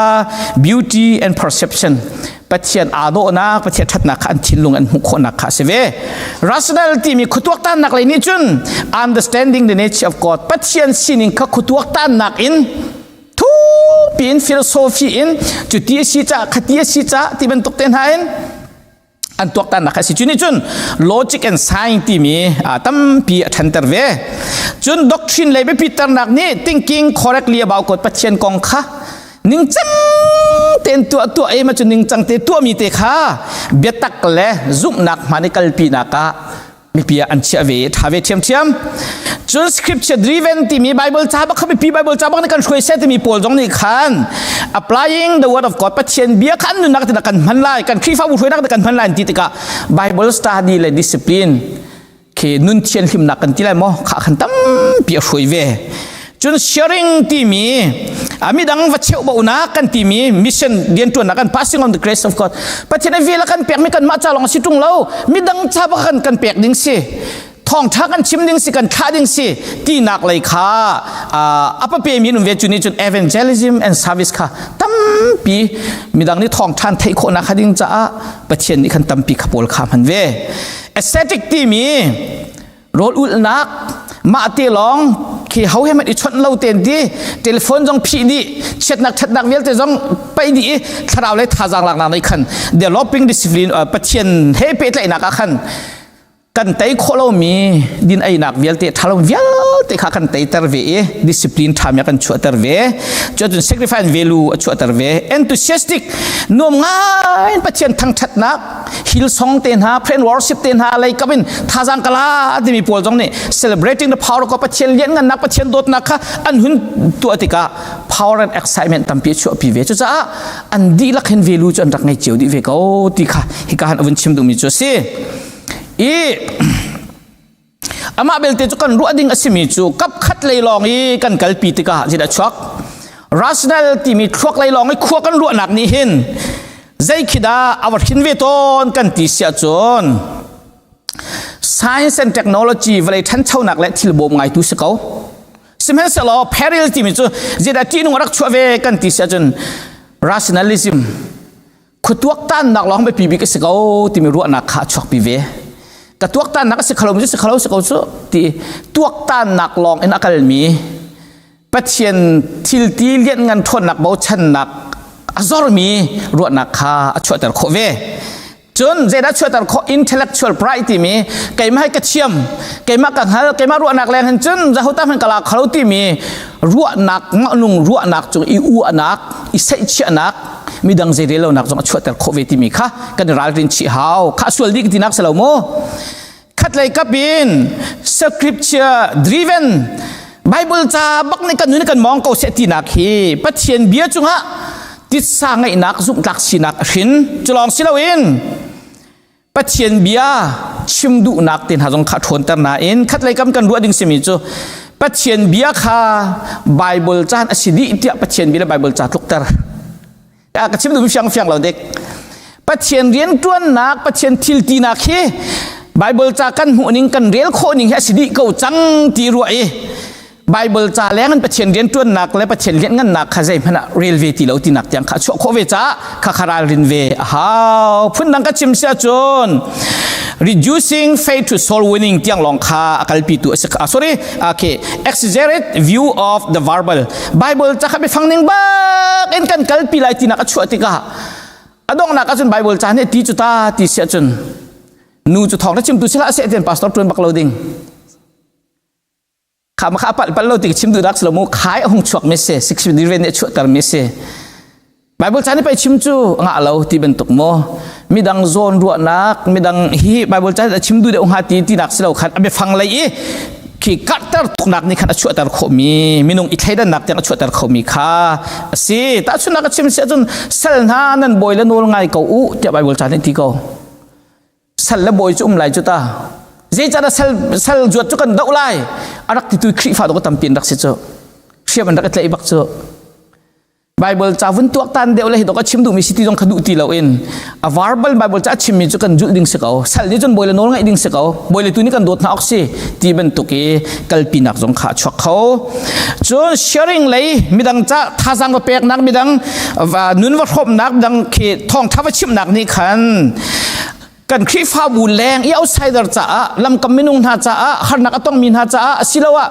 beauty and perception Pathian aa dawhnak Pathian ṭhatnak kha an thinlung an hmuh khawhnak kha a si ve rational timi khuatuaktannak lei nih cun understanding the nature of God Pathian sining kha khuatuaktannak in thupi in philosophy in cuti a si ca khati a si ca ti bantuk te hna in an tuaktannak kha a si cu nih cun logic and science timi tampi a ṭhanter ve cun doctrine lei biapitternak nih thinking correctly about God Pathian kong kha ningcang tein tuah tuah ei ma cu ningcang te tuahmi te kha biatak le zumhnak hmaan i kalpinak ah mipi ah an chiah ve tha ve ṭhiamṭhiam cun scripture driven timi bible ca bak kha mipi bible ca bak nih kan hruai seh timi pawl zong nih khan applying the word of god pathian bia kha an nunnak tina kan hman lai kan khrihfabu hruainak kan hman lai ti tikah bible study le discipline khi nun thianhlimnak kan ti lai maw kha khan tampi a hruai ve cun sharing timi midang va cheuh bonak kan timi mission riantuannak kan passing on the grace of God Pathian a vel a kan pekmi kan mah ca lawng si tung lo midang ca bak kan kan pek ding si. Thawngtha kan chim ding si, kan thlah ding si tinak lei kha a pape mi um ve. Cu nih cun evangelism and service kha tampi midang nih thawngthan theih khawhnak kha ding caah Pathian nih khan tampi kha pawl kha hman ve. Ascetic timi rawl ulhnak, mah te lawng khi ho he i chawnh lo ten ti, telephone zong phih dih, chiatnak thatnak vialte zong paih dih i thlarau le thazaang laknak nih khan developing discipline, Pathian he pehtlaihnak ah khan kan tei khawh lomi din einak vialte, thalo vialte kha kan teiter ve i discipline ṭha mi kan chuahter ve. Cuacun sacrifice value a chuahter ve. Enthusiastic, nuam ngai in Pathian thangṭhatnak, Hillsong te hna, praise and worship te hna lei kap in thazaang kala timi pawl zong nih celebrating the power of Pathian lianngannak, Pathian dawtnak kha an hun tuah tikah power and excitement tampi a chuahpi ve. Cucaah an dihlak hin value cu an rak ngei cio dih ve ko ti kha hika han a vun chim duhmi cu a si. I amah belte cu kan ruah ding a simi cu kap khat lei lawng i kan kalpi tikah zeidah chuak? Rational timi thluak lei lawng i khua kan ruahnak nih hin zei khi dah a va hrin ve tawn kan ti siah cun, science and technology, vawlei ṭhanchonak le thil bawm ngaitu si ko. Sihmanhsehlaw peril timi cu zeidah ṭihnung a rak chuah ve kan ti siah cun, rationalism, khuatuaktannak lawng biapi bik a si ko timi ruahnak kha a chuakpi ve. Ka tuaktannak a si khalo mi cu si khalo si ko cu ti tuaktannak lawng in a kalmi, Pathian thilti lianngan ṭhawnnak bochannak a zormi ruahnak kha a chuahter khawh ve. Cun zeidah chuahter khawh? Intellectual pride timi, keimah hi ka thiam, keimah ka hngal, keimah ruahnak leng hin cun zaho tam hin ka la khalo timi ruahnak, nung ruahnak cung i uahnak, i seihchiahnak, midang zei rel lonak zong a chuahter khawh ve timi kha kan ralrin chih hau. Kha sual dih tinak si lo mu. Khatlei kap in scripture driven, Bible ca bak nih kan nun kan mong ko seh tinak hi Pathian bia cungah titsa ngaihnak, zumhtlak sinak a hrin. Culawng si loin Pathian bia chim duhnak te hna zong kha ṭhawnter nain, khatlei kam kan ruah ding simi cu Pathian bia kha Bible caan a si dih tiah Pathian bia le Bible ca tlukter. Ka chim duhmi fiang fiang lo dek? Pathian rianṭuannak, Pathian thil tinak hi Bible ca kan hmuh ning, kan rel khawh ning hi a si dih ko cang ti ruah i Bible ca leng in Pathian rianṭuannak le Pathian lianngannak kha zeihmanh ah rel ve ti lo tinak tiang kha chuah khawh ve caah kha kha ralrin ve a hau. Phundang ka chim si ahcun, reducing faith to soul winning tiang lawng kha a kalpi tu a si. Sorry, okay, exaggerate view of the verbal Bible ca kha biafang ning bak in kan kalpi lai tinak a chuah tikah, a donghnak ahcun Bible ca nih ti cu ta ti si ahcun, nu cu thawng na chimtu sila seh tian pastor tuan bak lo ding kha ma kha pal pal lo ti chim du dak slo mu. Khai a hung chuak mi se six ven nih chuah ter mi se Bible chan pai chim cu nga lo ti bantuk mo, midang zawn ruahnak, midang hi Bible chan a chim du deuh hnga ti ti nak silo khan a biafang lei i khi karter tuknak nih khan a chuahter khawhmi, minung i thleidannak tiang a chuahter khomi kha a si. Tahchunhnak a chim si ahcun, sal hna, nan bawi le nawl ngai ko u tiah Bible chan nih ti ko. Sal le bawi cu um lai cu ta. Zeicahdah sal sal zuat cu kan doh lai a rak titu Khrihfa dawh tampi an rak si cu. Hriam an rak i tlaih bak cu. Bible ca vun tuak tan deuh le hi dok a chim duhmi si ti zong kha duh ti loin, a verbal Bible ca a chimmi cu kan zulh ding si ko, sal nih cun bawi le nawl ngaih ding si ko, bawi le tu nih kan dawt hna awk si ti bantuk i kalpinak zong kha a chuak kho. Cun sharing lei, midang ca thazaang va peknak, midang nun va hrawmnak, midang khi thawngtha va chimnak nih khan kan Khrihfabu leng i outsider caah, lamkam minung hna caah, harnak a tongmi hna caah, asiloah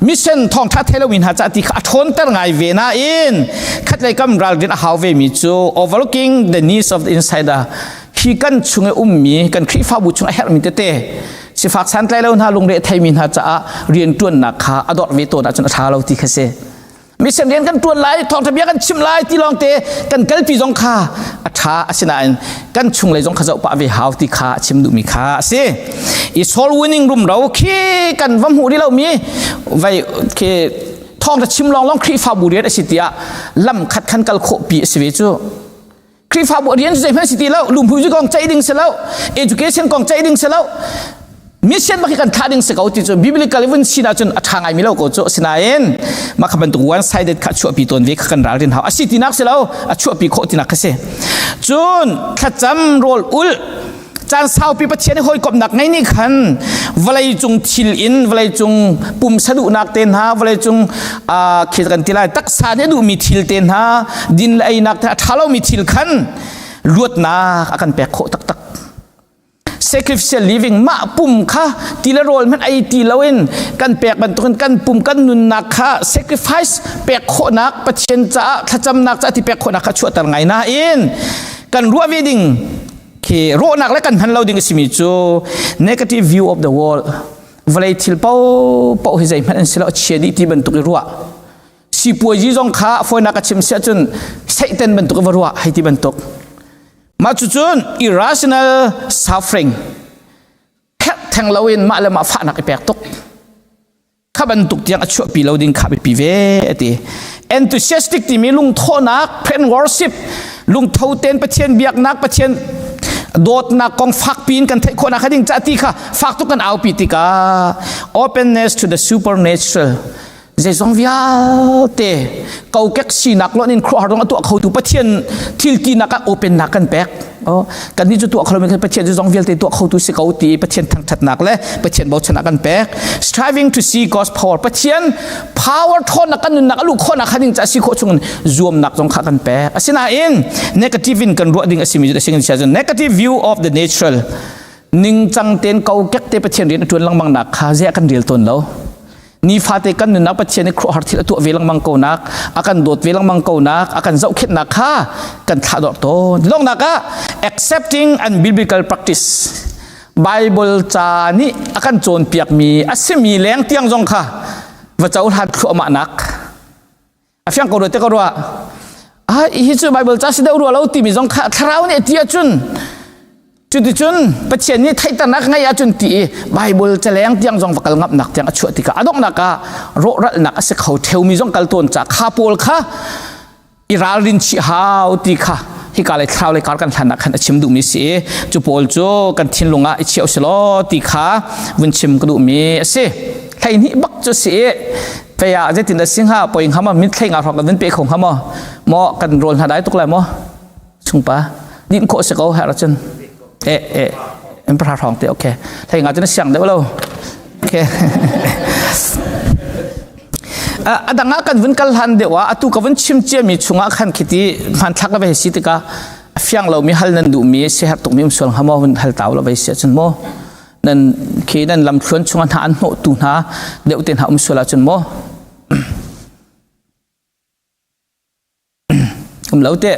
mission thawngtha thei lomi hna caah ti kha a ṭhawnter ngai ve. Nain khatlei kam ralrin a hau ve mi cu overlooking the needs of the insider, hi kan chung i ummi kan Khrihfabu chung a herhmi tete, sifak santlai lo hna, lungre theimi hna caah rianṭuannak kha a dawr ve tawn ahcun a ṭha lo ti kha si. Mission rian kan ṭuan lai, thawngṭha bia kan chim lai ti lawng te kan kalpi zong kha a ṭha, asinain kan chunglei zong kha zoh pah ve hau ti kha a chim duhmi kha a si. I soul winning rumro khi kan va hmuh rih lomi vai khi thawngṭha chim lawng lawng Khrihfabu rian a si tiah lam khat khan kal khawh pi a si ve cu. Khrihfabu rian cu zeihmanh si ti lo, lumhu kong ceih ding si lo, education kong ceih ding si lo, mission bak hi kan thlah ding si ko ti cu biblical vun sin ahcun a ṭha ngai mi lo ko cu. Asinain mah kha bantuk one sided kha chuahpi tawn ve kha kan ralrin hau. A si tinak si lo, a chuahpi khawh tinak kha si. Cun thlacam, rawl ulh. Caan saupi Pathian i hawikomhnak ngei nih khan vawlei cung thil in vawlei cung pumsa duhnak te hna vawlei cung khi kan ti lai taksa nih a duhmi thil te hna din le einak te a ṭha lomi thil khan luatnak a kan pek khawh taktak. Sacrificial living mah pum kha ti le rawl hmanh ei ti loin kan pek bantukin kan pum kan nunnak kha sacrifice pek khawhnak Pathian caah thlacamnak caah ti pek khawhnak kha chuahter ngai nain kan ruah ve ding khi rawhnak le kan hman lo ding a simi cu negative view of the world, vawlei thil paohpaoh hi zeihmanh an si lo, a chia dih ti bantuk i ruah, sipuazi zong kha fawinak a chim siah cun Satan bantuk i va ruah hei ti bantuk. Mah cucun irrational suffering, herh theng loin mah le mah fahnak i pek tuk kha bantuk tiang a chuahpi lo ding kha biapi ve ati. Enthusiastic timi lungthawhnak, prayer and worship, lungtho ten Pathian biaknak, Pathian dawtnak kong fakpi in kan theih khawhnak ding ca ti kha fak tuk kan aupi tikah, openness to the supernatural, zeizong vialte kokek sinak loin in khuaruahhar dong a tuah khotu Pathian thil tinak ah opennak kan pek. Oh, kan nih cu tuah kho lomi Pathian zeizong vialte tuah khotu si ko ti Pathian thangthatnak le Pathian bochannak kan pek. Striving to see God's power, Pathian power thawnnak kan nunnak a luh khawhnak kha ding ca si khawh chungin zuamnak zong kha kan pek. Asinain negative in kan ruah ding a simi cu a negative view of the natural, ningcang ten kokek te Pathian rian a tuan lengmang nak kha ziah kan rel tawn lo. Nifate kan nunnak Pathian nih khuaruahhar thil a tuah ve lengmang ko nak, a kan dawt ve lengmang ko nak, a kan zohkhenhnak kha kan thlahdorh tawn. Donghnak ah accepting unbiblical practice, Bible ca nih a kan cawnpiakmi a simi leng tiang zong kha va cohlan thluahmah nak. A fiang ko te ko rua. Ah, hi cu Bible ca si deuh rua lo timi zong kha thlarau nih ti ahcun, cuticun Pathian nih theihternak ngei ahcun ti i Bible caleng tiang zong va kal ngamnak tiang a chuah tikah, a donghnak ah rawhralnak a si kho theumi zong kal tawn ca kha pawl kha i ralrin chih hau ti kha hika lei thlarau lei kar kan hlannak khan a chim duhmi si i cu pawl cu kan thinlung ah i chiah usih law ti kha vun chim ka duhmi a si. 12 bak cu si i fei ah zeitin dah si hnga, poi hnga ma, mit thlei nga hrawng kan vun pe kho hnga maw? Maw kan rawl hna dai tuk lai maw chungpa? Din khawh si ko her cun e e em pra hrawng te. Okay, thlei nga cun siang deuh lo. Okay, a dang ah kan vun kal hlan deuh ah atu ka vun chim ciami chungah khan khiti hmanthlak la ve si tikah a fiang lomi, hal nan duhmi, siaherh tukmi um sual hnga maw? Vun hal tau la ve si ahcun maw nan khi nan lamthluan chungah hna an hnawhtu hna deuh te hna um sual ahcun maw? Um lo te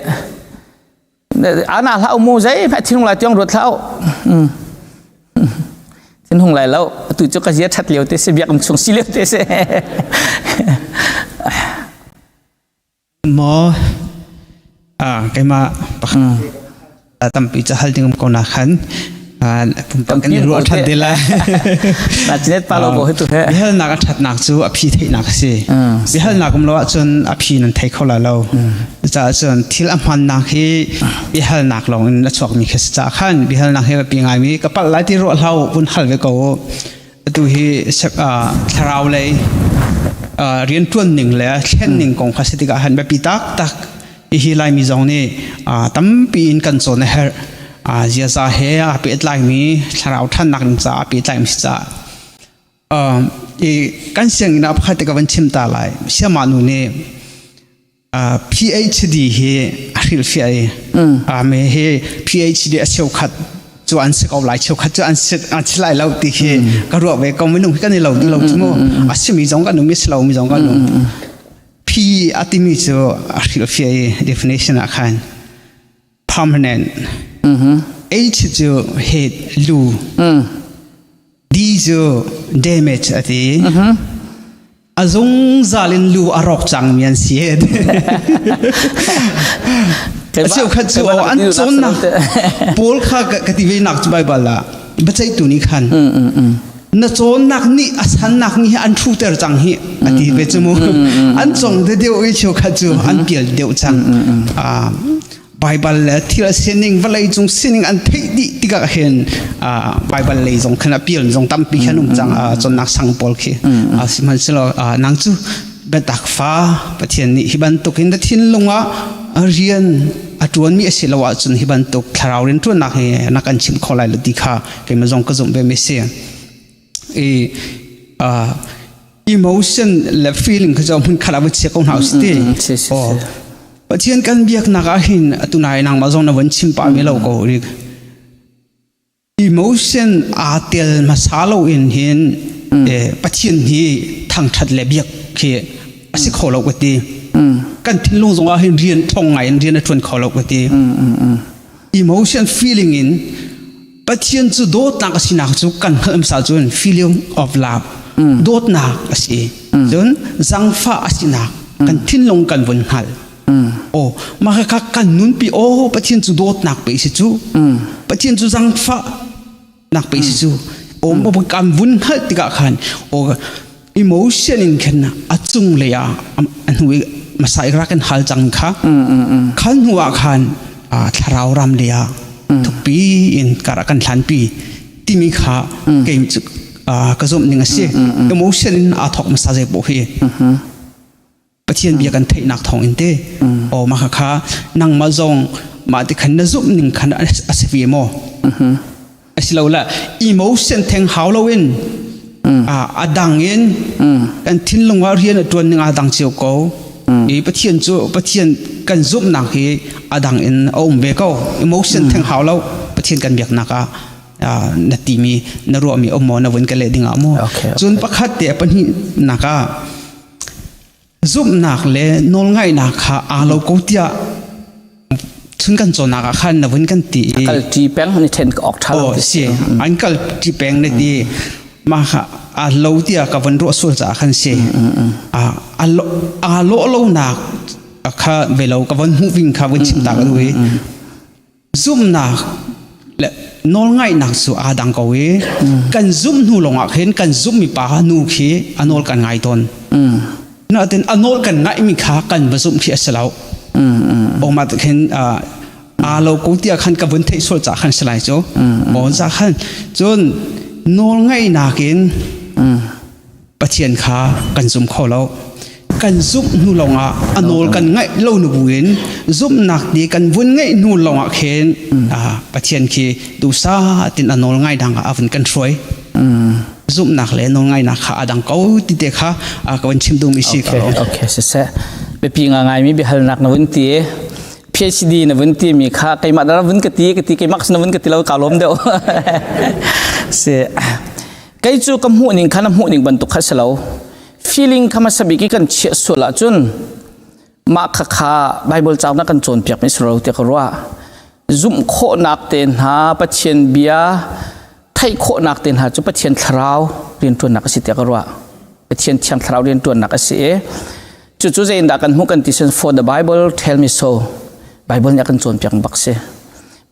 ana hlah mu, zei hmeh thinung lai tiang ruat hlah. Thinhung lai lo, atu cu ka zia that lio te si, biak chung si lio te si. Maw keimah pakhat tampi ca hal ding um ko na khan pumpak kan i ruah ṭhan te lai. Na chinet pa lo ko hi tu he. Biahalnak a ṭhatnak cu a phi theihnak a si. Biahalnak um lo ahcun a phi nan thei kho lai lo. Cucaah cun thil a hmannak hi biahalnak lawng in a chuakmi khi si caah khan biahalnak hi a biapi ngaimi, ka palh lai ti ruah hlah u, vun hal ve ko u. Atu hi thlarau lei rianṭuan ning le thlen ning kong kha si tikah han biapi taktak. Hihi Laimi zong nih tampi in kan cawn a herh. Ziaza he aa pehtlaimi, thlarau ṭhannak ding caah aa pehtlaimi si caah i kan sianginn ah pakhat te ka van chim ta lai. Siamah nu nih PhD hi a hrilhfiah i me hi PhD a cheukhat cu an si ko lai, cheukhat cu an si an si lai lo ti khi ka ruah ve ko. Minung hi kan i lo ti lo cu mu, a simi zong kan um i si lo mi zong kan um. P a timi cu a hrilhfiah i definition ah khan permanent, H cu head, lu, D cu damage a ti. A zungzal in lu a rawk cangmi an si. A cheukhat cu an cawnnak pawl kha ka ti ve nak cu Baibal ah biaceihtu nih khan na cawnnak nih a sannak nih an thuter cang hi a ti ve cu mu. An cong de deuh i cheukhat cu an pial deuh cang. Baibal le thil sining, vawlei cung sining an theih dih tikah hin Baibal lei zong khan a pial zong tampi khan um cang, cawnnak sang pawl khi. Sihmanhsehlaw nang cu biatak fa, Pathian nih hi bantukin na thinlung ah rian a ṭuanmi a si lo ahcun hi bantuk thlarau rianṭuannak hi na kan chim kho lai lo ti kha keimah zong ka zumh ve mi si. I emotion le feeling kha cu hmun khat ah va chia ko hna usih ti. Oh. Pathian kan biaknak ah hin atu nai nangmah zong na von chim pah mi lo ko rik. Emotion aa tel hmasa lo in hin Pathian hi thangṭhat le biak khi a si kho lo ka ti. Kan thinlung zongah hin rian ṭhong ngai in rian a ṭuan kho lo ka ti. Emotion feeling in Pathian cu dawtnak a sinak cu kan hngalh hmasa cun feeling of love dawtnak a si. Cun zangfah a sinak kan thinlung kan vun hngalh. Aw mah kha kan nunpi aw Pathian cu dawtnak pe si cu Pathian cu zangfah nak pe si cu aw kan vun hngalh tikah khan aw emotion in khan a cung lei ah a hnu i masai ra kan hal cang kha khan hnu ah khan thlarau ram lei ah thukpi in kar kan hlanpi timi kha kei cu ka zumh ning a si emotion in aa thawk hmasa zei poh hi Pathian bia kan theihnak thawng in te aw mah kha nangmah zong mah ti khan na zumh ning khan a si ve maw asilo la emotion theng hau lo in a dang in kan thinlung ah rian a tuan ning a dang cio ko i Pathian cu Pathian kan zumhnak hi a dang in a um ve ko emotion theng hau lo Pathian kan biaknak ah na timi na ruahmi um maw na vun ka leh ding ah mu cun pakhat te pahnih nak ah Zumhnak le nawlngaihnak kha aa lo ko tiah chun kan cawnnak ah khan na vun kan ti i kal ṭi peng ni ṭhen ka awk ṭha lo oh si an kal ṭi peng ne ti mah kha aa lo tiah ka vun ruah sual caah khan si a lo aa lawh lonak kha ve lo ka vun hmuh ving kha vun chim ta ka duh i Zumhnak le nawlngaihnak cu aa dang ko i kan zumh hnu lawngah khin kan zumhmi pa nu khi a nawl kan ngai tawn. Natin a nawl kan ngaihmi kha kan va zumh khi a si lo. Oma te khin aa lo ko tiah khan ka vun theih sual ca khan si lai cu. Aw za khan cun nawl ngaihnak in Pathian kha kan zum kho lo. Kan zumh hnu lawngah a nawl kan ngaih lo nu buin zumhnak ti kan vun ngeih hnu lawngah khin Pathian khi duhsah tin a nawl ngai dang ah a vun kan hruai. Zumhnak le nawl ngaihnak kha a dang ko ti te kha ka vun chim duhmi si ko. Okay, siseh. Biapi nga ngaimi biahalnak na vun ti. PhD na vun ti mi kha keimah na vun ka ti ka ti keimah na vun ka ti lo ka lawm deuh. Si. Kei cu ka hmuh ning kha na hmuh ning bantuk kha si lo. Feeling kha hmasa bik i kan chiah sual ahcun mah kha kha Bible cauk na kan cawnpiak mi si lo tiah ka ruah. Zumh khawhnak te hna Pathian bia theih khawhnak te hna cu Pathian thlarau rianṭuannak a si tiah ka ruah. Pathian thiang thlarau rianṭuannak a si i cucu zeiindah kan hmuh kan ti cun for the Bible tell me so Bible nih a kan cawnpiak bak si.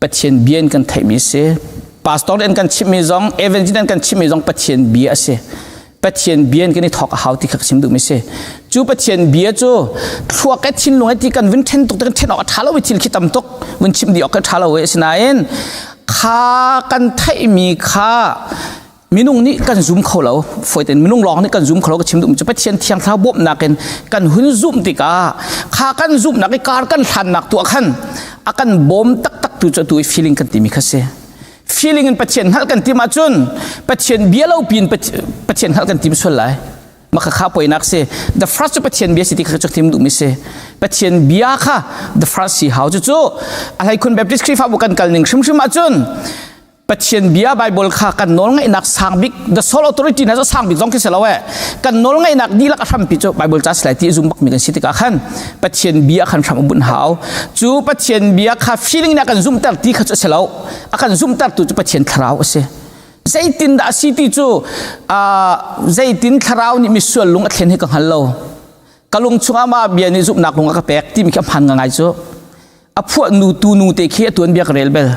Pathian bia in kan theihmi a si. Pastor in kan chimmi zong, evangelist in kan chimmi zong Pathian bia a si. Pathian bia in kan i thawk a hau ti kha ka chim duhmi si. Cu Pathian bia cu thluak e thinlung e ti kan vun then tuk kan then awk a tha lo i thil khi tam tuk vun chim dih awk a tha lo i asinain kha kan theihmi kha minung nih kan zum kho lo foiten minung lawng nih kan zum kho lo ka chim duhmi cu Pathian thiang thlarau bawmhnak in kan hun zumh tikah kha kan zumhnak i kar kan hlannak tu ah khan a kan bawm taktak tu cu atu i feeling kan timi kha si feeling in Pathian hngalh kan tim ahcun Pathian bia lo piin Pathian hngalh kan tim sual lai maka kha poinak si the first cu Pathian bia si ti kha cu tim duhmi si Pathian bia kha the first si hau cu cu a hleikhun Baptist Khrihfabu kan kal ning hrimhrim ahcun Pathian bia Bible kha kan nawl ngaihnak sang bik the sole authority na sang bik zong khi si lo eh kan nawl ngaihnak dihlak a hrampi cu Bible ca silai ti zum bak mi kan si tikah khan Pathian bia khan hram bunh hau cu Pathian bia kha feeling na kan zumter ti kha cu si lo a kan zumter tu cu Pathian thlarau a si zeitin dah si ti cu zeitin thlarau nih misual lung a thlen hi ka hngal lo ka lung chungah mah bia nih zumhnak lung a ka pek timi khi a hman ngai cu a phuah nu tu nu te khi a tuan bia ka rel bel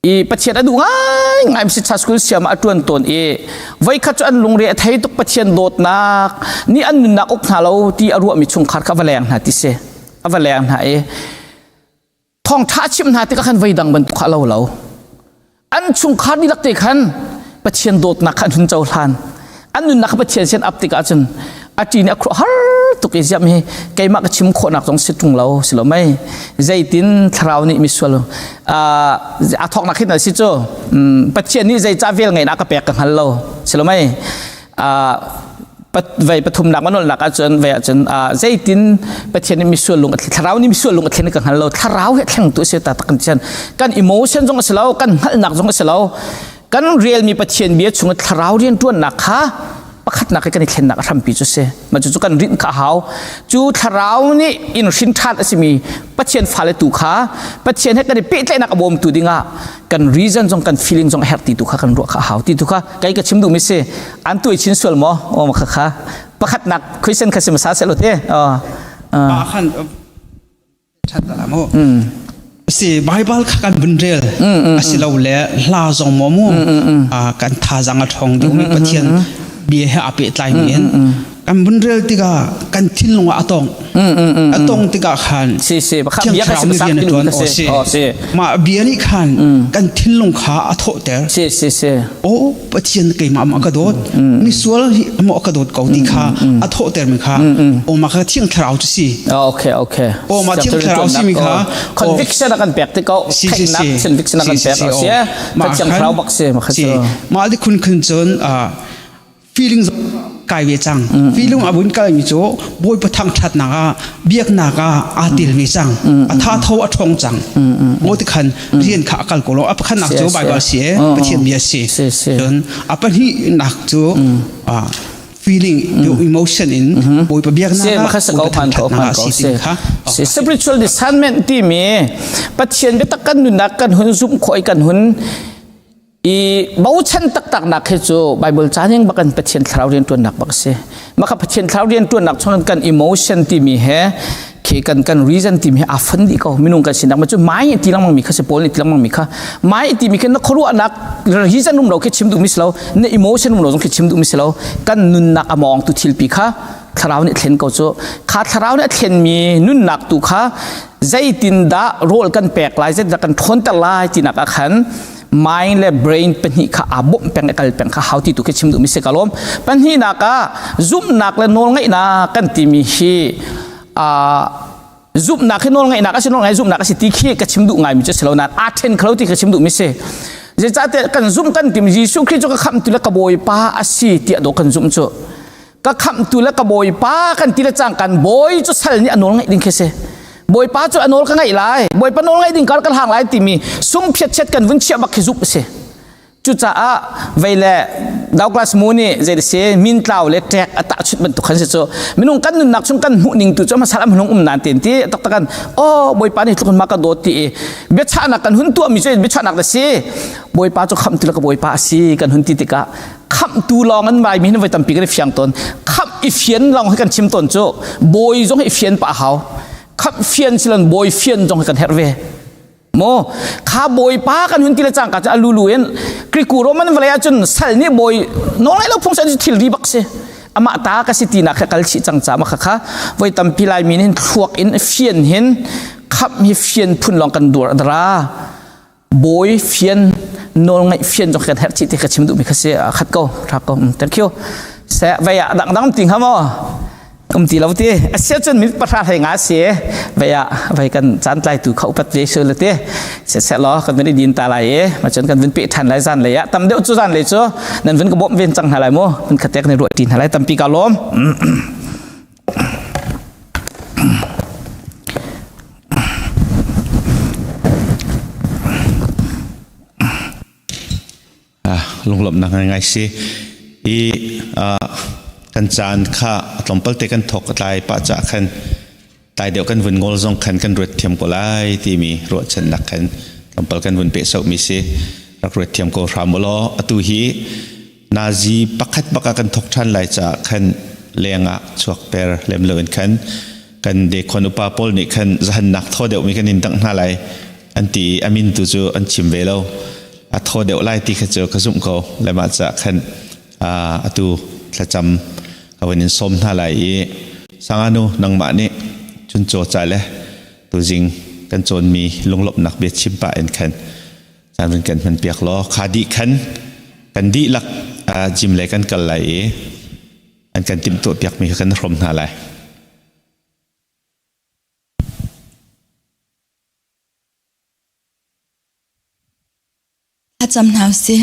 I Pathian a duh ngaingai si school siam ah a ṭuan tawn i voikhat cu an lungre a thei tuk Pathian dawtnak nih an nunnak uk hna lo ti a ruahmi chungkhar kha va leng hna ti si a va leng hna i thawngṭha chimh hna tikah khan voidang bantuk kha a lo lo an chungkhar dihlak te khan Pathian dawtnak kha an hun cohlan an nunnak kha Pathian sin ap tikah cun a ṭi nih a khuah har tuk. tuk i ziam hi keimah ka chim khawhnak zong si ṭung lo si lo mei zeitin thlarau nih misual a thawknak hin a si cu Pathian nih zeicah vel ngeihnak ka pek ka hngal lo si lo mei vei pathumnak ma nolnak ahcun vei ahcun zeitin Pathian nih misual lung thlarau nih misual lung a thlen ka hngal lo thlarau he thleng tu si ta tak kan chian kan emotion zong a si lo kan hngalhnak zong a si lo kan relmi Pathian bia chung thlarau rianṭuannak kha pakhatnak i kan i thlennak a hrampi cu si mah cu kan rinh kha a hau cu thlarau nih in hrin ṭhan a simi Pathian fale tu kha Pathian he kan i pehtlaihnak a bawmtu dingah kan reason zong kan feeling zong a herh ti tu kha kan ruah kha a hau ti tu kha kei ka chim duhmi si an tuai chin sual maw aw kha kha pakhatnak question kha si masa selo te pa khan Si Baibal kha kan vun rel asilole hla zong maw mu kan thazaang a ṭhawng deuhmi Pathian bia he aa pehtlaimi in kan vun rel tikah kan thinlung ah a tong a tong tikah khan si si Thiang Thlarau nih rian a ṭuan aw si mah bia nih khan kan thinlung kha a thawhter si si si aw Pathian keimah maw ka dawt misual hi maw ka dawt ko ti kha a thawhter mi kha aw mah kha Thiang Thlarau cu si okay okay aw mah Thiang Thlarau si mi kha conviction a kan pek ti ko si si si conviction a kan pek si ma Thiang Thlarau bak si ma kha cu mah di khun khun cun feeling kai ve cang feeling a vun kal mi cu Bawipa thangṭhatnak ah biaknak ah aa tel ve cang a tha tho a ṭhawng cang mo ti khan rian kha a kal ko lo a pakhatnak cu Bible si e Pathian bia si cun a pahnihnak cu feeling emotion in Bawipa biaknak ah Bawipa thangṭhatnak ah si ti kha spiritual discernment timi Pathian biatak kan nunnak kan hun zumh khawh i kan hun I bochan taktaknak hi cu Bible ca ning bak in Pathian thlarau rianṭuannak bak a si. Maka Pathian thlarau rianṭuannak chung kan emotion timi he khi kan kan reason timi he aa fon dih ko. Minung kan sinak ma cu mai ti lengmang mi kha si Paul nih ti lengmang mi kha mai ti mi kha na khuaruahnak reason um lo khi chim duh mi si lo na emotion um lo zong khi chim duh mi si lo kan nunnak a mawng tu thilpi kha thlarau nih thlen ko cu kha thlarau nih a thlenmi nunnak tu kha zeitindah rawl kan pek lai zeitindah kan ṭhawnter lai tinak ah khan mind le brain pahnih kha aa bawmh peng i kal peng kha hau ti tu khi chim duhmi si ka lawm pahnihnak ah zumhnak le nawlngaihnak kan timi hi zumhnak hi nawlngaihnak a si nawlngaih zumhnak a si ti khi ka chim duh ngaimi cu si lo nain aa ṭhen kho ti ka chim duhmi si zeicahtiah kan zumh kan tim Jesuh Khrih cu ka khamhtu le ka Bawipa a si tiah dawh kan zumh cu ka khamhtu le ka bawipa kan ti le cang kan bawi cu sal nih a nawl ngaih ding khi si bawipa cu a nawl ka ngaih lai bawipa nawl ngaih ding kar ka hlang lai timi sung phiat chiat kan vun chiah bak khi zup si cucaah vei le Douglas Moo nih zei si min tlau le ṭek a tahchunh bantuk khan si cu minung kan nunnak chung kan hmuh ning tu cu hmasal am hlung um nan ten ti tak takan oh bawipa nih tlukun ma ka dawt ti i biachahnak kan hun tuah mi cu biachahnak da si bawipa cu khamtu le ka bawipa a si kan hun ti tikah khamhtu lawng an vai mi hin voi tampi kan i fiang tawn khamh i fian lawng hi kan chim tawn cu bawi zong hi i fian pah hau khamh fian silan bawi fian zong hi kan herh ve mo kha bawipa kan hun ti le cangka cu alulu in Kriku Roman vawlei ahcun sal nih bawi nawl lo phung san thil ri bak si amah ta ka si ti nak kha kal chih cang ca ma kha kha voi tampi lai mi hin thluak in fian hin khamh hi fian phun lawng kan dur dra bawi fian nawlngaih fian zong kan herh chih ti ka chim duhmi kha si khat ko tha ko thank you se vei ah dang dang ti hnga maw um ti lo ti asia cun min pahra hlei nga si vei ah vei kan caan tlai tu kha upat ve su le ti se se lo kan vun i din ta lai e ma cun kan vun pe than lai zan lei ah tam deuh cu zan lei cu nan vun ka bawmh ven cang hna lai mu vun khatek ni ruah ti hna lai tampi ka lawm Lunglawmhnak ngaingai si. I kan caan kha tlawmpal te kan thawk tlai pah cah khan tlai deuh kan vun ngol zong khan kan ruat thiam ko lai timi ruahchannak khan tlawmpal kan vun peh mi si rak ruat thiam ko hram ulaw atu hi Nazi pakhat bak ah kan thawk ṭhan lai caah khan leng ah chuak per lem loin khan kan dekhon upa pawl nih khan zahannak thaw deuhmi kan in dangh hna lai an ti i a min tu cu an chim ve lo a thaw deuh lai ti kha cu ka zumh ko le mah caah khan atu thlacam ka van in sawm hna lai i sanganu nangmah nih chun caw ca le tuzing kan cawnmi lunglawmhnak bia chim pah in khan caan vun kan hman piak law kha dih khan kan dihlak gym le kan kal lai i an kan timhtuah piakmi kha kan hrawm hna lai. Thlacam hna usih.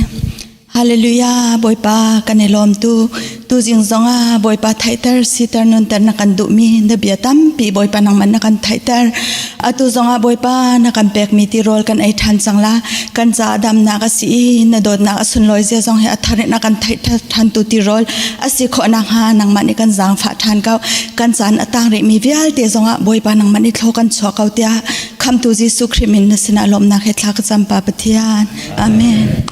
Hallelujah Bawipa kan i lawm tu tu zing zongah Bawipa theihter siter nunter na kan duhmi na bia tampi Bawipa nangman na kan theihter atu zongah Bawipa na kan pekmi tirawl kan ei ṭhan cang la kan caah damnak a si i na dawtnak a sunlawi zia zong hi a thar in a kan theihter ṭhan tu tirawl a si khawh nakhnga nangmah nih kan zaangfah ṭhan ko kan caan a tang rihmi vialte zongah Bawipa nangmah nih thlaw kan chuah ko tiah Khamtu Jesuh Khrih min na sinah lawmnak he thla ka cam Pa Pathian. Amen.